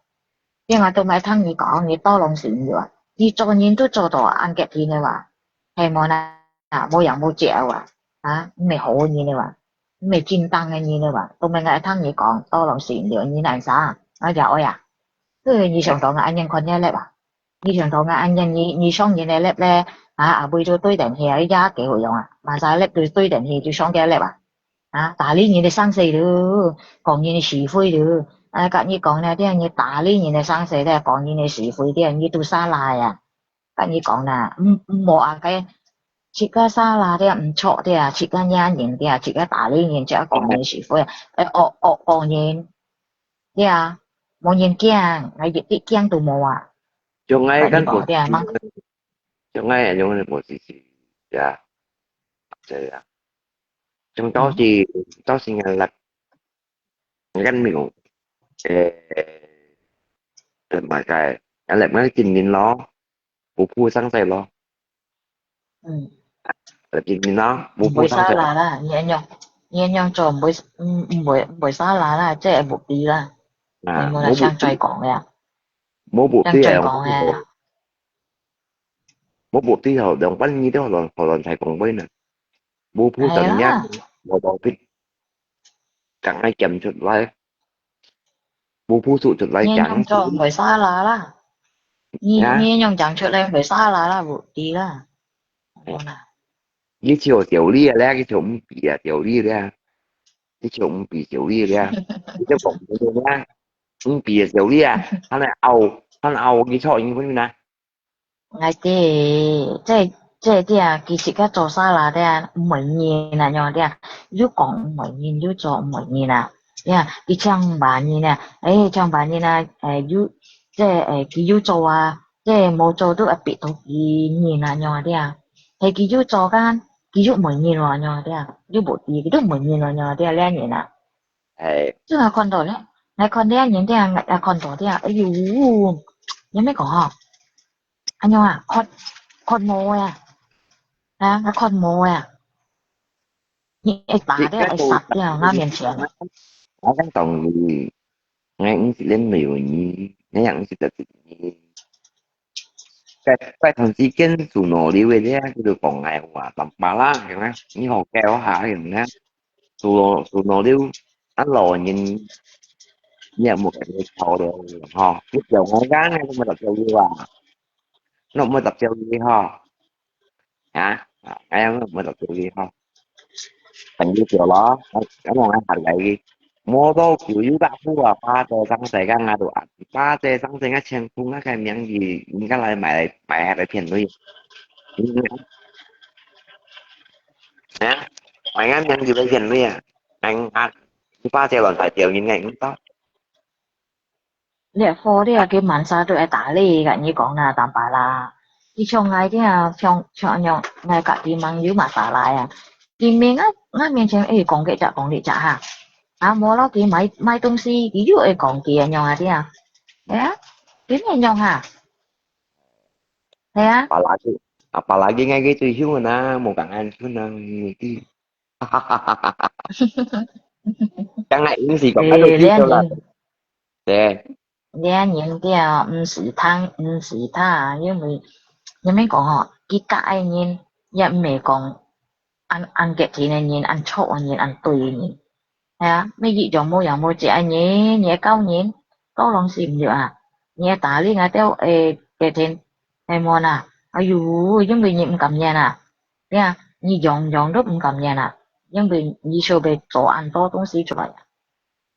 因為都毋係聽你講，你多lòng死了啊！你做人都做到恁極品个話，係無啦？啊，無樣無隻个話，啊，毋係好个人个話，毋係正當个人个話，都毋係𠊎聽你講，多lòng死了，你難啥？𠊎就愛啊！對，你想到𠊎恁樣看你个話，你想到𠊎恁樣，你你上人个勒咧，啊，阿妹就對等去，也幾好用啊，馬上勒對對等去就上个勒啊！ 啊，打理人个生死咯，講人个是非咯。啊，跟你講呢，這你打理人个生死咧，講人个是非，這你都沙拉呀。跟你講啦，毋毋好啊，該自家沙拉這毋著這，自家惹人這，自家打理人，自家講人是非，誒，惡惡講人，這啊，無人驚，𠊎一滴驚都無啊。像𠊎跟你講這，吂，像𠊎用个模式是呀，這樣。 像到時到時𠊎，𠊎跟你講，誒，誒，麼个，𠊎來𠊎見面咯，無負生死咯，嗯，來見面咯，無負生死。毋會沙拉啦，你恁樣你恁樣做毋會毋毋會毋會沙拉啦，這係目的啦。啊，你無啦，想再講呀，無目的啊，想再講呀。 無目的吼，兩萬二都好亂好亂才講話呢。無鋪等呀，無道德，講愛講出來，無鋪出出來講。你用做毋會沙拉啦，你你用講出來毋會沙拉啦，無的啦。你就條理啊，你就毋比啊，條理啊，你就毋比條理啊，你就講條理啊，毋比啊條理啊，還來拗，還拗你錯，你分呢？ 𠊎知，這這點其實个做沙拉个，毋會認啊，樣个，又講毋會認，又做毋會認啊。呀，佢請別人啊，誒，請別人啊，誒，又，這，誒，佢又做啊，這無做都會逼到佢認啊，樣个。係佢又做个，佢又毋會認咯，樣个，又無知，佢都毋會認咯，樣个，這人啊。誒，這𠊎看到咧，𠊎看這人，這𠊎看到這，哎喲，有咩講吼？ 恁樣啊，看看無啊，啊，𠊎看無啊，你會打掉，會殺掉，𠊎面前。𠊎講道理，𠊎毋係恁無有你，𠊎也毋係得罪你。該該段時間做老劉个咧，佢就講𠊎話，當巴拉，你好搞下，你呢？ 做做老刘，恁老人，你也無跟佢吵了，吼，你叫𠊎講，𠊎都無得叫你啊，你無得叫你吼，啊，啊，𠊎也無得叫你吼，等佢叫咯，𠊎𠊎講𠊎下來个，無到九有百戶啊，巴仔上世間𠊎都啊，巴仔上世間千戶，𠊎个名字，你敢來買買下來騙你？ 啊，買个名字來騙你啊！哎啊，你巴結亂大條人个，你到。這貨這个蠻殺都會打理个，你講啦，當巴拉。你像𠊎這，像像樣，𠊎家己網友嘛打來啊。佢面啊，𠊎面前，誒，講這隻，講這隻哈。啊，無咯，佢買買東西，佢又會講佢个樣啊，這。哎呀，佢咩樣哈？ 係啊。巴拉佢，啊，巴拉佢，𠊎个最凶个啦，無講恁樣啦，你知。講𠊎毋係講，𠊎都知道啦。對，這人，對。這人个，毋係聽，毋係聽，因為，你免講吼，佢教个人，也毋係講，恁恁激情个人，恁錯个人，恁對个人。 係啊，乜一樣無樣無質个人，你會教人，教人係毋對啊？你會打理𠊎兜，誒，隔天，係無啊？哎喲，因為你毋甘願啊，對啊，你樣樣都毋甘願啊，因為你想要做恁多東西出來啊，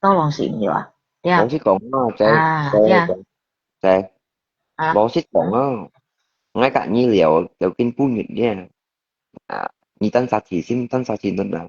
教人係毋對啊？對啊。老實講啊，在啊，在對啊。在，啊。老實講啊，𠊎佮你聊聊緊半日了。 啊，你單殺自身，單殺自身啊！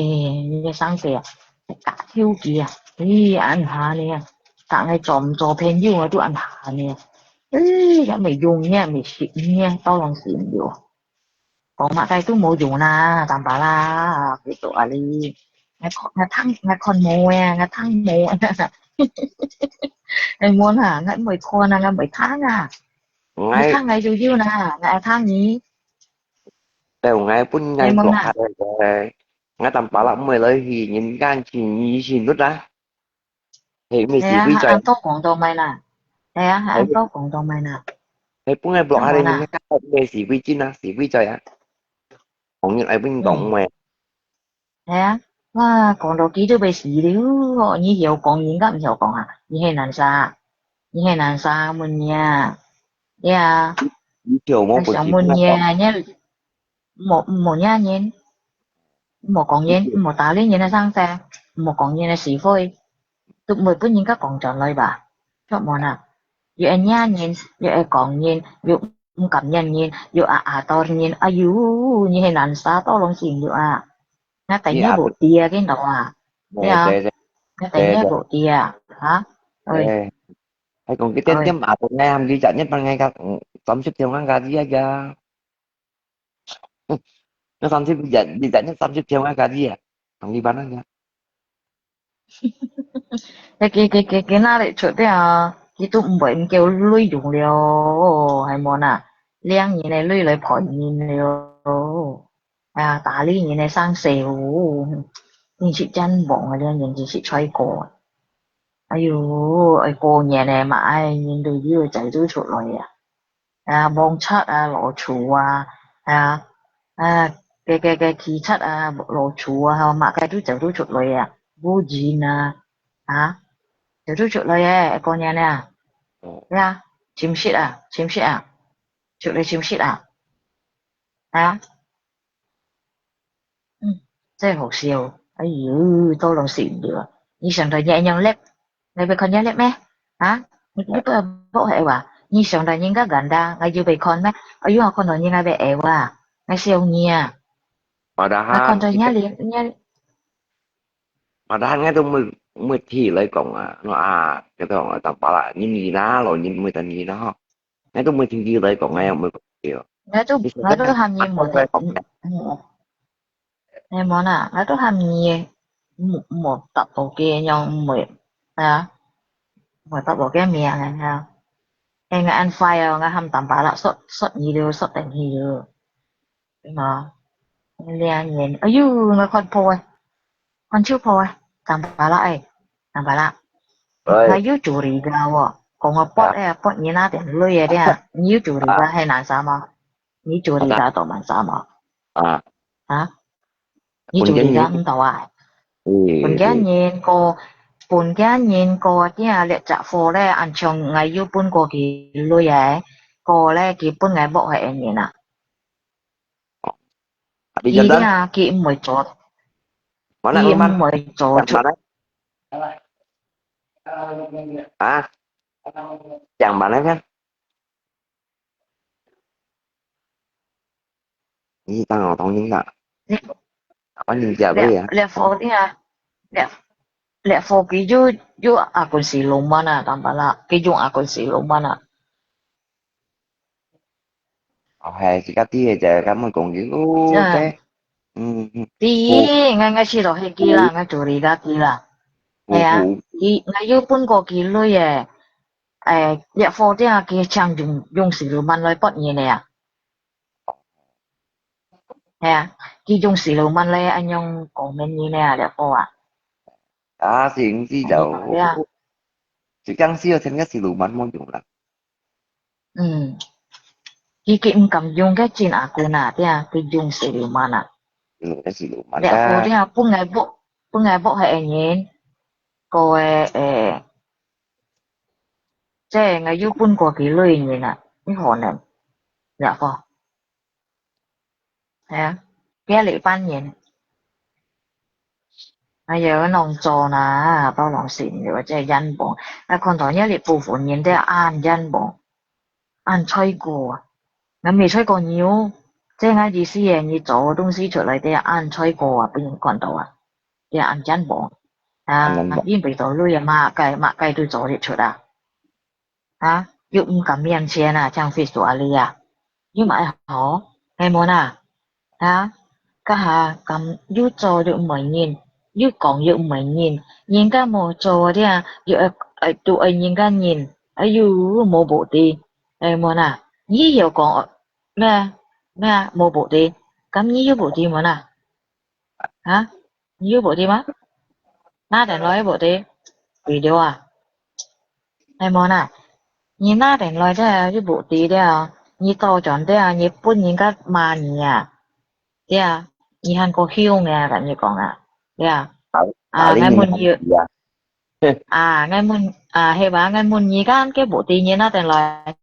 你个生死啊，假手機啊，咦，恁下呢，逐日做毋做朋友啊，都恁下呢。誒，也毋會用呢，毋會食呢，到浪時毋用。講麼个都無用啦，淡薄啦，佢做啊你。𠊎看，𠊎聽，𠊎看無啊，𠊎聽無啊。誒，無啦，𠊎毋會看啊，𠊎毋會聽啊。你聽𠊎就有啦，𠊎愛聽你。 對，𠊎分𠊎block下來，𠊎淡薄啦，毋會來去人間尋你尋律啊。係，毋係係啊，係會做。還恁多講到咩啦？係啊，還恁多講到咩啦？係分𠊎block下來，人間毋係係會真啊，係會做啊。講人愛分講毋係。 係啊，哇，講到佢都會死了哦！你曉講人家毋曉講啊？你係難啥？你係難啥問你啊？呀，你曉無？𠊎想問你啊，你無無惹人，無講人，無打理人个生死，無講人个是非，都毋會分人家講轉來吧？著無啊？又愛惹人，又愛講人，又毋敢惹人，又啊啊到人，哎喲，你係難啥到攏是毋著啊！ 𠊎等下無跌啊，見到啊？對啊，𠊎等下無跌啊，哈？哎，還講佢點點啊，𠊎喊佢一日分𠊎个，嗯，三十條𠊎个價錢啊，呀。𠊎三十日，一日三十條𠊎價錢啊，同你辦啊，呀。 佢佢佢佢佢哪裡出个啊？佢都毋會毋夠鐳用了，係無啊？領人个鐳來賠人了，哎呀，打理人个生死哦，真係真忙啊！領人真係衰過啊！哎喲，愛過年个嘛，哎，人都有走都出來啊！ 啊，摸賊啊，老鼠啊，啊，啊，个个个欺賊啊，老鼠啊，吼，麼个都走都出來啊，烏蠅啊，啊，走都出來誒，過年啊，哦，呀，尋食啊，尋食啊，出來尋食啊，啊。 嗯，真好笑。哎喲，到攏死毋著啊！你想到你恁樣叻，𠊎會看你叻咩？啊？你你不要บอก係話，你想到人家ganda，𠊎又會看咩？哎喲，看到你𠊎會誒話，𠊎笑你啊！Padahal，𠊎看到你啊，你你，padahal𠊎都無無提來講啊，no啊，佢講啊，當巴拉，你你啦，老人無得你啦吼。 𠊎都無聽佢來講，𠊎也無講佢。𠊎都，𠊎都喊你無得，嗯，嗯，誒，無啦，𠊎都喊你，無，無答到佢樣，毋會，啊，無答到佢名啊，誒，𠊎恁壞哦，𠊎喊淡巴拉，煞，煞你了，煞等你了，對嗎？兩年，哎喲，𠊎看破誒，看手破誒，淡巴拉誒，淡巴拉。 哎。𠊎有curiga哦，講个pot誒，pot你拿點鐳誒這，你有curiga係難啥無？你curiga到難啥無？啊。啊？你curiga毋到啊？嗯。分佢人過，分佢人過點這隻貨咧，恁像𠊎有分過佢鐳誒，過咧佢分𠊎剝係恁樣啊。佢咧，佢毋會做，佢毋會做出。 啊？講麼个呢？你當我當人啦。你，我人家這，這貨定啊，這，這貨佢就，就akun siluman啊，當然啦，佢用akun siluman啊。哦，係，自家知个就，敢會講佢咯，啊。嗯，嗯。知，𠊎，𠊎試到係佢啦，𠊎curiga佢啦。係啊，佢，𠊎有分過佢鐳个，誒，這貨店佢常用，用siluman來撥人个啊。 係啊，佢用siluman來恁樣過面人个啊，這貨啊。啊，係，毋知就，係啊。就講係有聽个siluman無用啦。嗯，佢，佢毋敢用个真akun啊，對啊，佢用siluman啊。用个siluman啊。這貨對啊，分𠊎屋，分𠊎屋下个人，過个，誒，這𠊎有分過佢鐳人啊，有可能，這貨。 係啊，這禮拜年。哎呀，攏做啦，包攏心，或者眼望。啊，看到這裡部分人都恁眼望，恁衰過啊。那沒衰過你哦，這𠊎意思耶，你做東西出來都恁衰過啊，分人看到啊，這恁眼望。啊，恁眼望。因為到鐳啊，麼个，麼个都做得出啊。 啊，又毋敢面前啊，像Facebook啊哩啊，又嘛愛好，係無哪？啊，該下敢又做又毋會認，又講又毋會認，人家無做个啊，又愛，愛，都愛人家認，哎喲，無bukti，係無哪？你又講，咩啊，咩啊，無bukti，敢你有bukti無哪？啊？ 你有bukti嗎？拿等來bukti，video啊？係無哪？你拿等來這有bukti了，你倒轉這，你分人家罵你啊，對啊，你還過凶啊，跟你講啊，對啊。啊，𠊎問你，啊，𠊎問，啊，係吧？𠊎問你，該bukti你拿等來，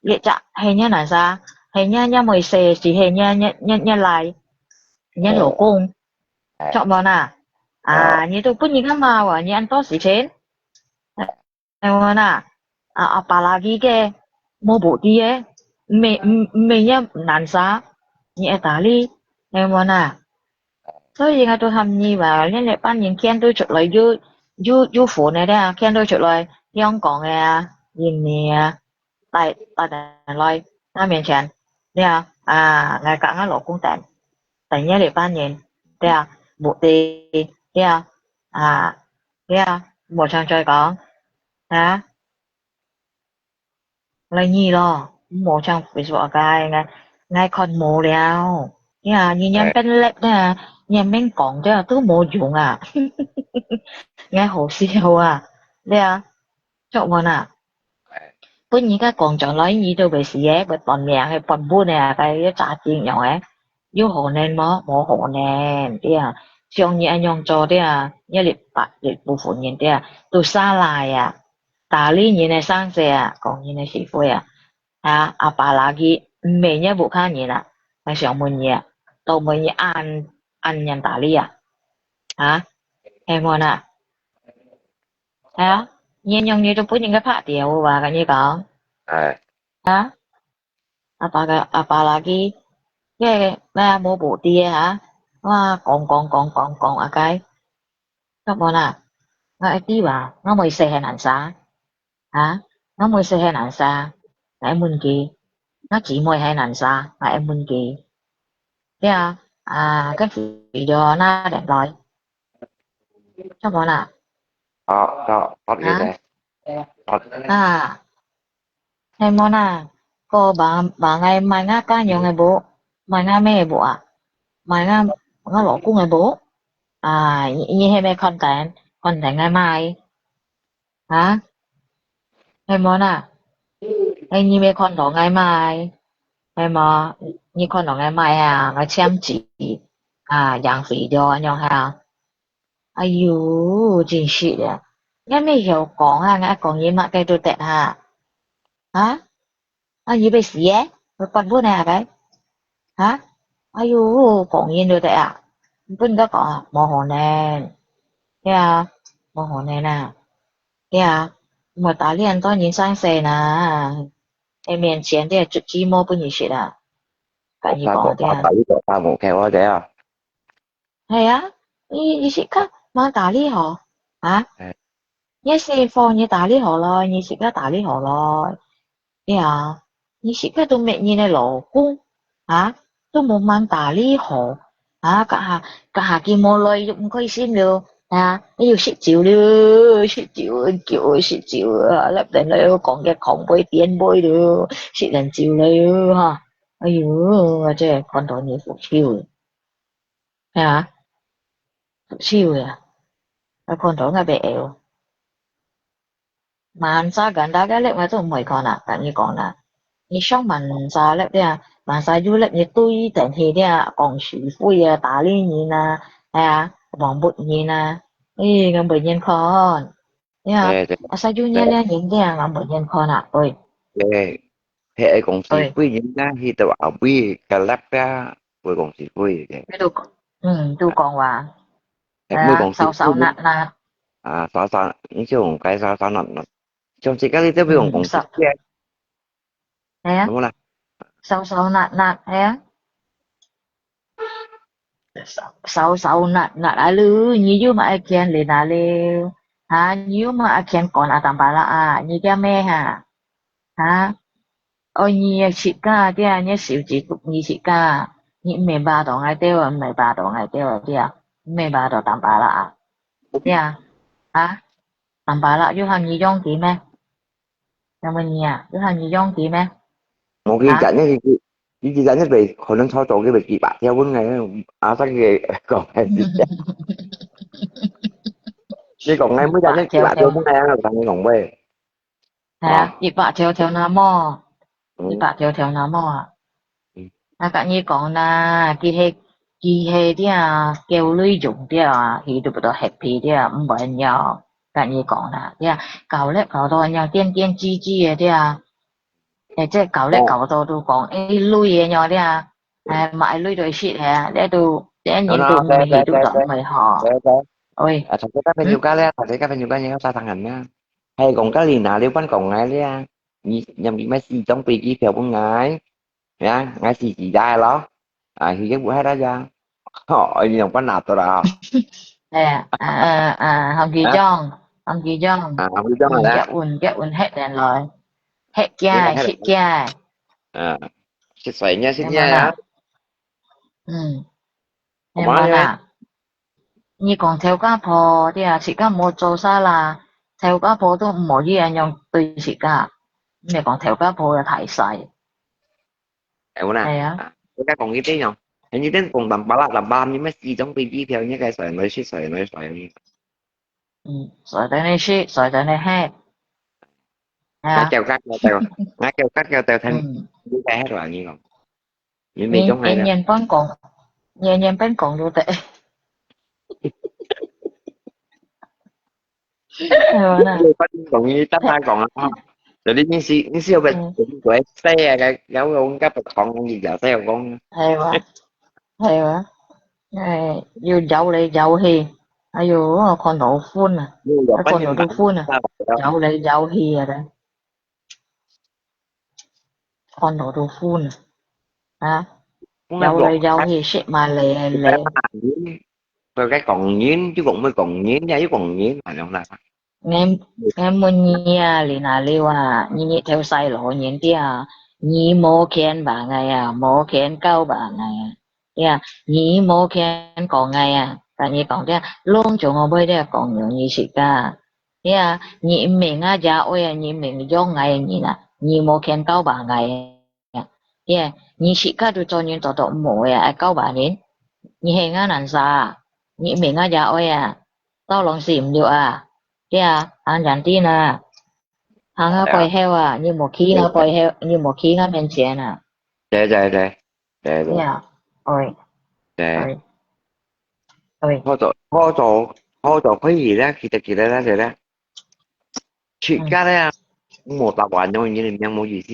一隻係你哪儕？係你，你妹婿，是係你，你，你，你倈，你老公？ 著無哪？啊，你都分人家罵哦，你恁多事情，係無哪？啊，apalagi个，無bukti个，毋係，毋，毋係你哪儕，你愛打理，係無哪？所以𠊎都喊你話，恁樣半年見都出來有，有，有份个咧，見都出來，香港个啊，印尼啊， 帶，帶等來，那面前，對啊，啊，𠊎佮𠊎老公等，等這禮拜年，對啊，目的，對啊，啊，對啊，無像再講，啊，來你咯，無像Facebook个，𠊎，𠊎看無了，對啊，你連變lab个，你連講个都無用啊，𠊎好笑啊，對啊，著無哪？ 分人家講轉來，你都會死个，會斷命个，斷本个啊，該要詐精樣个，有可能無？無可能，對啊。像你恁樣做，對啊，一禮拜一部分人，對啊，都salah啊，打理人个生死啊，講人个是非啊，啊，apalagi毋係你屋下人啊，𠊎想問你啊，都問你恁，恁樣打理啊，啊，係無哪？ 係啊，你樣你都分人家拍掉啊，跟你講。哎。啊？Apa个，apalagi，這个，那無bukti个哈，哇，講講講講講啊該，著無哪？𠊎愛知哇，𠊎妹婿係哪儕？啊？𠊎妹婿係哪儕？𠊎愛問佢。𠊎姊妹係哪儕？𠊎愛問佢。對啊，啊，該video拿等來。 著無哪？好，好，好，啊？好。啊，係無哪？哥，幫，幫𠊎買𠊎家娘个屋，買𠊎妹个屋啊，買𠊎，𠊎老公个屋。啊，你，你係毋係看等，看等𠊎買？ 啊？係無哪？哎，你乜看到𠊎買？係無？你看到𠊎買啊？𠊎簽字啊，養肥了恁樣哈？哎喲，真是个！𠊎乜曉講啊，𠊎講你麼个都得哈？啊？ 啊，你會死个？會發瘟个啊該？哈？哎喲，講人都得啊！你分人家講啊，無可能。對啊，無可能啊。對啊，莫打理恁多人生死啦。在面前，對，出雞毛分你食啊。跟你講，對啊。打理到大門口，我知啊。 係啊，你，你係較莫打理吼。啊？你食飯你打理好咯，你自家打理好咯。哎呀，你自家都乜人个老公，啊，都無蠻打理好，啊，這下，這下佢無來又毋開心了，啊，你又食酒了，食酒，酒，食酒，啊，立等來又講个講杯顛杯了，食等酒了，哈。哎喲，我真係看到你福氣了。 係啊，手啊，啊，看到𠊎會噭。Mansa ganda个粒𠊎都毋會看啊，同你講啦。你想mansa粒啊，mansa you粒你對等去啊，講是非啊，打理人啊，係啊，忘不人啊，誒，𠊎毋願看。呀，對，對，啊，sa you你這人个啊，𠊎毋願看啊，喂。對，係愛講是非人家，佢都後尾个粒啊。 會講是非个。佢都講，嗯，都講話，係啊，會講是非。愁愁納納。啊，愁愁，你就用該愁愁納納。像自家你都會講講是非。係啊。有無啦？愁愁納納，係啊。愁愁納納啊，你又嘛愛見人啊了，哈，你又嘛愛見講啊，當巴拉啊，你驚咩哈？ 哈？哦，你个自家，對啊，你手指你自家，你毋係罵到𠊎兜啊，毋係罵到𠊎兜啊，對啊，毋係罵到當巴拉啊，對啊，啊？當巴拉有喊你用佢咩？有問你啊？有喊你用佢咩？無佢講，你佢佢佢講，你被可能操作佢被幾百條分个，啊，生个講个，你講个每日你幾百條分个，啊，同你講喂。 係啊，一百條條那毛，一百條條那毛啊。啊，同你講啦，佢係佢係這啊，叫你用這啊，佢都不得happy這啊，毋會要。同你講啦，這啊，搞咧搞到恁樣，癲癲雞雞个這啊，誒，這搞咧搞到都講，誒，累个樣這啊。 誒，買鐳都識啊，這都，這年都毋係都當毋係吼。喂。啊，頭先个朋友家咧，頭先个朋友家你要殺生人咩？係講个你哪裡般講个咧？你，你買四張飛機票分𠊎，呀，𠊎四四隻咯，啊，已經不係啦呀。哦，你用般拿到啦。誒，啊啊啊，洪局長，洪局長，啊，洪局長啊，結婚結婚歇等來，歇驚歇驚。啊，食水呢，食驚啊。 嗯，係嘛啦？你講頭家婆，對啊，自家無做啥啦，頭家婆都無恁樣對自家，你講頭家婆个大細。係啦，係啊，自家講一點樣，你等講淡薄啦，淡薄，你乜四張飛機票，你該算來食，算來算。嗯，算等你食，算等你食。係啊。該叫佢，該叫佢，該叫佢，該叫佢，嗯，你該係話你講。 你每種係啦。年年半講，年年半講都得。係嘛啦？你半講，你單單講啊，所以你是你是有个有个細啊，个有个个不同，你就這樣講。係嘛？係嘛？誒，又搖來搖去，哎喲，看到昏啊，看到都昏啊，搖來搖去啊！ 看到都昏啊！啊，搖來搖去，食嘛咧咧。佢該講人，又講毋會講人，又講人，恁樣啦。𠊎𠊎問你啊，你哪裡啊？你日頭晒落人啲啊？你無權話𠊎啊，無權教話𠊎啊。 呀，你無權講𠊎啊，但你講這，攏總我會這講你自家。呀，你毋係𠊎爺哀啊，你毋係養𠊎个人啊，你無權教話𠊎啊。呀，你自家都做人做到毋好啊，愛教話人，你係𠊎難啥啊？你毋係𠊎爺哀啊，到lòng死毋了啊，呀，行遠點啊，行啊背後啊，你莫企啊背後，你莫企啊面前啊。對對對。 對對。呀，對。對。對。對。好做好做好做可以啦，記得記得啦，對啦。出家咧，無答案，用你个名無意思。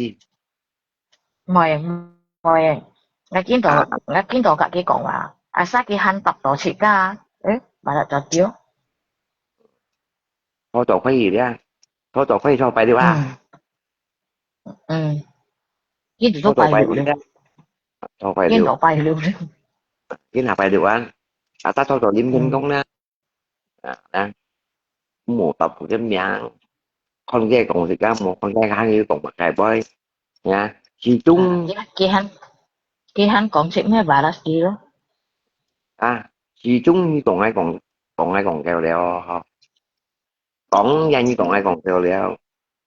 毋會毋會，𠊎見到𠊎見到佢講話，啊，煞佢還答到出家，誒，馬上就丟。好做可以啦，好做可以做拜六啊。嗯，嗯，佢就做拜六咧。 做拜六。見到拜六。見下拜六啊，啊，打早早臨天光啦。啊，啊。無答佢个名，看佢講自家無，看佢還有講麼个話，呀，始終佢佢還佢還講食咩話啦事咯。啊，始終佢講愛講講愛講夠了吼，講也佢講愛講夠了，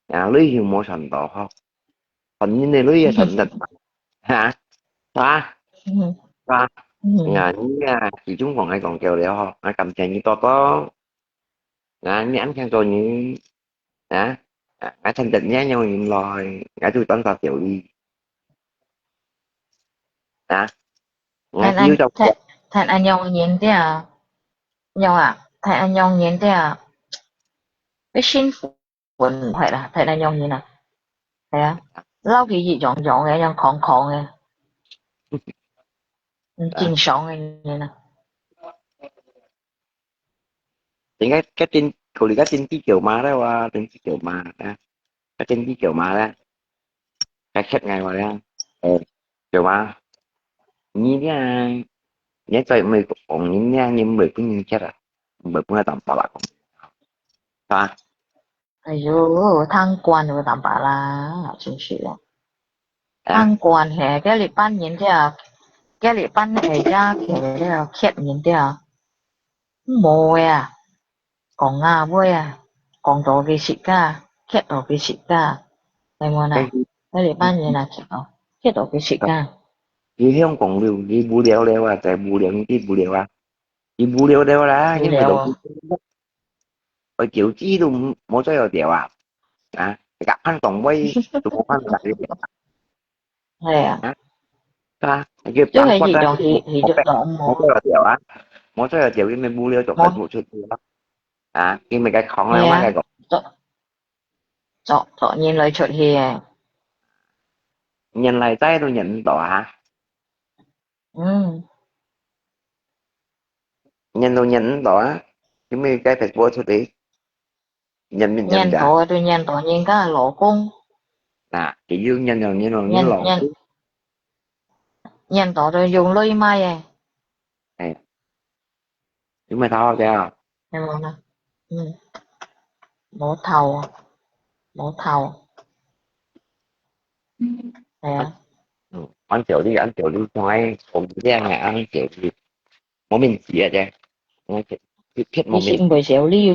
啊，你又無傳到吼，反正你你也傳得，哈，啊，嗯啊，嗯啊，你啊，始終講愛講夠了吼，啊，感謝你多多，啊，你恁聽到你。 啊，啊，啊，趁得你有人來，啊，就當作小禮。啊，啊，但有就但但恁樣人的啊，有啊，但恁樣人的啊，會辛苦，會啦，但恁樣人啊，係啊，老佢一樣樣个，樣空空个，嗯，正常个人啊。 應該該定，佢哋該定啲叫嘛啦哇，定啲叫嘛啦，該定啲叫嘛啦，該客人話啦，誒，叫嘛，你呢，你再毋係講人呢，你毋係分人客啊，毋係分佢當白啦講，係嘛？哎喲，貪官有淡薄啦，真是啊。啊，貪官嘿，該日本人這，該日本人這，這个客人這，無个啊，講啊，會啊，講到佢自家，客到佢自家，係無啦？該日本人啊，客到，客到佢自家。你香港了，你無聊了啊，再無聊，你無聊啊，你無聊了啦，你咪老。 我九G都無再有條啊，啊，你甲翻講威都無翻來條係啊，啊，啊，你叫就係反骨啊，佢用佢佢就講無再有條啊，無再有條，因為無聊做乜做出去啊，啊，因為該講啊，係啊乜該講，做做做人來出去个，原來在都認唔到啊，嗯，認都認唔到啊，因為該Facebook出去，認唔認認得啊？到就認到人家老公，嗱，佢又認到認到認認老公，認認到就用鐳賣个，哎，有沒有討好嘅啊？係無啦？嗯，無頭啊，無頭，係啊。嗯，按照你，按照你講，哎，講這樣啊，按照你，無面子啊，這，我這，這，這無面子。佢食毋會少料，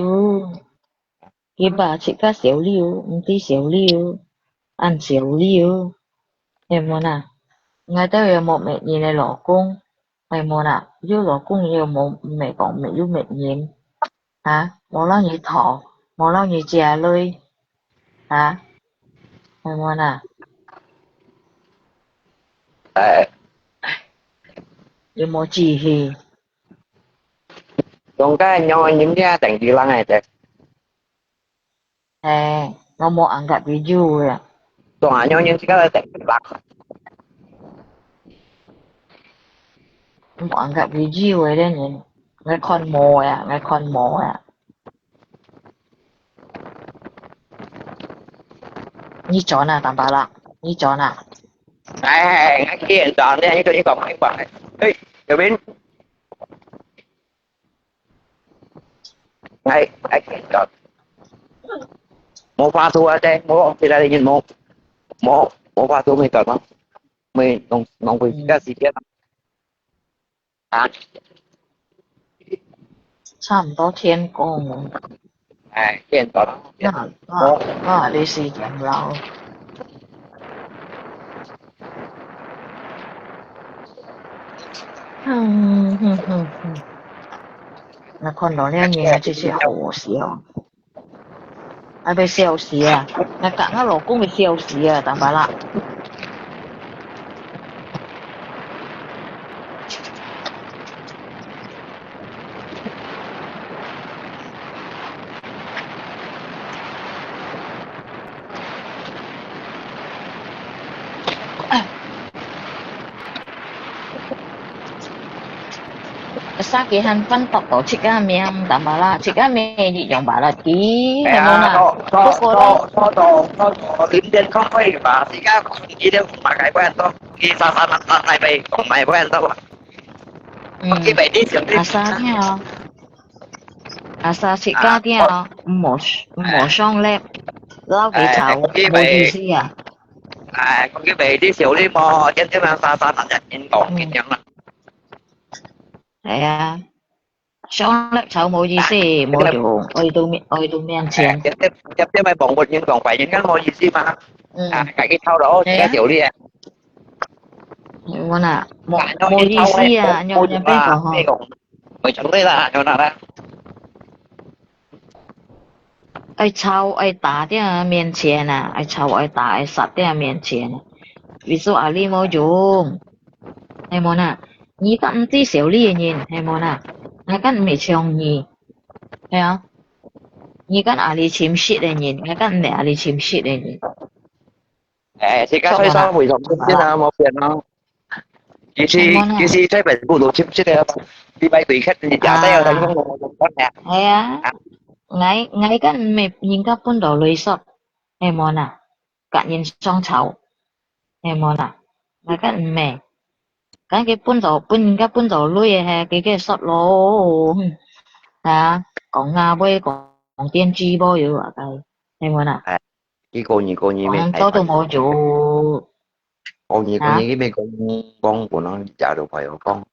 佢爸食較少料，毋知少料，恁少料，係無啦？𠊎兜又無罵人个老公，係無啦？有老公又無，毋係講罵有罵人，啊，無讓你討，無讓你借鐳，啊，係無啦？哎，有無志氣？用該樣个人家等於人來的，係，我無安甲video个，當然樣人自家來等於人。無安甲video个咧人，𠊎看無呀，𠊎看無呀。你轉啊，淡薄啦，你轉啊。哎，𠊎見到呢，你跟你講，你講，哎，這邊，哎，哎，見到，無法度啊，這，無，其他人無，無，無法度，沒搞到，沒浪，浪費自家時間。 啊，差毋多天光了。哎，變短。那那那你是养老。嗯哼哼哼，那看到了你啊，这是好笑。啊，要笑死啊！那讲我老公要笑死啊，当巴拉。 Sakit han pan tok to chika miam tambala chika me di yong bala ti. 哎呀，到到到到到到零点钟可以吧？这个一点五百块不然到，一三三三三台北，五百块不然到吧？我一百一十 Asa niya. 啊，沙食加點哦，毋好毋好上力，撈佢炒，哎，講佢無意思啊。哎，講佢袂知少你無，天天啊沙沙打日運動咁樣啦。係啊，上力炒無意思，無用，愛到面愛到面前。哎，天天天天咪忙活運動，白人家無意思嘛。嗯。啊，改佢炒咯，係啊。自家少你啊。係無啦，無無意思啊，你你別講吼。 會成功啦，有哪啦？愛吵愛打在面前啊，愛吵愛打愛殺在面前啊，為所阿里無用，係無啦？你敢毋知少你个人，係無啦？𠊎敢毋係像你，係啊？你敢阿里侵蝕个人，𠊎敢毋係阿里侵蝕个人。哎，自家所以說為什麼現在無變咯？ 其實其實在本部都識識个，禮拜對客你家帶个，但係我講講。係啊，𠊎𠊎个毋係人家分到雷索，係無啦？甲人相吵，係無啦？𠊎个毋係，甲佢分到分人家分到雷个，係佢个索咯，啊，講啊會講電視無有啊，該係無啦？哎，佢講你講你咩？講到都無有。 講你講你，你咪講講講咯，你假都朋友講。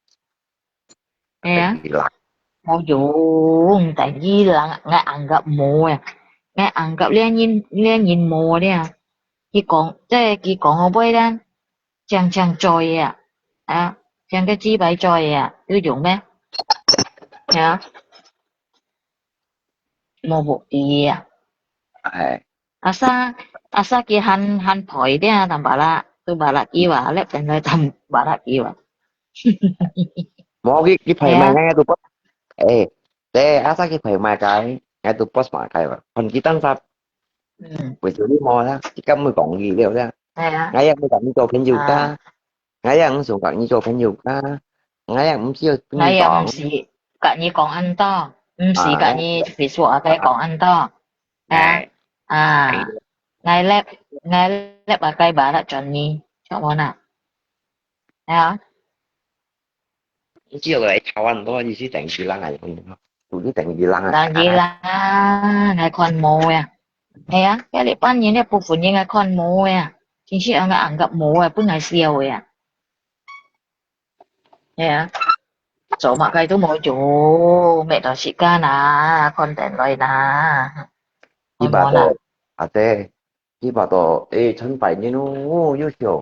係啊，無用，但係人，𠊎硬甲無啊，𠊎硬甲連人連人無了。佢講，即係佢講个話咧，正正嘴啊，啊，像个雞排嘴啊，有用咩？係啊，無目的啊。哎。 Asa asa佢han han poi dia tambala, tu balak kiwa, lep dan lai tambala kiwa. 無，佢佢排賣，係啊。𠊎都不，誒，對，asa佢排賣个，𠊎都不買个，看佢當時，嗯。為什麼無啦？佢敢會講佢了啦？係啊。𠊎也毋敢做朋友个，啊。 𠊎也毋想甲你做朋友啊，𠊎也毋需要分你講。𠊎也毋使甲你講恁多，毋使甲你Facebook啊，該講恁多。啊，啊，𠊎lep，𠊎lep啊，該barat轉你，著無啦？係啊。你只有來台灣多，你是等於人啊，有你等於人啊。當然啦，𠊎看無呀。係啊，該你半年你部分人𠊎看無呀，真係恁个硬甲無呀，本來笑呀。 係啊，做麼个都無做，搣到時間啊，看電腦啦。起碼都，阿姐，起碼都，誒，成百年咯，又少，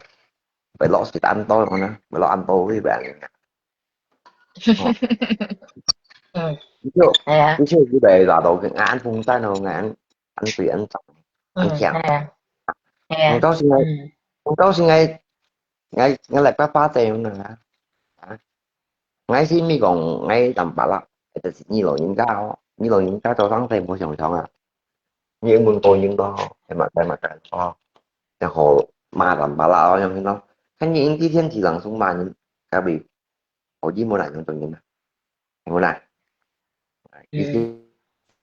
會落時間多呢，會落恁多位人。嗯，你就，係啊。你就預備拿到个硬風扇哦，硬，硬水，硬長，硬強。嗯，係啊。係啊。你到時候，嗯。你到時候 𠊎，𠊎來爸爸仔樣啊。啊，𠊎是毋係講𠊎當巴拉，就是你老人家哦，你老人家做生意無想像啊。你問過人个，係嘛，係嘛，哦，然後罵當巴拉哦，樣咯。看你應該天氣冷，送罵人，隔壁，我一無來用中人啊，係無啦？意思，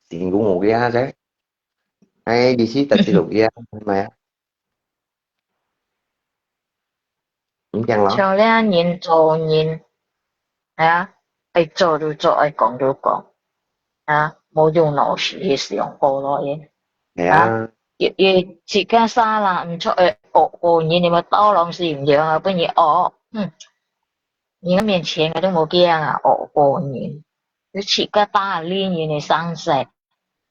辛苦我个啊，噻。哎，意思，但是落去啊，係咪啊？ 毋驚咯。像這人做人，啊，愛做就做，愛講就講，啊，無用腦屎去想過咯，耶。係啊。啊，佢，佢自家沙啦，毋出去惡過人，你咪刀郎是毋樣啊，分你惡，哼。你个面前𠊎都無驚啊，惡過人。你自家打理人个生死。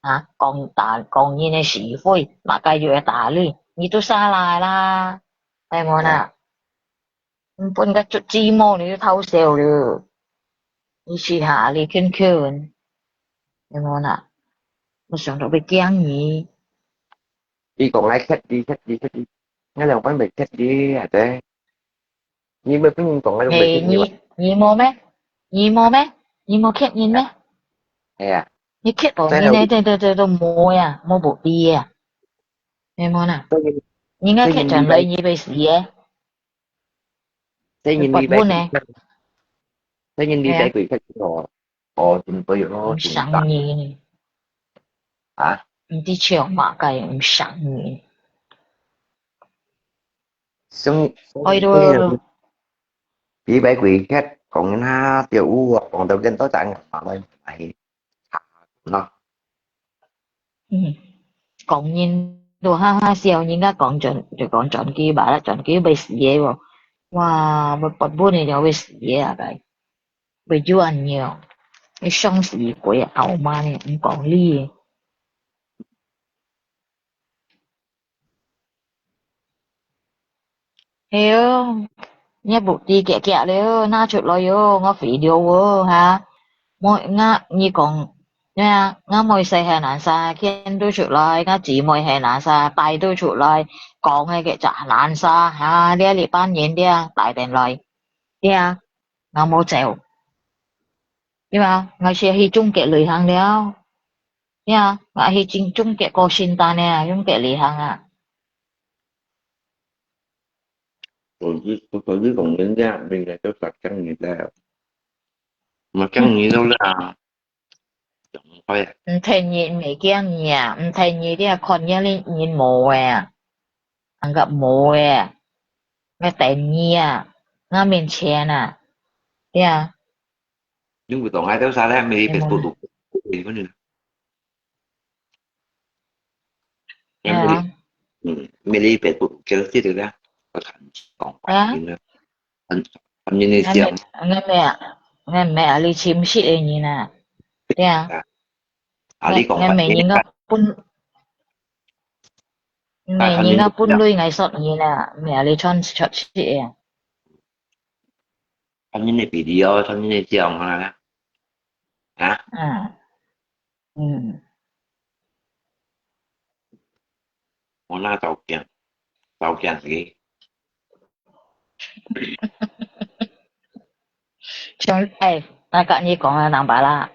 啊，講打，講人个是非，麼个又愛打你？你都沙拉啦，係無啦？嗯。你分个足雞毛，你都偷笑了。你試下，你圈圈，係無啦？我想到會驚你。你講𠊎客氣，客氣，客氣，𠊎兩班袂客氣，阿姐。 你毋係分人講，𠊎都毋係分你話。你，你無咩？你無咩？你無欠人咩？係啊。你欠無人呢，這，這，這都無呀，無目的呀。係無啦？人家欠轉來，你會死耶。你不穩呢。所以你在鬼客哦，哦，真對哦，毋想你。啊？毋知笑麼个，毋想你。 生，哎，對。比白鬼客講那條路啊，講到跟到咱阿媽來，哎，喏。嗯，講人都哈哈笑，人家講轉就講轉佢吧，轉佢會死个喎。哇，會發癲个就會死个啊，該會有恁樣，會想死鬼啊，後媽呢，毋講理。 係哦，你目的夾夾了，拿出來哦，我肥料哦，哈。我，我，你講，對啊，我妹婿係南沙，牽都出來，我姊妹係南沙，帶都出來，講个个就南沙，哈，這一班人這帶等來，對啊，我無走，對吧？我先去中國旅行了，對啊，我去中，中國過聖誕了，中國旅行啊。 手机，手机讲人家，人家就发讲你了。我讲你了啦，讲快啊。毋听你，毋係讲你啊，毋听你，你看你个人無个啊，人家無个，我等你啊，我面前啊，對啊。你不懂，还多少咧？没Facebook都，你们。 係啊。嗯，每日Facebook就知道啦，我看講啊，嗯，很，很明顯。𠊎毋係，𠊎毋係啊，你親戚个人啊，對啊。啊，你講，𠊎毋係人家本，毋係人家本來𠊎識人啊，毋係啊，你穿出去个。穿你个video，穿你个相啊，啊？嗯。 嗯。無拿照鏡，照鏡係。像，欸，𠊎甲你講啊，人爸啦，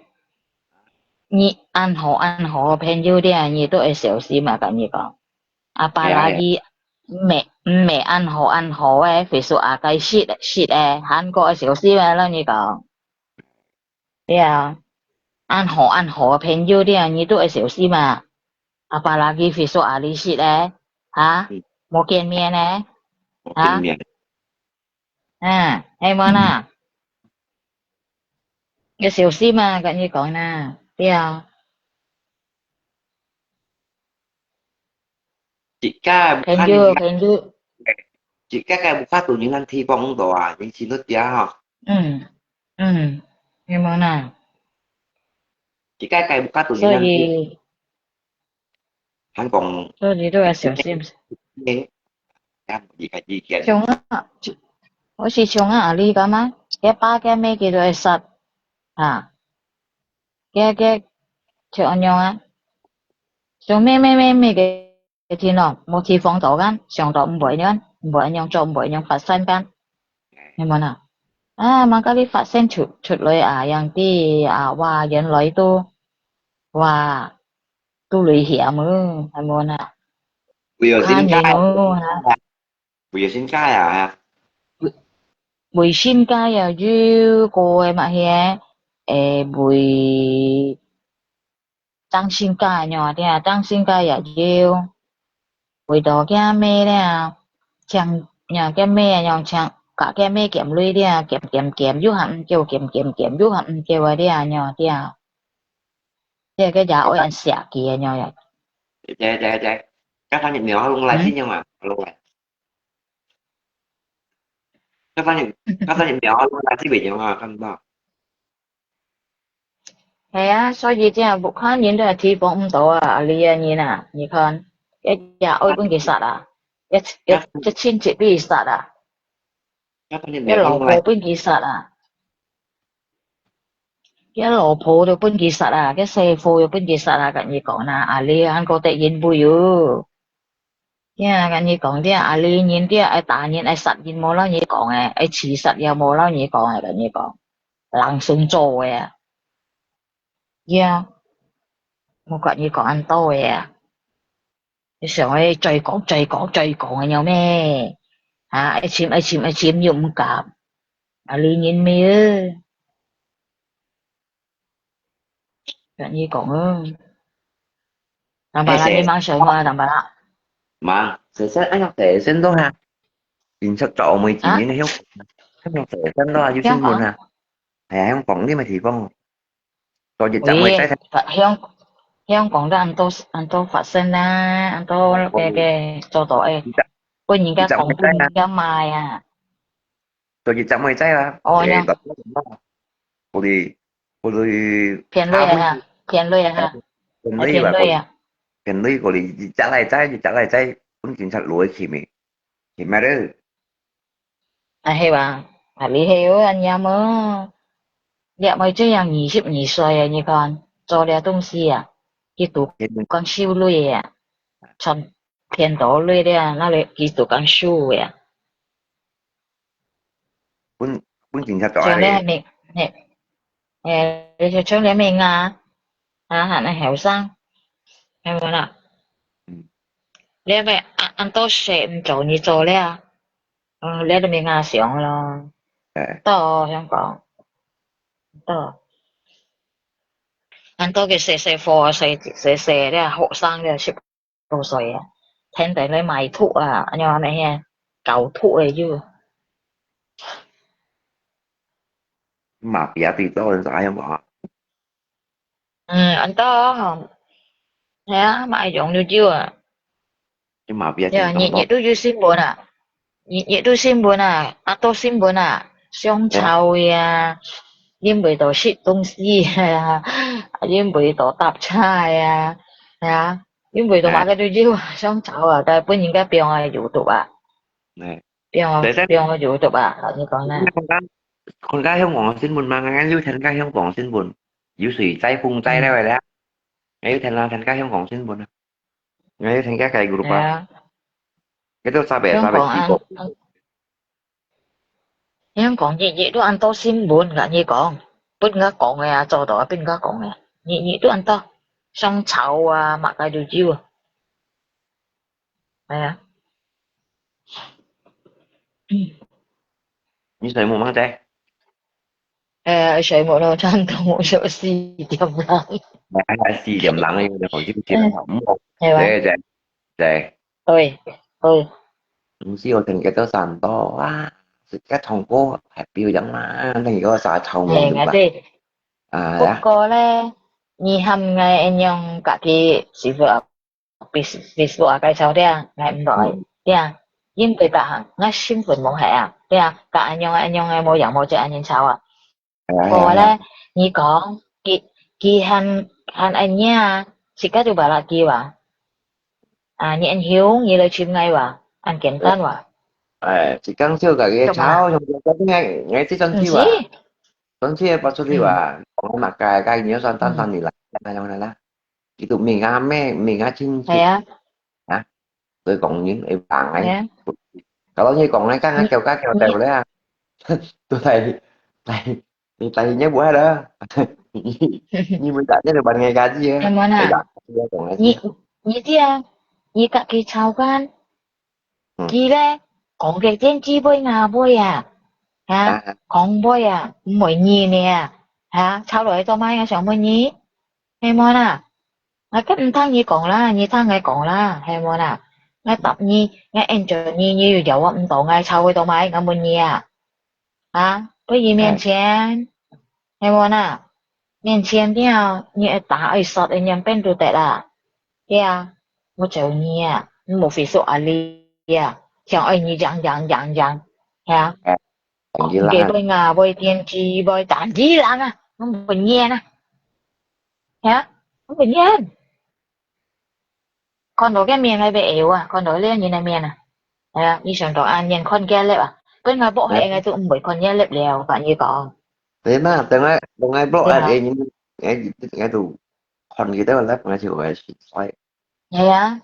你恁好恁好个朋友咧，你都愛小心啊，甲你講。阿爸啦，佢毋係，毋係恁好恁好个，Facebook啊，該識个，識个，還過愛小心啊，摎你講。 對啊，恁好恁好个朋友，對啊，你都愛小心啊。Apalagi Facebook啊，你識个，哈？嗯。無見面呢，無見面。哈？嗯，係無啦？嗯。愛小心啊，甲你講啦，對啊。 自家个屋下，朋友，朋友。自家个屋下都人人地方到啊，人去到遐吼。嗯，嗯，有無啦？自家个屋下都人人地，所以，還講，所以你都要小心。欸，啊，你家己見。像啊，好似像啊，你講啊，佢爸佢姆佢都會殺，啊，佢，佢，像恁樣啊，像咩咩咩咩个 一定咯，無地方到kan，想到毋會恁樣，毋會恁樣做，毋會恁樣發生kan，係無啦？啊，吂甲你發生出，出來啊，樣个啊，哇，原來都，哇，都危險哦，係無啦？為了身家，看人哦，哈。為了身家啊，哈。為，為身家啊，有個个嘛，係，誒，為 當心个樣啊，當心个也有。為到佢姆咧，像，呀，佢姆樣像，甲佢姆減鐳咧，減減減，又還毋夠，減減減，又還毋夠啊，咧樣，咧。這个也會人寫佢个樣呀。對，對，對，對。該反正苗龍來，嗯。新疆嘛，龍來。該反正，該反正苗龍來，基本上啊，看不到。 係啊，所以這樣屋下人都係提防毋到啊，阿里个人啊，你看，一也愛分佢殺啊，一，一，一親戚分佢殺啊，一老婆分佢殺啊，一老婆都分佢殺啊，一細伙又分佢殺啊，甲你講啦，阿里還過得人背哦。 呀，甲你講，這阿里人，這愛打人，愛殺人，無摎你講誒，愛自殺也無摎你講誒，甲你講，人生做誒啊。呀，無甲你講恁多誒啊。你想誒，再講，再講，再講誒，有咩？啊，愛尋，愛尋，愛尋，又毋敢。阿里人咩？ 甲你講哦。Tambah啦，你吂想我，Tambah啦。吂，先生，哎呀，先生都哈，警察找我们几年了，啊？哎呀，先生都哈，有新闻啊。哎呀，用讲你们地方。做一隻妹仔，發-，香-，香港都恁多，恁多發生啊，恁多个，个做到誒，你隻，分人家講，你隻妹仔啊，分人家罵啊。做一隻妹仔啊，哦，誒，呀。个，不離，不離，騙鐳啊，騙鐳啊，騙鐳啊，哦，騙鐳啊。騙鐳過來，一隻來仔，一隻來仔，分警察摎佢去咩？去咩咧？啊，係吧？啊，你係有恁樣無？你妹這樣二十二歲啊，你看，做這東西啊，佢都講收鐳啊，賺騙到鐳了，那裡佢都講收啊。分，分警察做啊咧。像你還沒，你，誒，你就像你妹啊，啊，還後生，係無啦？嗯。你妹啊，恁多事毋做，你做了。 嗯，這都毋係𠊎想咯。誒。到香港，到。恁多个細細貨，細，細細个學生个十多歲啊，天天來賣毒啊，恁樣恁樣，搞毒个有。馬比亞對到人啥樣無啊？嗯，恁多吼。係啊，賣用就有啊。你馬比亞對，日日都有新聞啊。 日日都新聞啊，啊，都新聞啊，相吵个啊，因為都食東西啊，因為都搭車个啊，係啊，因為都麼个都有啊，相吵啊，但分人家放个YouTube啊，誒。放个，放个YouTube啊，你講呢？看該，看該香港个新聞嘛，𠊎有聽該香港个新聞，有誰再封再了个咧？𠊎有聽啊，聽該香港新聞啊。 𠊎有聽佢个group啊。係啊。佢都三百，香港啊，三百幾個。香港日日都恁多新聞，𠊎你講，分人家講个啊，做到分人家講个，日日都恁多，相吵啊，麼个都有啊。係啊。嗯。你睡目吂仔？ 誒，睡目咯，差毋多目就四點零。誒，四點零个，你好少少啦，嗯。毋好，係吧？對，對，對。對，對。毋係，𠊎聽佢兜三多，哇，自家唱歌happy樣嘛，聽佢个啥唱歌，誒，對吧？𠊎知。啊，呀。不過咧，你喊𠊎恁樣家己師傅啊， Facebook，Facebook啊，介紹這，𠊎毋愛，嗯。這，因為逐項，𠊎身份無係啊，這，該恁樣啊，恁樣啊，無樣無跡恁樣吵啊。係啊，係啊，無咧，係啊。你講，佢，佢喊，喊恁樣啊，自家就把佢救啊。啊，你恁凶，你來尋𠊎哇，恁簡單哇。誒，自家就自家吵，做麼？用自家个，𠊎，𠊎這種手啊。毋係。上次个發出去哇，嗯。講麼个，該你要算單單你來，嗯。那樣的啦。 佢都毋係𠊎姆，毋係𠊎親戚。係啊。啊，所以講人會煩个。係啊。Kalau你講个，剛剛叫，剛叫到了啊。都來，來，你來，你不愛了。你，你們打電話把人家家己啊。係無啦？對吧？你要講个。你，你這樣，你家己吵乾。 嗯。佢咧，講个電視尾啊尾啊，哈？啊。講尾啊，毋會認个啊，哈？吵落去做麼个？𠊎想問你，係無啦？𠊎更毋聽你講啦，你聽𠊎講啦，係無啦？𠊎答你，𠊎應著你，你又了解毋到𠊎吵會做麼个，𠊎問你啊。 啊，在佢面前，係無啦？面前了，你愛打愛殺，愛仰般都得啦。對啊，𠊎就你啊，你無會說啊你啊，想愛你贏贏贏贏，係啊。哎，講佢啦。講佢對啊，會電視，會打佢人啊，𠊎毋願啊。係啊，𠊎毋願。 看到个面𠊎會搖啊，看到這人个面啊。哎呀，你想到恁樣看佢咧啊，分𠊎block忒，𠊎都毋會看佢咧了，同你講。對嘛，等𠊎，等𠊎block忒，哎，哎，哎，都看佢兜咧，𠊎就會去衰。哎呀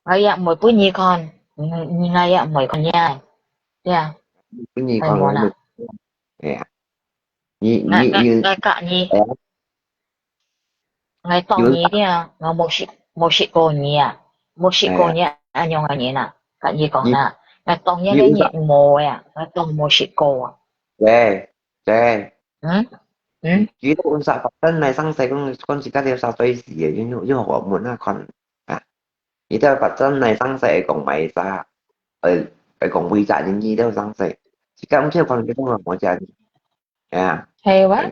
，𠊎也毋會分你看，嗯，你𠊎也毋會看你，對啊。分你看，哎，無啦。哎呀，你，你，你，𠊎，𠊎，𠊎教你。哎呀。 𠊎當你聽，𠊎無識，無識過你啊，無識過你恁樣个人啊，同你講啦，𠊎當你个人無啊，𠊎當無識過啊。對，對。嗯？嗯？佢都毋使發生來生死，講，講自家條殺罪死个，又，又，又何悶啊，看啊。佢兜發生來生死，講賣啥，呃，呃，講為啥人，佢兜生死，自家毋識看，佢講無啥人。 哎呀。係哇，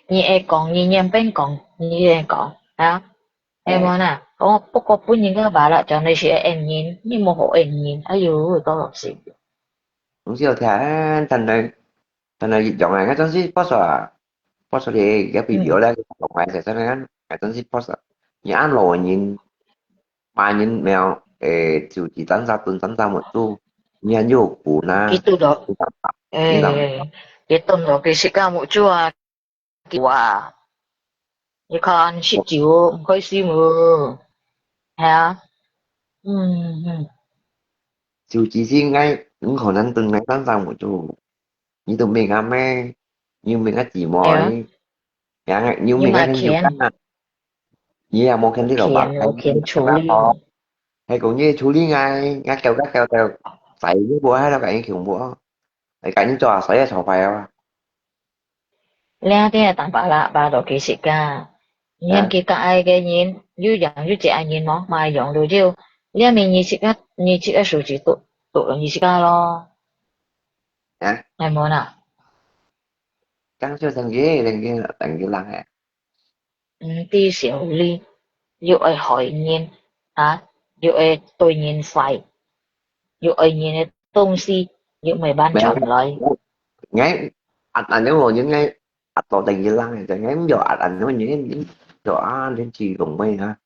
你，你愛講，你願變講，你願講，啊？係無啦？哦，不過分人个話啦，講你係愛恩人，你無好恩人，哎喲，多老實。毋係有聽，但係，但係一樣啊，該陣時不錯啊，不錯咧，也比較咧，講話實在个，該陣時不錯。你恁老个人，罵人無，誒，就係單儕蹲單儕目珠，你還有本啊？佢蹲落，你當，你當，誒，佢蹲落，佢自家目珠啊！ 哇，你看，食酒毋開心哦，係啊，嗯嗯，就只是𠊎，你可能對𠊎單儕目珠，你都毋係𠊎咩，你毋係𠊎姊妹，係啊，你，你毋係𠊎朋友啊，你也無肯這個吧，你也無肯處理，係講你處理𠊎，𠊎搞搞搞搞，在你無喺度，𠊎已經無，𠊎趕緊做啊，所以吵牌啊。 這兜當巴拉巴到佢自家，你看佢个愛个人，又養又隻愛人無，嘛養到就，這面你自家，你自家手指剁，剁你自家咯。啊？係無啦？講笑成个，成个，成个人誒。毋知小利，又愛害人，啊，又愛對人壞，又愛人个東西，又無辦法來。𠊎，啊，啊，你無應該 啊，到等於人个，真个毋要啊，啊，你，你，你，就啊，你自動咩啊？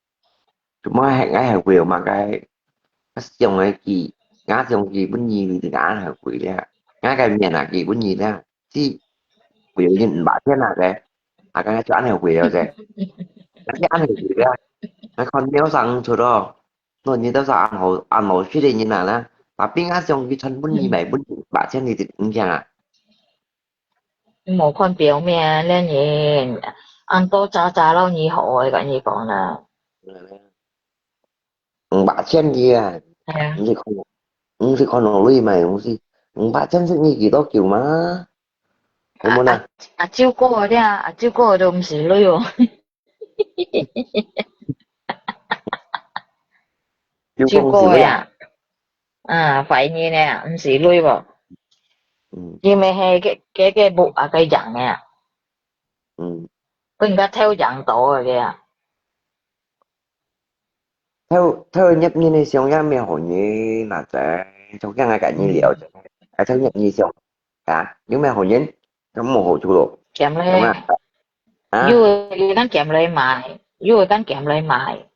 怎麼還，還會有麼个？啊，想个佢，啊，想佢本意，你啊，還會了。啊，个面啊，佢本意了，是會有人毋白天啊个，啊，剛才就恁樣會了个，啊，就恁樣會了，啊，看鳥上出咯，那你都是恁好，恁好事个人啊啦，tapi啊，想佢穿本意，買本意，白天你就毋驚啊。 無看表面，這人恁多渣渣摎你好个，跟你講啦。五百千个啊，係啊，毋係看，毋係看到鐳嘛，毋係，五百千係你幾多久嘛？有無啦？啊，啊，阿舅哥个啊，阿舅哥个都毋係鐳哦。 就講是鐳啊。啊，懷疑呢，毋係鐳無？嗯。因為係个，个，个木啊，个樣呢。嗯。分人家偷樣到个啊。偷，偷入人个想也無好呢，哪仔，就驚𠊎跟你聊，還偷入人想。 啊，有無好人？有無好處咯？減咧。有無？啊？又，又當減來買，又當減來買。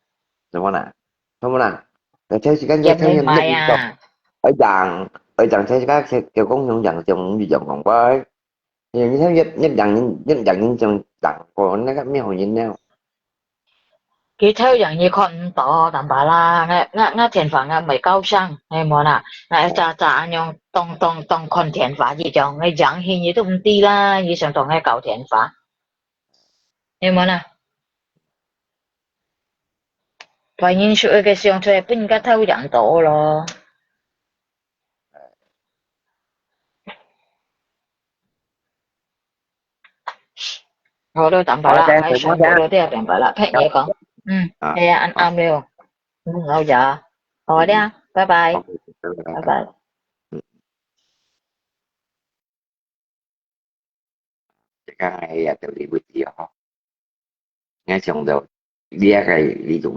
怎麼啦？怎麼啦？那這時間就減來買啊。愛講，愛講，這時間就，就講用講，用講講過。你，你看，越，越講，越講，就講過，那個沒有好人了。 佢偷樣你看毋到，坦白啦，𠊎，𠊎，𠊎電話𠊎毋係高尚，係無啦？𠊎一隻隻恁樣當，當，當看電話一樣，𠊎樣去你都毋知啦，你想同𠊎搞電話，係無啦？懷疑係个想出來，分人家偷樣到咯。 好了，等下啦，好，再見，還想到了，再見。等下啦，聽你講。嗯，啊。係啊，恁暗了。嗯，好呀。好啊，嗯。拜拜。OK，拜拜。拜拜。嗯。這個哎呀，就離不開哦。 𠊎想到這個李宗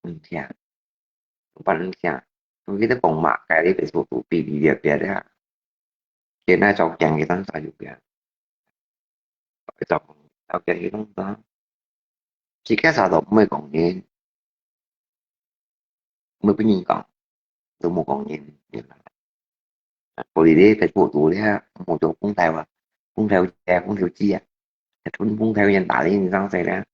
仁，毋聽，毋捌人聽，佢都講嘛，該你別說不必，你別別啊，現在照講佢當啥有變，照，照講佢當啥，自家啥都毋會講呢。 毋會分人講，都無講人。所以咧，在國度咧，無做公投啊，公投姐、公投姐啊，還分公投人打理你上勢咧。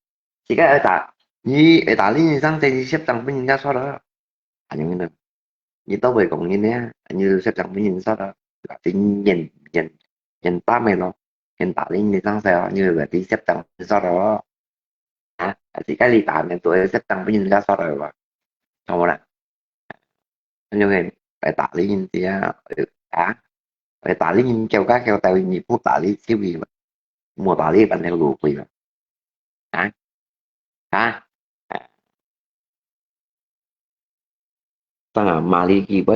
自家愛打，你愛打理你上勢，你協商分人家煞了。恁樣呢，你都毋會講人咧，你就協商分人煞了，對吧？人，人，人打咩咯？ 人打理你上勢哦，你會被接當接受到哦。啊，自家你打人都會接當分人家受到吧？懂無啦？恁樣个來打理人家，啊，來打理人叫家叫到你不打理就去吧，無打理半條路去吧？啊？啊？ 當然，罵你幾擺，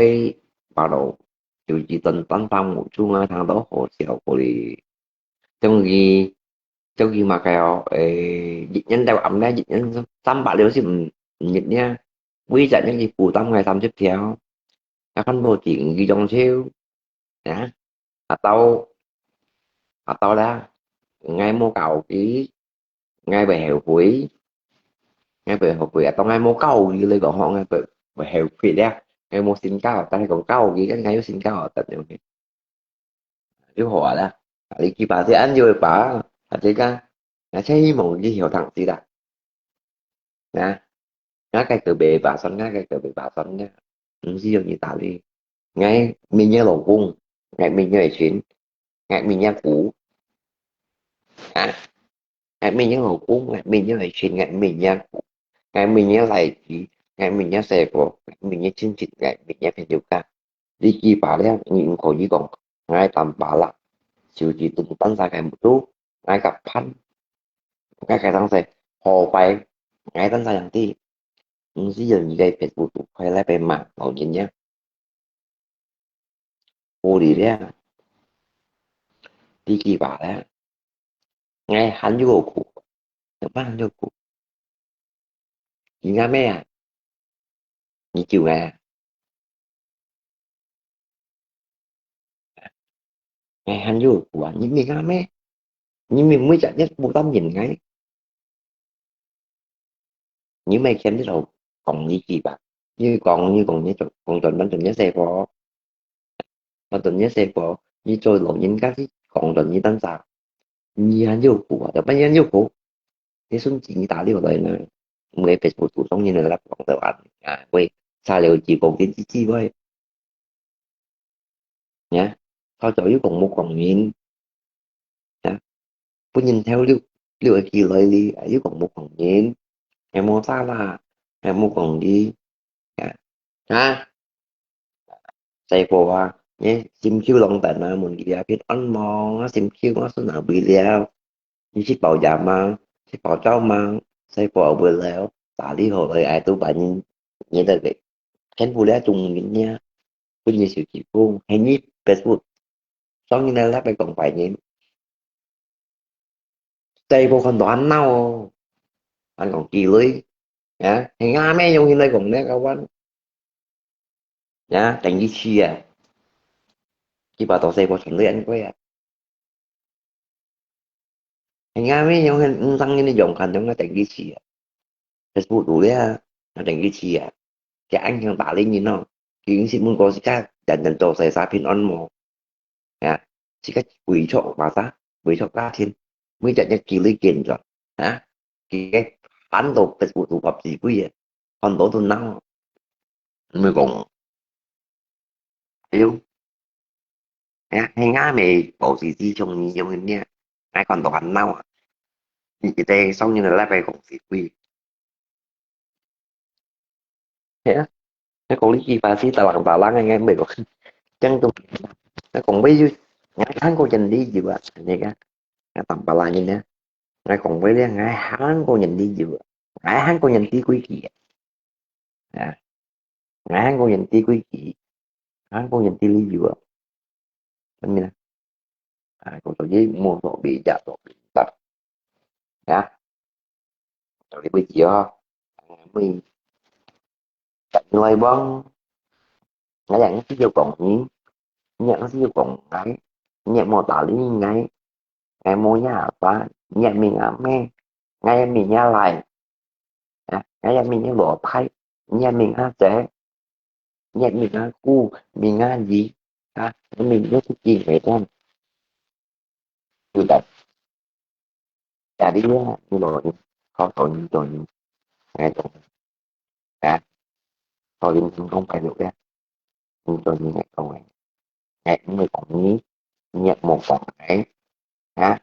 罵到有一頓當當無趣啊，聽到好笑過哩。總之，尤其麼个哦，誒，一年到暗呢，一年三百六十五日呢，每日呢，佢負擔𠊎三十條，啊，看無停佢種樹，啊，啊到，啊到啦，𠊎無教佢，𠊎會後悔，𠊎會後悔，啊，當𠊎無教佢，你講吼，𠊎會，會後悔咧，𠊎無先教，但係講教佢，跟𠊎有先教，等等。 就好啊啦。啊，你去把這安就會把，啊，這个，啊，這希望你曉聽知啦。啊，啊，該个袂划算，啊，該个袂划算个，毋使用你打理。𠊎明日老公，𠊎明日錢，𠊎明日苦，啊， 𠊎明日老公，𠊎明日愛錢，𠊎明日苦，𠊎明日倈子，𠊎明日細婆，𠊎明日親戚，𠊎明日朋友家。你幾百了，你毋可以講，𠊎單把啦，手指動單儕个目珠，𠊎个盤，𠊎个東西，好壞，𠊎單儕樣知，毋使用你个別步步快來被罵老人家。 無理了，你幾把了，𠊎還有苦，有辦法有苦。你阿妹啊，你救𠊎啊，𠊎還有苦啊，你明阿妹，你明每隻日負擔人𠊎。 你莫牽這種講你幾把，你講，你講，你講，講轉，轉，轉，你細婆，轉，轉，你細婆，你做老人家，你講轉，你單儕，你還有苦啊，就不然有苦，你順子你打了來呢，毋會別步步上人來講到啊，啊，會差了幾公斤一支喂。 呀，頭早又講無講人，呀，分人偷溜，溜个起來哩，又講無講人，還無差啦，還無講你，呀，啊，細婆啊，你心臼浪等啊，問佢啊，平安無啊，心臼啊，順哪位了？你食飽夜嗎？食飽晝嗎？細婆會了，打理好了，愛都把人，你的个，全部了中人呀。 分你手指公，係你Facebook，上你那那邊講壞人，細婆看到還惱哦，還講幾類，啊，係阿妹用起來講呢，kawan，啊，等於是啊，佢把到細婆傳到恁貴啊。 係阿妹用，毋上人个用，看中个等於是啊。Facebook有了，那等於是啊。佢恁樣打理人哦，佢用新聞稿自家人人做事啥平安無？啊，自家委託嘛啥，委託家庭，每日日幾類見轉，啊，佢个喊到Facebook都發自貴啊，看到都惱，毋會講，哎喲， 哎呀，係阿妹保持自重，你用个咩？𠊎看到還惱啊！你一個上人來來講是非。係啊，你講你幾把是打人打人个，𠊎毋係講，這樣都，你講尾就，𠊎看過人理由啊，你看，𠊎打把人呢，𠊎講尾咧，𠊎看過人理由啊，𠊎看過人知規矩啊。 啊，𠊎還講人知規矩，還講人知理由啊。啥物呢？啊，講到你無所謂，也所謂，啊，到你為止哦。每，逐日來往，𠊎也毋係要講你，你也毋係要講𠊎，你也無打理𠊎，𠊎無若爸，你也無若姆，𠊎也無若倈。 啊，𠊎也無若老弟，你也無若姊，你也無若姑，無若姨，啊，𠊎無若自己个人。有的，家裡啊，你老人，好多年多年，哎，懂，啊，好多年前講白了个，你多年來講个，哎，你講你，你也無講哎，啊，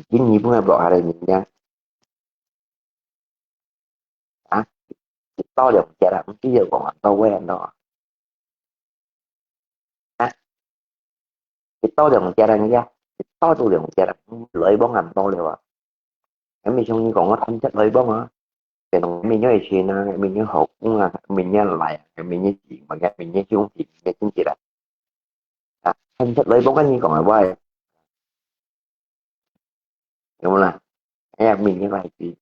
今日本个落下來物件，啊，一刀兩截啊，毋知要講恁多話恁多啊。啊，一刀兩截啊，你啊，一刀就兩截啊，來往恁多了啊。還無像你講个，趁節來往啊。 變成明年个錢啊，明年好運啊，明年來啊，明年錢，明年兄弟，明年經濟啊。啊，趁出來，無跟你講个話。有無啦？哎呀，明年个孩子，你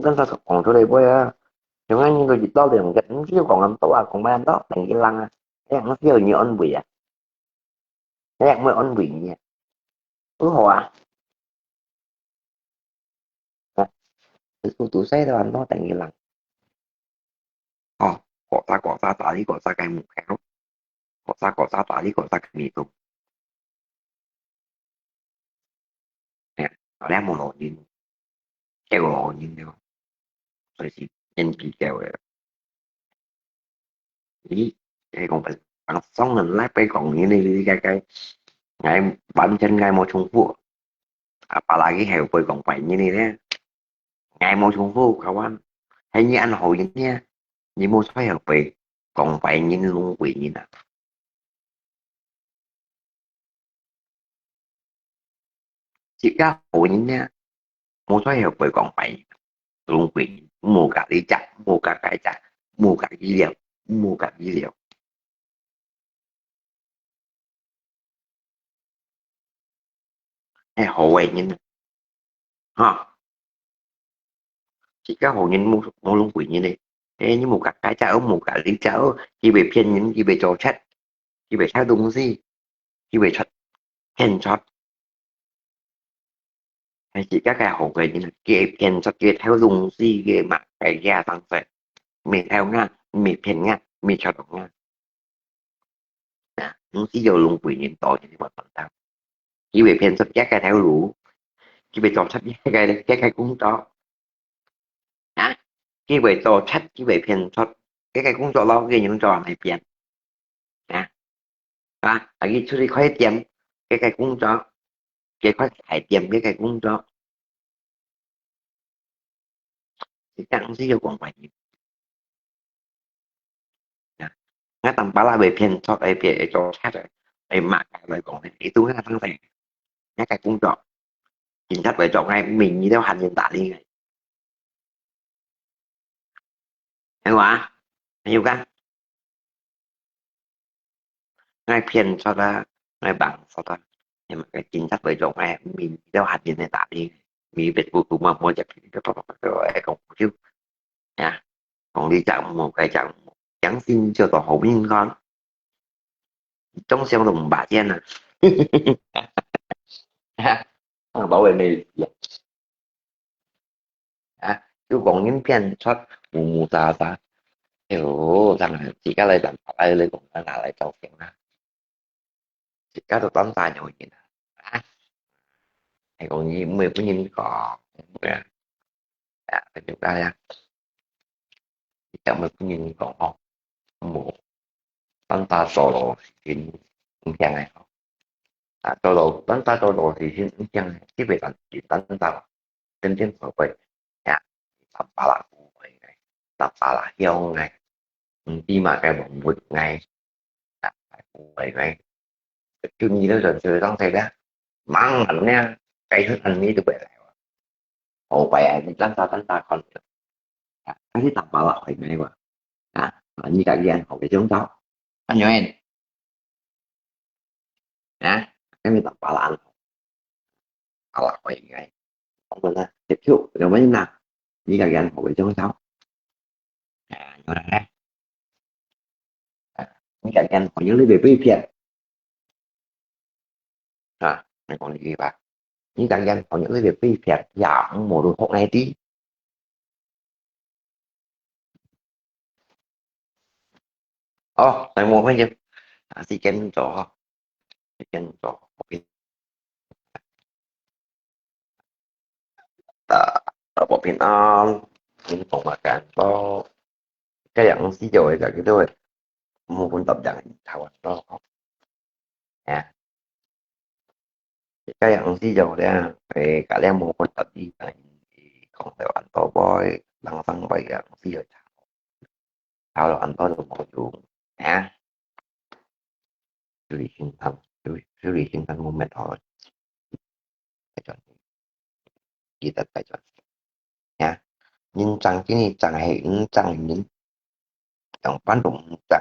跟他講出來會啊，像恁樣个一到兩日，毋使講恁多啊，講恁多，等佢冷啊，哎呀，毋需要你安慰啊，哎呀，毋會安慰你啊，好好啊。啊，讀讀書都恁多，等佢冷。哦，各儕各儕打理各儕个目標，各儕各儕打理各儕个命中。哎呀，後來無路用，叫無路用了，所以是年紀到了。咦，你講白，人上人來白講你，你，你，該，該，𠊎完全𠊎無重複。啊，巴拉佢後背講壞人呢，𠊎無重複，kawan，係你恁好人呢，你無在後背講壞人、弄鬼人啊。 自家好人呢，無在後背講壞人，弄鬼人，無甲你隻，無甲該隻，無甲醫療，無甲醫療。係好个人啊，哈。 自家好人無，無弄鬼人呢。哎，你無甲該隻，無甲你隻，佢會騙人，佢會做賊，佢會偷東西，佢會出，騙出。係自家个好个人，佢騙出，佢偷東西，佢嘛，佢也當衰，毋係偷啊，毋係騙啊，毋係出東啊。 啊，毋係有弄鬼人多，你會看到。佢會騙出這个頭路，佢會做出這个，這个工作。啊，佢會做出，佢會騙出這个工作咯，佢人做哪變？啊，啊，佢出去開店，這个工作，佢開大店，這个工作。 你講係有講法律。啊，𠊎當巴拉會騙錯，會騙，會做賊个，會罵个來講呢，佢都係當成，𠊎个工作，警察來做，𠊎明日都喊人打你个。係無啊？還有个？ 𠊎騙出啊，𠊎幫出啊，你嘛个警察來做，𠊎明知道下面个打你，你別不不莫莫講，講就，呀，講你講無，該講無，良心就到後面看，總想都毋把见啊。啊，老伟没意思啊。 啊，又講人騙出，烏烏沙沙。哎喲，當然，自家來辦法，來，來講，咱拿來照相啊。自家都當大有人啊。啊，還講你毋會分人講，啊，啊，就該樣。你敢會分人講吼？無，當大做老事情，毋驚个吼。 啊，做老，當大做老事情，毋驚，基本上是當大，真正後悔，呀，打巴拉烏白个，打巴拉香个，毋知嘛該黃活个，啊，烏白个，就你都想做當細个，忙人呢，該出人你都不會來哇。後悔啊，你當大當大看，啊，但是打巴拉香个哇，啊，啊，你家己安好个中招，安樣。 啊，該咪打巴拉，巴拉會應該，我問啊，接觸有乜人啊？你个人好會中招，啊，有人呢？啊，你个人好有你被被騙，啊，你講你句話，你个人好有你被被騙，也無路學來的。 哦，等我看一下。啊，時間做吼，時間做，OK。啊，大家平安，你講嘛，感到，這樣是有一個叫做無分別人，台灣咯。 啊，這樣毋使做了，誒，隔了無分別你，講到恁多杯，人生杯个毋使做，吵到恁多都無用，啊，修理心態，修理，修理心態無乜好，記得改轉。 呀，人正經个正係毋正个人，樣般都毋正。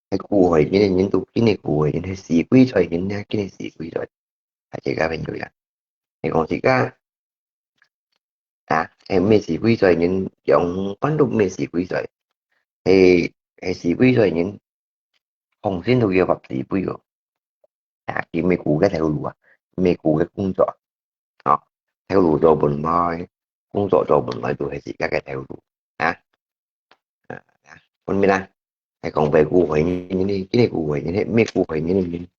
係古代人个人都經个古代人，係死鬼在人呢，經个死鬼在。大自家朋友呀。你講自家啊，係毋係示威者人，仰般都毋係示威者，係係示威者人，放心都要合示威哦。啊，佢毋係顧个頭路啊，毋係顧个工作啊，頭路做本來，工作做本來都係自家个頭路啊。啊，分明啦，係講被顧害人呢，今日顧害人，係毋係顧害人呢？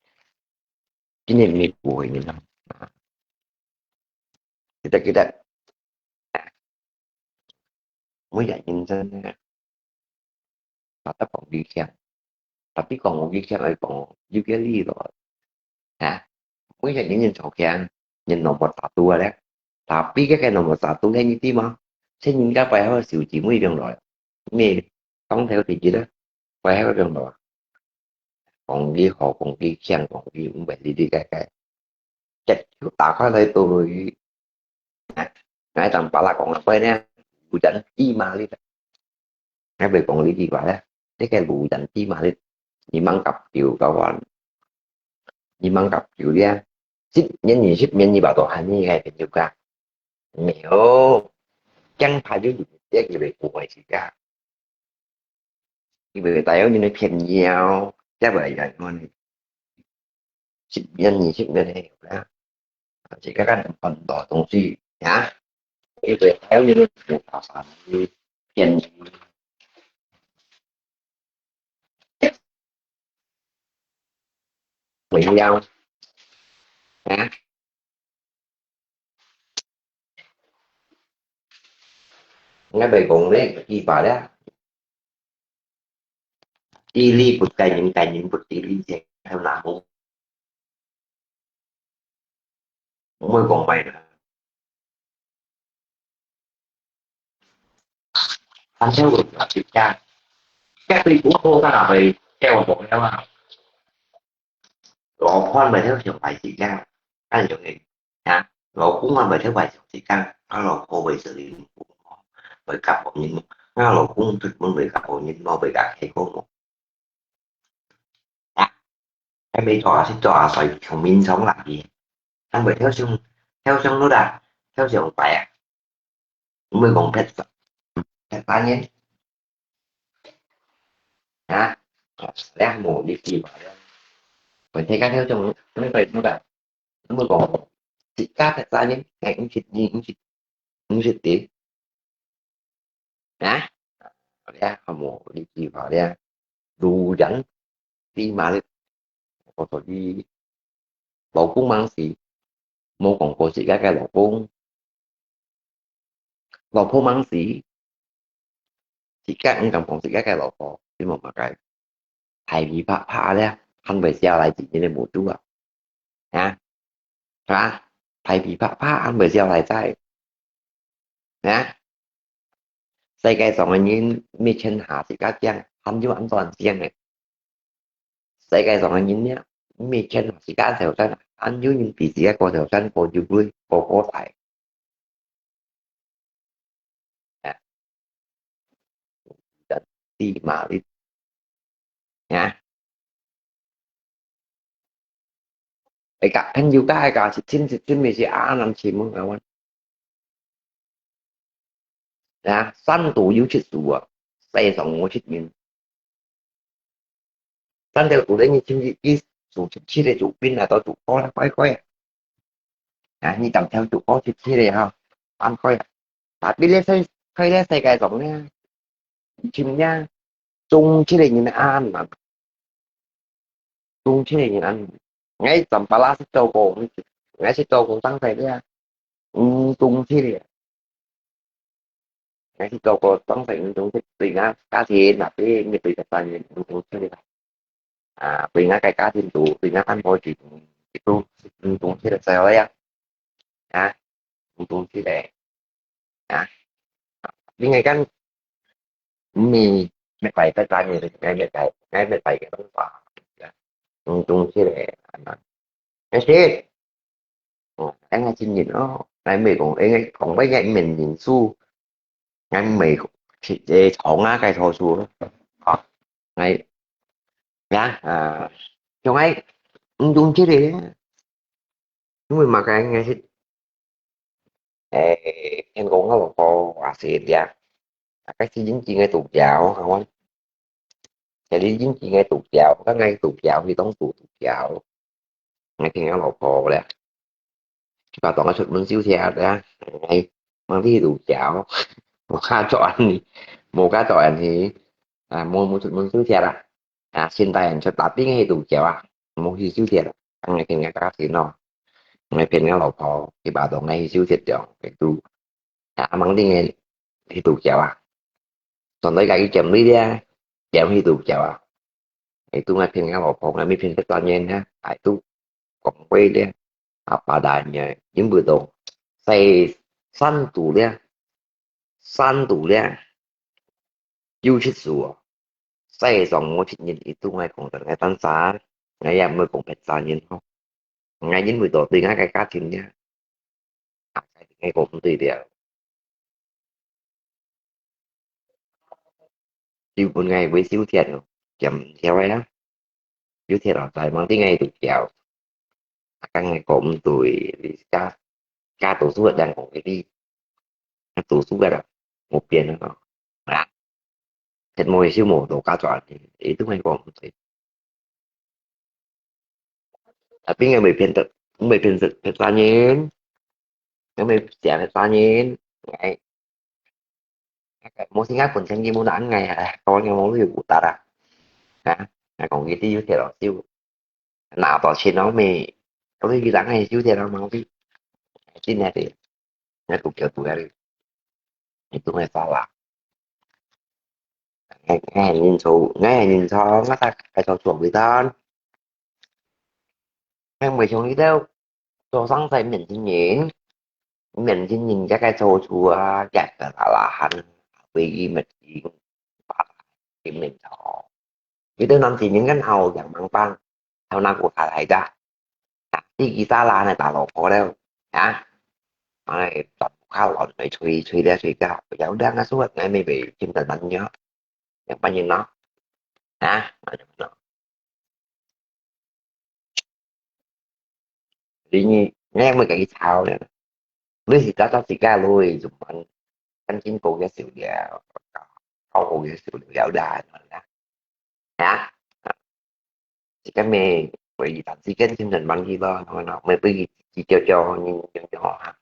今日毋係顧害人啊。記得記得，每日人生呢，啊，得講理想，tapi講理想愛講有个理咯。啊，每日人人吵架，人nomor satu啊咧，tapi个个nomor satu个你知嗎？先人家擺好手指尾上來，你當頭第一啊，擺好上來。講佢好，講佢強，講佢毋會，你你个个，一手打開來都係，啊，𠊎同巴拉講个話呢，無人知嘛你。𠊎會講你句話咧，這个無人知嘛你，你吂甲久个話，你吂甲久咧，十年、二十年你把到喊你个朋友家，沒有，將怕就有，這个會不會去个？ 因為大有人个騙了，這个也安尼。十年、二十年个啦，自家个很多東西啊，因為大有人个騙了，沒有啊。 應該會講咧，句話咧，知理不改人，改人不知理，這个哪好？毋會講歹啦。反正我自家，這對我好大會，這我無了啊。 老伴會曉想壞自家，恁樣个，啊，老公啊會曉壞想自家，啊，老婆會想你，會甲好人，啊，老公出門會甲好人，無會甲欺負無。啊，還沒做啊，是做啊，所以從面上來的，還會曉想，曉想路啦，曉想壞啊。 毋會講別儕，別儕人。啊，這無你知嘛？問題个條種，你會，你會，你會講，自家別儕人，哎，毋識你，毋識，毋識的。啊，這無你知嘛？這路人知嘛？我說你老公忙死，無講過自家个老公。 老婆吂死，自家毋敢講自家个老婆，因為麼个？大皮啪啪咧，還會笑來自己个目珠啊！啊，係吧？大皮啪啪還會笑來在，啊！世界上个人，每天下自家講，還有恁多人講个。 世界上个人呢，每天自家後生，還有人比自家過後生，過有鐳，過過大。啊，人知嘛，你，啊，會甲朋友家，會甲親戚，親戚是啊，人親戚啊，啊，山肚有七樹啊，世上無七人。 山肚有人你親戚去樹七，七个樹邊啊，都樹高啦，乖乖啊。啊，你當條樹高七，七个哈，恁乖啊。Tapi咧世，在咧世界上咧，尋呀，種七个人恁難，種七个人恁難。𠊎站巴拉識做過，𠊎識做過當細个啊，嗯，種七个。 𠊎去做過當時運動，對𠊎家庭那邊，你對个三年運動出來。啊，對𠊎个家庭都，對𠊎安排去，都運動出來，在哪呀？啊，運動出來。啊，你愛講，你，你擺在三年，你，你擺，𠊎，你擺个東西，運動出來，啊，但是， 哦，恁樣真人哦，𠊎毋係講，𠊎講話𠊎毋係人數，𠊎毋係去，誒，吵𠊎个吵數咯。啊，𠊎，呀，啊，像𠊎，毋用這个，因為麼个，𠊎係，誒，聽講𠊎老婆也係這，啊，該係因為𠊎肚枵，好無？係你因為𠊎肚枵，該𠊎肚枵，佢當肚肚枵。𠊎聽𠊎老婆咧，佢話當𠊎出門手貼咧，𠊎問你肚枵，無加做恁呢，無加做恁呢，啊，無，無出門手貼啦。啊，現代人出打兵去肚枵啊，無去手貼啦。𠊎聽𠊎家庭咯，𠊎騙𠊎老婆，佢話當𠊎去手貼了，佢都，啊，問你个去肚枵啊。 上來家己減肥咧，減去肚枵啊。哎，都愛騙𠊎老婆，𠊎毋騙別儕人啊，哎，都講話咧，啊，巴達人，因為都，在山肚咧，山肚咧，有七十哦，世上無七人，佢都愛講得𠊎單儕，𠊎也毋會講別儕人吼。𠊎因為到對𠊎个家庭咧，啊，𠊎講毋對了。 就分𠊎會手貼咯，減條个啦，手貼咯，再望定𠊎肚枵。啊，剛才講毋對，你加，加讀書个人講个你，加讀書个啦，無變个咯，啊，切莫手無到加轉，你都會講毋對。 啊，邊个會騙得，會騙得，騙別儕人，會騙別儕人，哎，無聽啊，本身佢無拿𠊎啊，講你無有有達啊，啊，啊，講佢啲有鐵路修，拿到錢咯，咪，嗰啲人係有鐵路毛病，真係的，那股票股啊，你都會發啦。 𠊎，𠊎係認錯，𠊎係認錯，𠊎大概做錯幾多。𠊎毋會像佢兜做生意面前人，面前人家个做錯啊，夾个啦啦喊，為佢乜佢，佢認錯。佢兜男仔人个好樣板板，好拿過下來个。 啊，自己打爛个打老婆了，啊，哎，打不好，亂來吹，吹了吹个，不要讓他說，𠊎妹妹聽得難聽，兩半年了，啊，你，你，你有沒有跟佢吵了？你是搞到自家來，怎麼，趕緊過个少了，搞好个少了，了，了，了，啊？ 自家妹，會一段時間先等忙佢咯，然後呢，妹妹佢，佢叫叫，你，你，你，哈。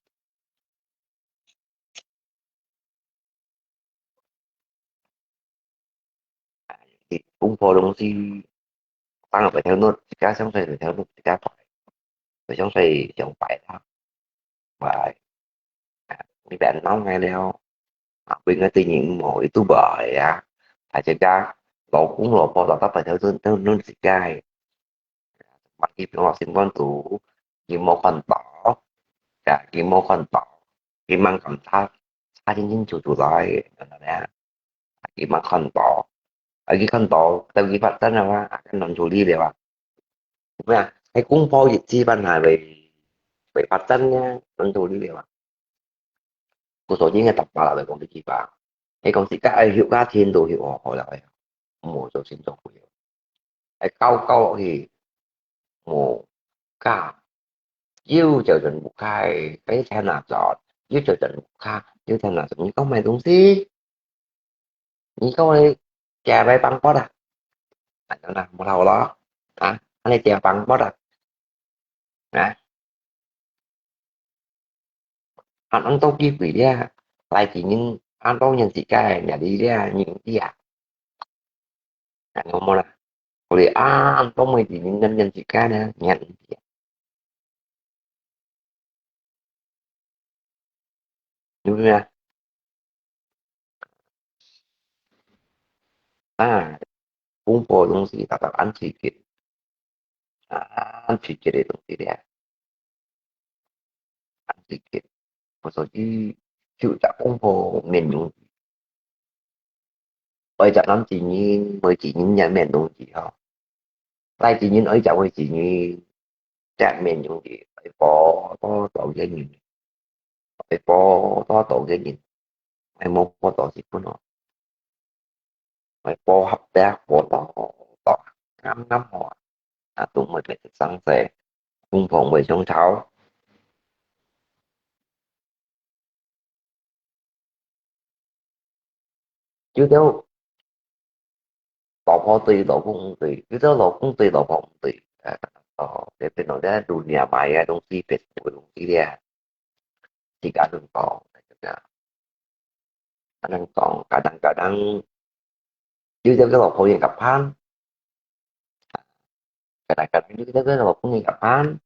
你公婆東西，當然白頭腦，自家想出來白頭腦，自家擺，白想出來想擺啦。 壞，啊，你別鬧𠊎了。啊，分𠊎對你毋好，佢都壞啊。大家老公老婆都到白頭都，都，都自家个。萬一放落心肝肚，佢無看到，啊，佢無看到，佢吂敢差，差清清楚楚來，明白無？ 佢吂看到，啊，佢看到，等佢發展了啊，啊，亂處理了啊。咩啊？係公婆一時半下會，會發展呢，亂處理了啊。故所應該逐擺來講這句話，係講自家愛休假天都休好好了，哎呀，毋好做先做不要。愛搞搞落去，無假，又叫人毋開，白天啊做，又叫人毋開，又天啊做，你講買東西？ 你講个，借買放薄啊？啊，真啊，無頭路，啊，恁樣借放薄啊？啊？啊，恁多機會咧，來自人，恁多人自家个，你這人知啊？啊，有無啦？我哋啊，恁多妹子人，人自家呢，你還毋知啊？ 有無啊？啊，公婆東西，逐逐恁刺激，啊，恁刺激个東西咧，恁刺激。所以，就隻公婆面容，愛隻男子人，愛子人也面容字吼。 大自然愛找个自然，隻面容易，愛保多多个人，愛保多多个人，愛無保多是不好，愛保合適，保多多，啱啱好啊，啊，都毋會變成生事，公婆毋會相吵，有兜老婆對老公毋對，有兜老公對老婆毋對。啊，哦，這變到這dunia maya个東西，Facebook个東西咧，自家恁講，恁講，kadang-kadang，有兜个老婆也合伴，kadang-kadang有兜个老公也合伴。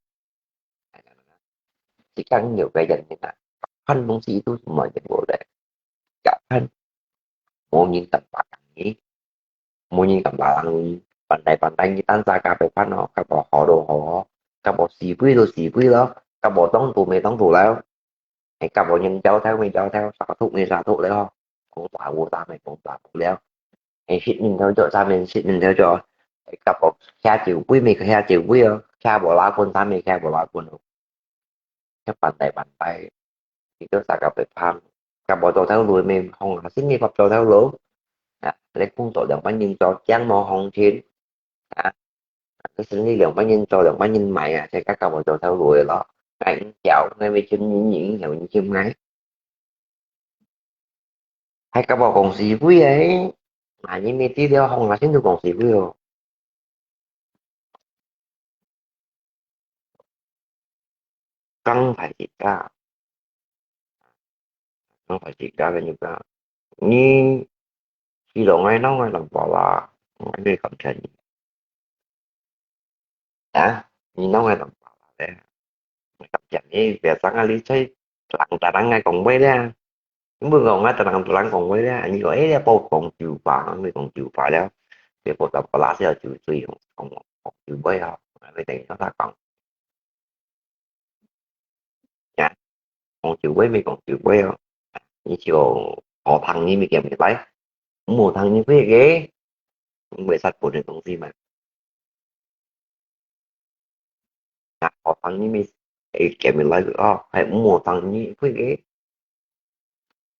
自家有个人啊，看東西都無人無咧，也看，無人敢打你，無人敢打你，pandai-pandai你單儕甲別看哦，甲無好都好，甲無死灰都死灰咯，甲無當做無當做了，哎，甲無人教頭無教頭，啥都無啥都了，講大無大無講大無了。 係，食面頭做，三面食面頭做。係，甲無徛酒杯，乜徛酒杯哦，徛無拉棍，三面徛無拉棍哦。該pandai-pandai，佢都啥个別拍，甲無做頭路，乜放下先，乜發做頭路。啊，你工作兩班人做，驚無行情。啊，你生意兩班人做，兩班人賣啊，這个甲無做頭路个咯。哎，叫，你乜去，你，你，你去買。 還甲無講是非个，啊，你乜知了，放下先都講是非哦。剛開始个，剛開始个，跟你講，你去到𠊎，𠊎，𠊎，攏無啦，𠊎，你感謝你。 啊，你攏會攏咧。感謝你，別生啊，你在人逐人个講話咧。你毋講啊，逐人逐人講話咧。你講，哎，你無講酒話，你講酒話了，你無講把拉小酒醉，講，講酒話啊，你等於跟他講。 呀，講酒話乜講酒話哦，你就好聽你乜叫佢來，毋好聽你會个，毋會殺本个東西嘛。啊，好聽你乜，哎，叫佢來哦，還毋好聽你會个。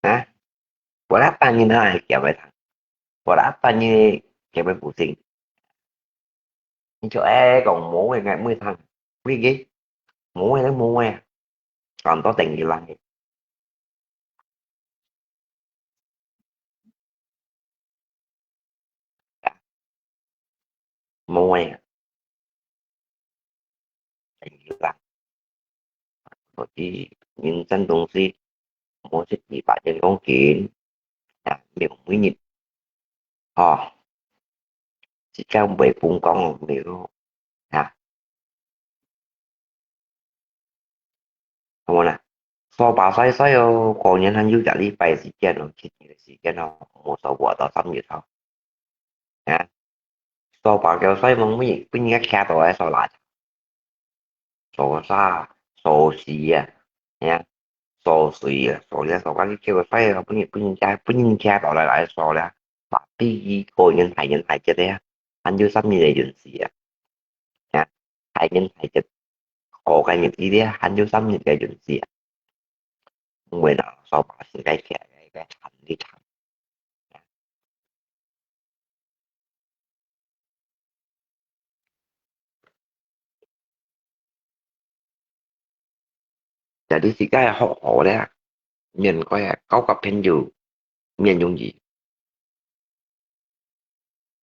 啊，buat apa你拿來叫佢聽？Buat apa你叫佢pusing？你就，哎，講無个，𠊎毋會聽，會个，無个，無个，講到等佢來。 無个啊。所以人生東西，無一二百年講緊，啊，無每日，吼，時間袂分講，無，啊。 好無啦？掃把曬曬哦，過年還有一禮拜時間哦，七日个時間哦，莫掃把到三月頭。啊，掃把叫曬，分人，分人家徛到來掃啦。掃沙，掃屎啊，啊，掃水啊，掃了掃甲你叫佢曬啊，分人，分人家，分人徛到來，來掃了。Tapi佢過年大年大節个啊，還有三日个運勢啊。 啊，大年大節過个日子咧，還有三日个運勢啊。毋會啦，掃把時該徛，該，該談一談。Jadi自家學好咧，面對啊，交个朋友，面容易。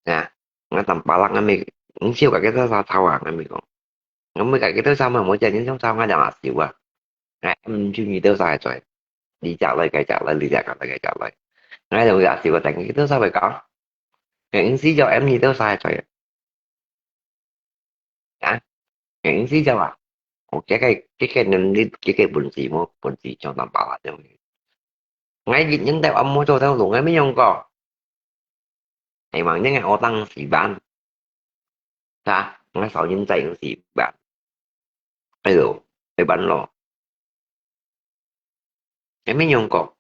啊，𠊎Tampalak𠊎乜，毋少甲佢兜儕吵啊，𠊎乜講。𠊎毋會甲佢兜儕嘛，無隻人相吵，𠊎兩下笑啊。𠊎毋中意兜儕在，你隻來，該隻來，你隻來，該隻來。𠊎兩下笑啊，等佢兜儕會講。𠊎毋使叫M你兜儕在。 啊，硬是就話，哦，這个，這个能力，這个本事，無本事，像Tampalak樣。𠊎一年到暗無做頭路，𠊎乜用過。希望你个學當時班，啥？𠊎少年仔用時班。哎喲，會辦咯。 也無用過。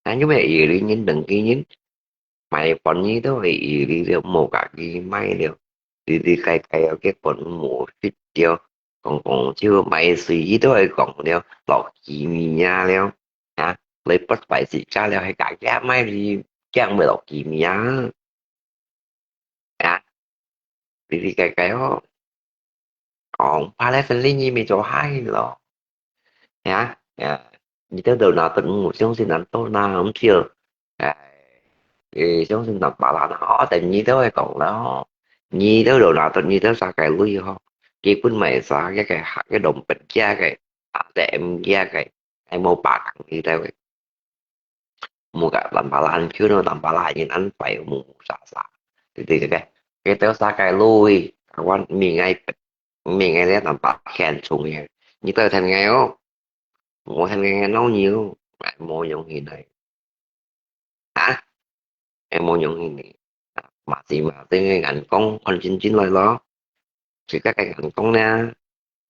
但因為一个人等个人，買飯你都係一个人了，無家己買了，你你該該要結婚無fit了，講講就買水都係講了，落幾米啊了，啊，你不擺自家了，係家己買你，驚會落幾米啊。 啊，你你該該哦，講，怕來分你你咪做害咯。啊，啊，你兜兜拿等我相信難道拿毋少，哎，誒，相信Tampalan啊，哦，等你兜會講啦，哦，你兜有拿到你兜儕个鐳吼，基本買儕，該个客个đồng bạc个，啊，M个，係無把講你兜个。Muka Tampalan，就那Tampalan人安排無啥啥，對對對對，佢兜儕个鐳，阮明愛明愛咧Tampalan重个，你兜聽个哦，無聽个鬧你哦，無用心个。 啊，誒，無用心呢。啊，嘛係嘛，這个眼光看真真來咯。自家个眼光呢，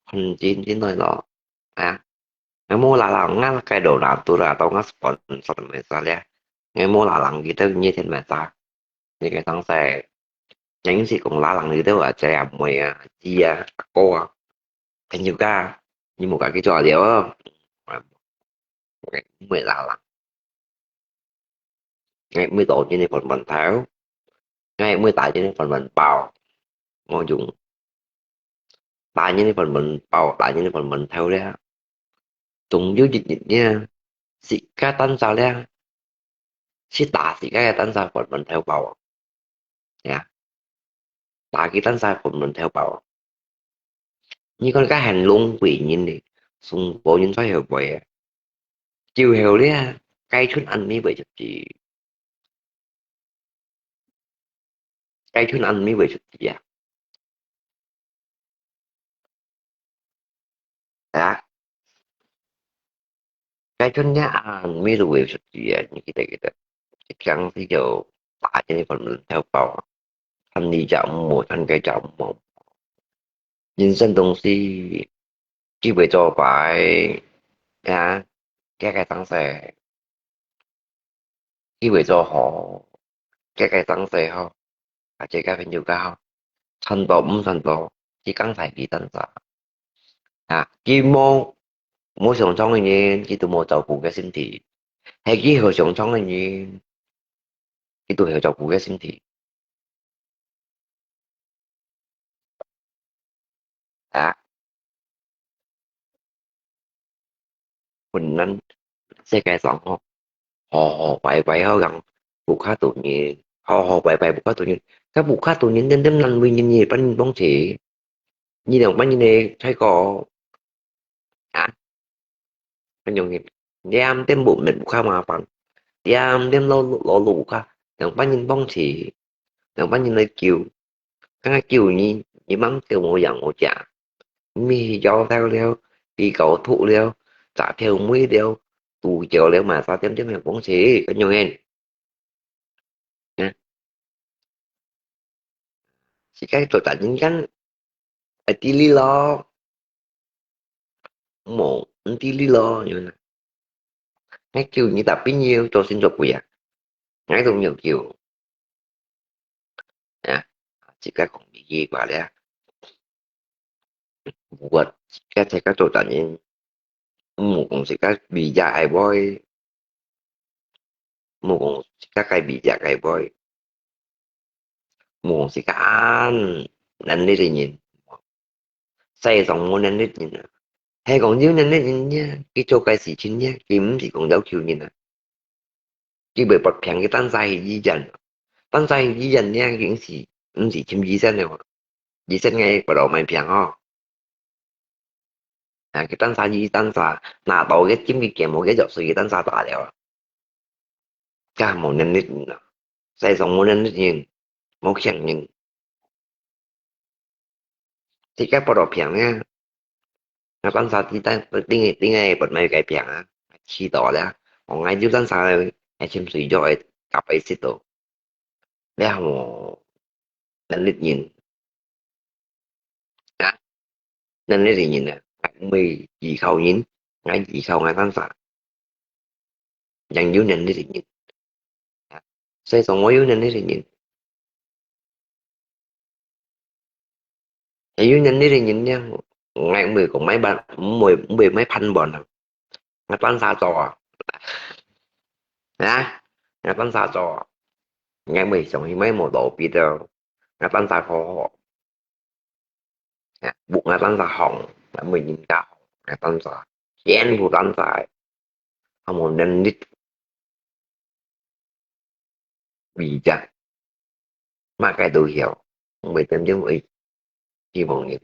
看真真來咯。啊，誒，無啦啦，𠊎个老拿到啦，到𠊎sponsor个咩啥咧，誒，無啦啦，佢兜熱天咩啥，你个當時，正式講啦啦，佢兜啊，這阿妹啊，姊啊，阿哥啊，朋友家，你無家己做了哦。誒，毋會啦啦。 𠊎毋會倒人个飯碗頭，𠊎毋會打人个飯碗包，無用。打人个飯碗包，打人个飯碗頭咧，總有一日咧，自家單手咧，去打自家个單手飯碗頭包啊，呀，打佢單手飯碗頭包啊。你看該很lonely人呢，送火人出去會啊，最後咧，該村安咪會出去。 該村安咪會出去啊？啊，該村呢安咪都會出去啊？你記得記得，一聽就打人个飯碗頭包啊，趁你就毋好，趁佢就毋好。人生東西，只會做擺啊，該个當時。 佢會做好，該个當時吼，啊，這个朋友家吼，賺到毋賺到，佢講在佢單手。啊，佢無，無上床个人，佢都無照顧个身體；係佢好上床个人，佢都好照顧个身體。 啊，困難世界上吼，好好壞壞好講，無較多人，好好壞壞無較多人，該無較多人，點點難為人，你分人幫助，你兩分人个菜果，啊，恁樣个，點點無面無較麻煩，點點老老老無較，兩分人幫助，兩分人來救。 剛剛救你，你吂救無樣無家，你去搖頭了，被狗吐了，詐騙妹了，賭酒了嘛，啥點點樣東西，恁樣个。嗯，自家做大人間，愛知理咯。 無，毋知理咯，因為𠊎救你搭朋友做先做鬼啊，𠊎都無救。啊，自家講一句話咧，我自家在家做大人，毋好講自家比較愛會， 莫講自家个比較个會，莫講自家恁能力个人，世上無能力人啊。係講有能力人呢，佢做个事情呢，佢毋係講要求人啊，佢會發病，佢單儕去醫院，單儕去醫院呢，佢毋係毋係尋醫生个哦，醫生个不老買病哦。 啊，佢單儕醫單儕，拿到个金个健保个藥水，佢單儕打了啊。該無能力人啊，世上無能力人，無強人。自家發到病呢，𠊎單儕知單，頂个頂个發麼个病啊，試到了，𠊎就單儕个，愛尋水藥个，甲个食到。 了無能力人，啊，能力个人啊，𠊎毋會依靠人，𠊎依靠𠊎單儕，正有能力个人。啊，所以講𠊎有能力个人，係有能力个人呢，𠊎毋會講買辦，毋會毋會買辦法啊。 𠊎單儕做啊。啊，𠊎單儕做啊。𠊎毋會想去買無道理个，𠊎單儕好好。啊，屋𠊎單儕好，𠊎毋會人家好，𠊎單儕，全部單儕，還無能力。理解，麼个都曉，毋會點點會希望人。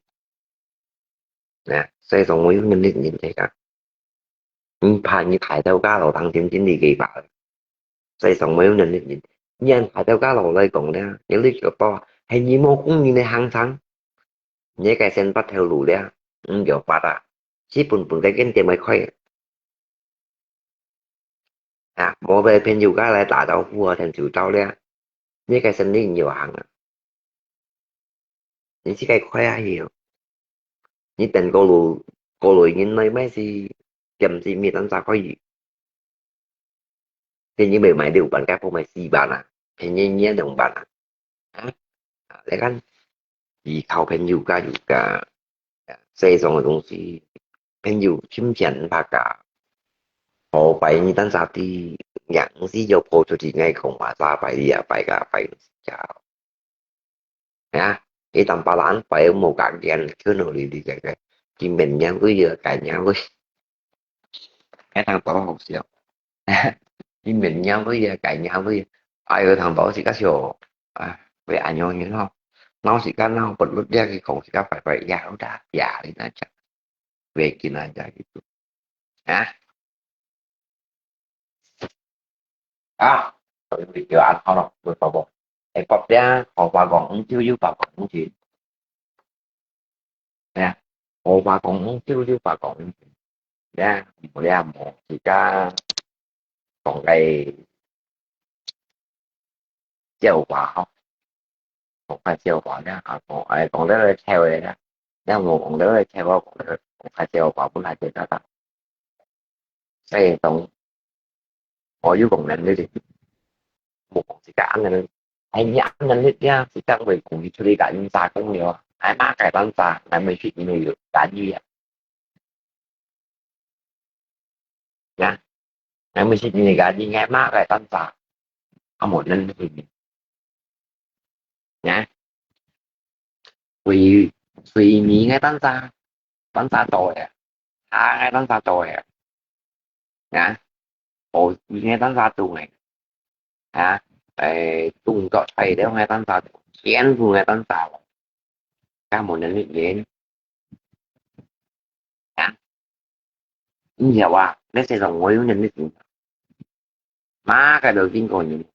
啊，世上無有能力人，大家。你怕你大頭家老當點點你个吧？世上無有能力人，你人大頭家老來講咧，你你就多，係你無工人个行程，你个生活頭路咧，毋曉發達，死本本个間店會開。啊，無个朋友家來打招呼啊，天就到咧，你个生理毋曉行啊。你自家開下去哦。你等過路，過路人來買是點子面等啥可以？便宜買六萬，該不買四萬啊，便宜你兩萬啊。啊，啊，你看，依靠朋友家有个，世上个東西，朋友金錢大家，好白你等啥地，人是要跑出去，爱讲话啥白你啊，白个白个。 啊，一旦把人擺無價錢，去哪裡理解个？佢明年都要改年會，該當多好笑。佢明年都要改年會，哎喲，當多是个笑，啊，會恁樣个吼。鬧時間鬧不落，這个講時間拜拜，呀，好大，呀，你那講，會見人家一度。啊？ 啊，所以就恁好咯，無錯無。會發咧，好話講五九，有話講五九。哎呀，好話講五九，有話講五九。呀，無咧，無自家講个笑話吼。講个笑話咧，啊，講，哎，講到來笑个啦。 你無講到个，聽我講个，講較少，我本來就覺得，所以講，我有講能力，無講自家恁能力，哎，你恁能力呀，自家會講出來个，你咋講了？哎，麼个單啥，俺們去因為有干預啊。呀，俺們去因為干預，哎，麼个單啥，啊，無能力。 呀，水，水泥个單啥，單啥做个，下个單啥做个，呀，河水个單啥做个，啊，誒，動作材料个單啥做，全部个單啥，該無能力人，啊，你曉啊，你世上無有能力人。 麼个都經過人，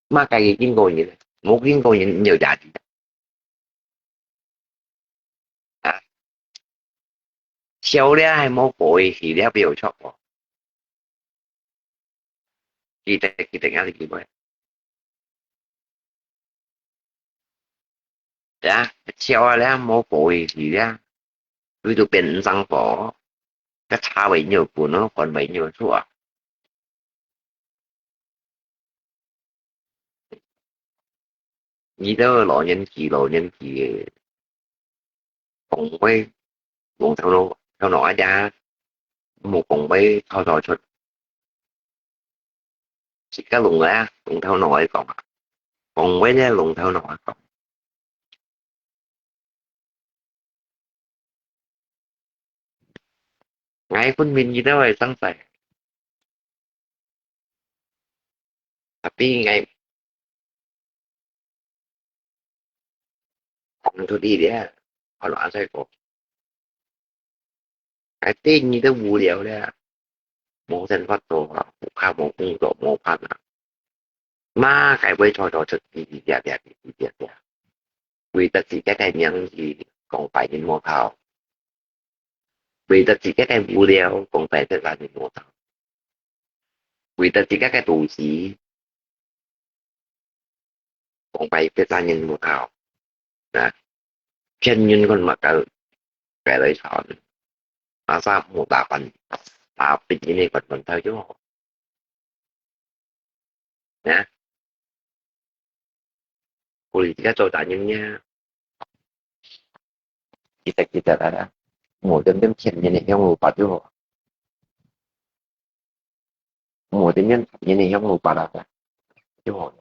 麼个經過人，無經過人，你就假的。啊，笑了還無過去，喜了不要錯過。記得，記得，記得，記得。 呀，笑啊了，無過去去了，佢都變五張寶，該茶位有分咯，飯位有出啊。你兜老年紀，老年紀个，講話，用頭腦，頭腦啊，無講話，偷偷出。 自家弄个啊，弄頭腦來講啊，講話咧弄頭腦來講。𠊎分明知道會生事，tapi𠊎講出去咧，可能阿衰講，哎，對你都無聊咧，無生活做啊，無看無工作，無伴啊。 嘛，該會坐坐出嗶嗶喳喳，嗶嗶喳喳。為得自家个名氣，講別人無頭。為得自家个無聊，講別別人無頭。為得自家个肚屎，講別別人無頭。啊，騙人看麼个，該來吵呢。Asal無打扮，打扮人个扮扮頭就好。 呢？佢自家做大人呢，其實其實啊，無點點騙人个香爐拔就好，無點點騙人个香爐拔啊，就好。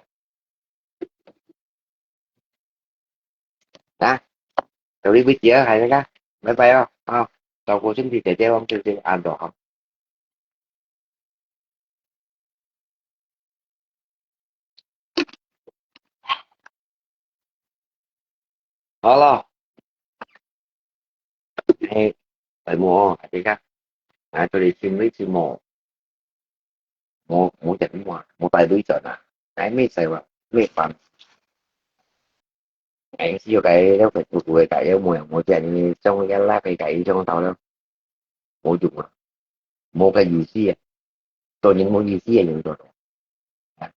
啊，到這位結束，大家，拜拜哦，啊，照顧身體，姐姐，我們就這樣安到好。好了，哎，白目哦，大家，哎，这里去没去没？没没讲话，没带对准啊，哎，没在哇，没办，哎，是有个要Facebook个，有没有？我讲你中要那个个一种到了，没用啊，没个意思啊，做人没意思啊，有种，哎，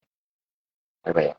对不对？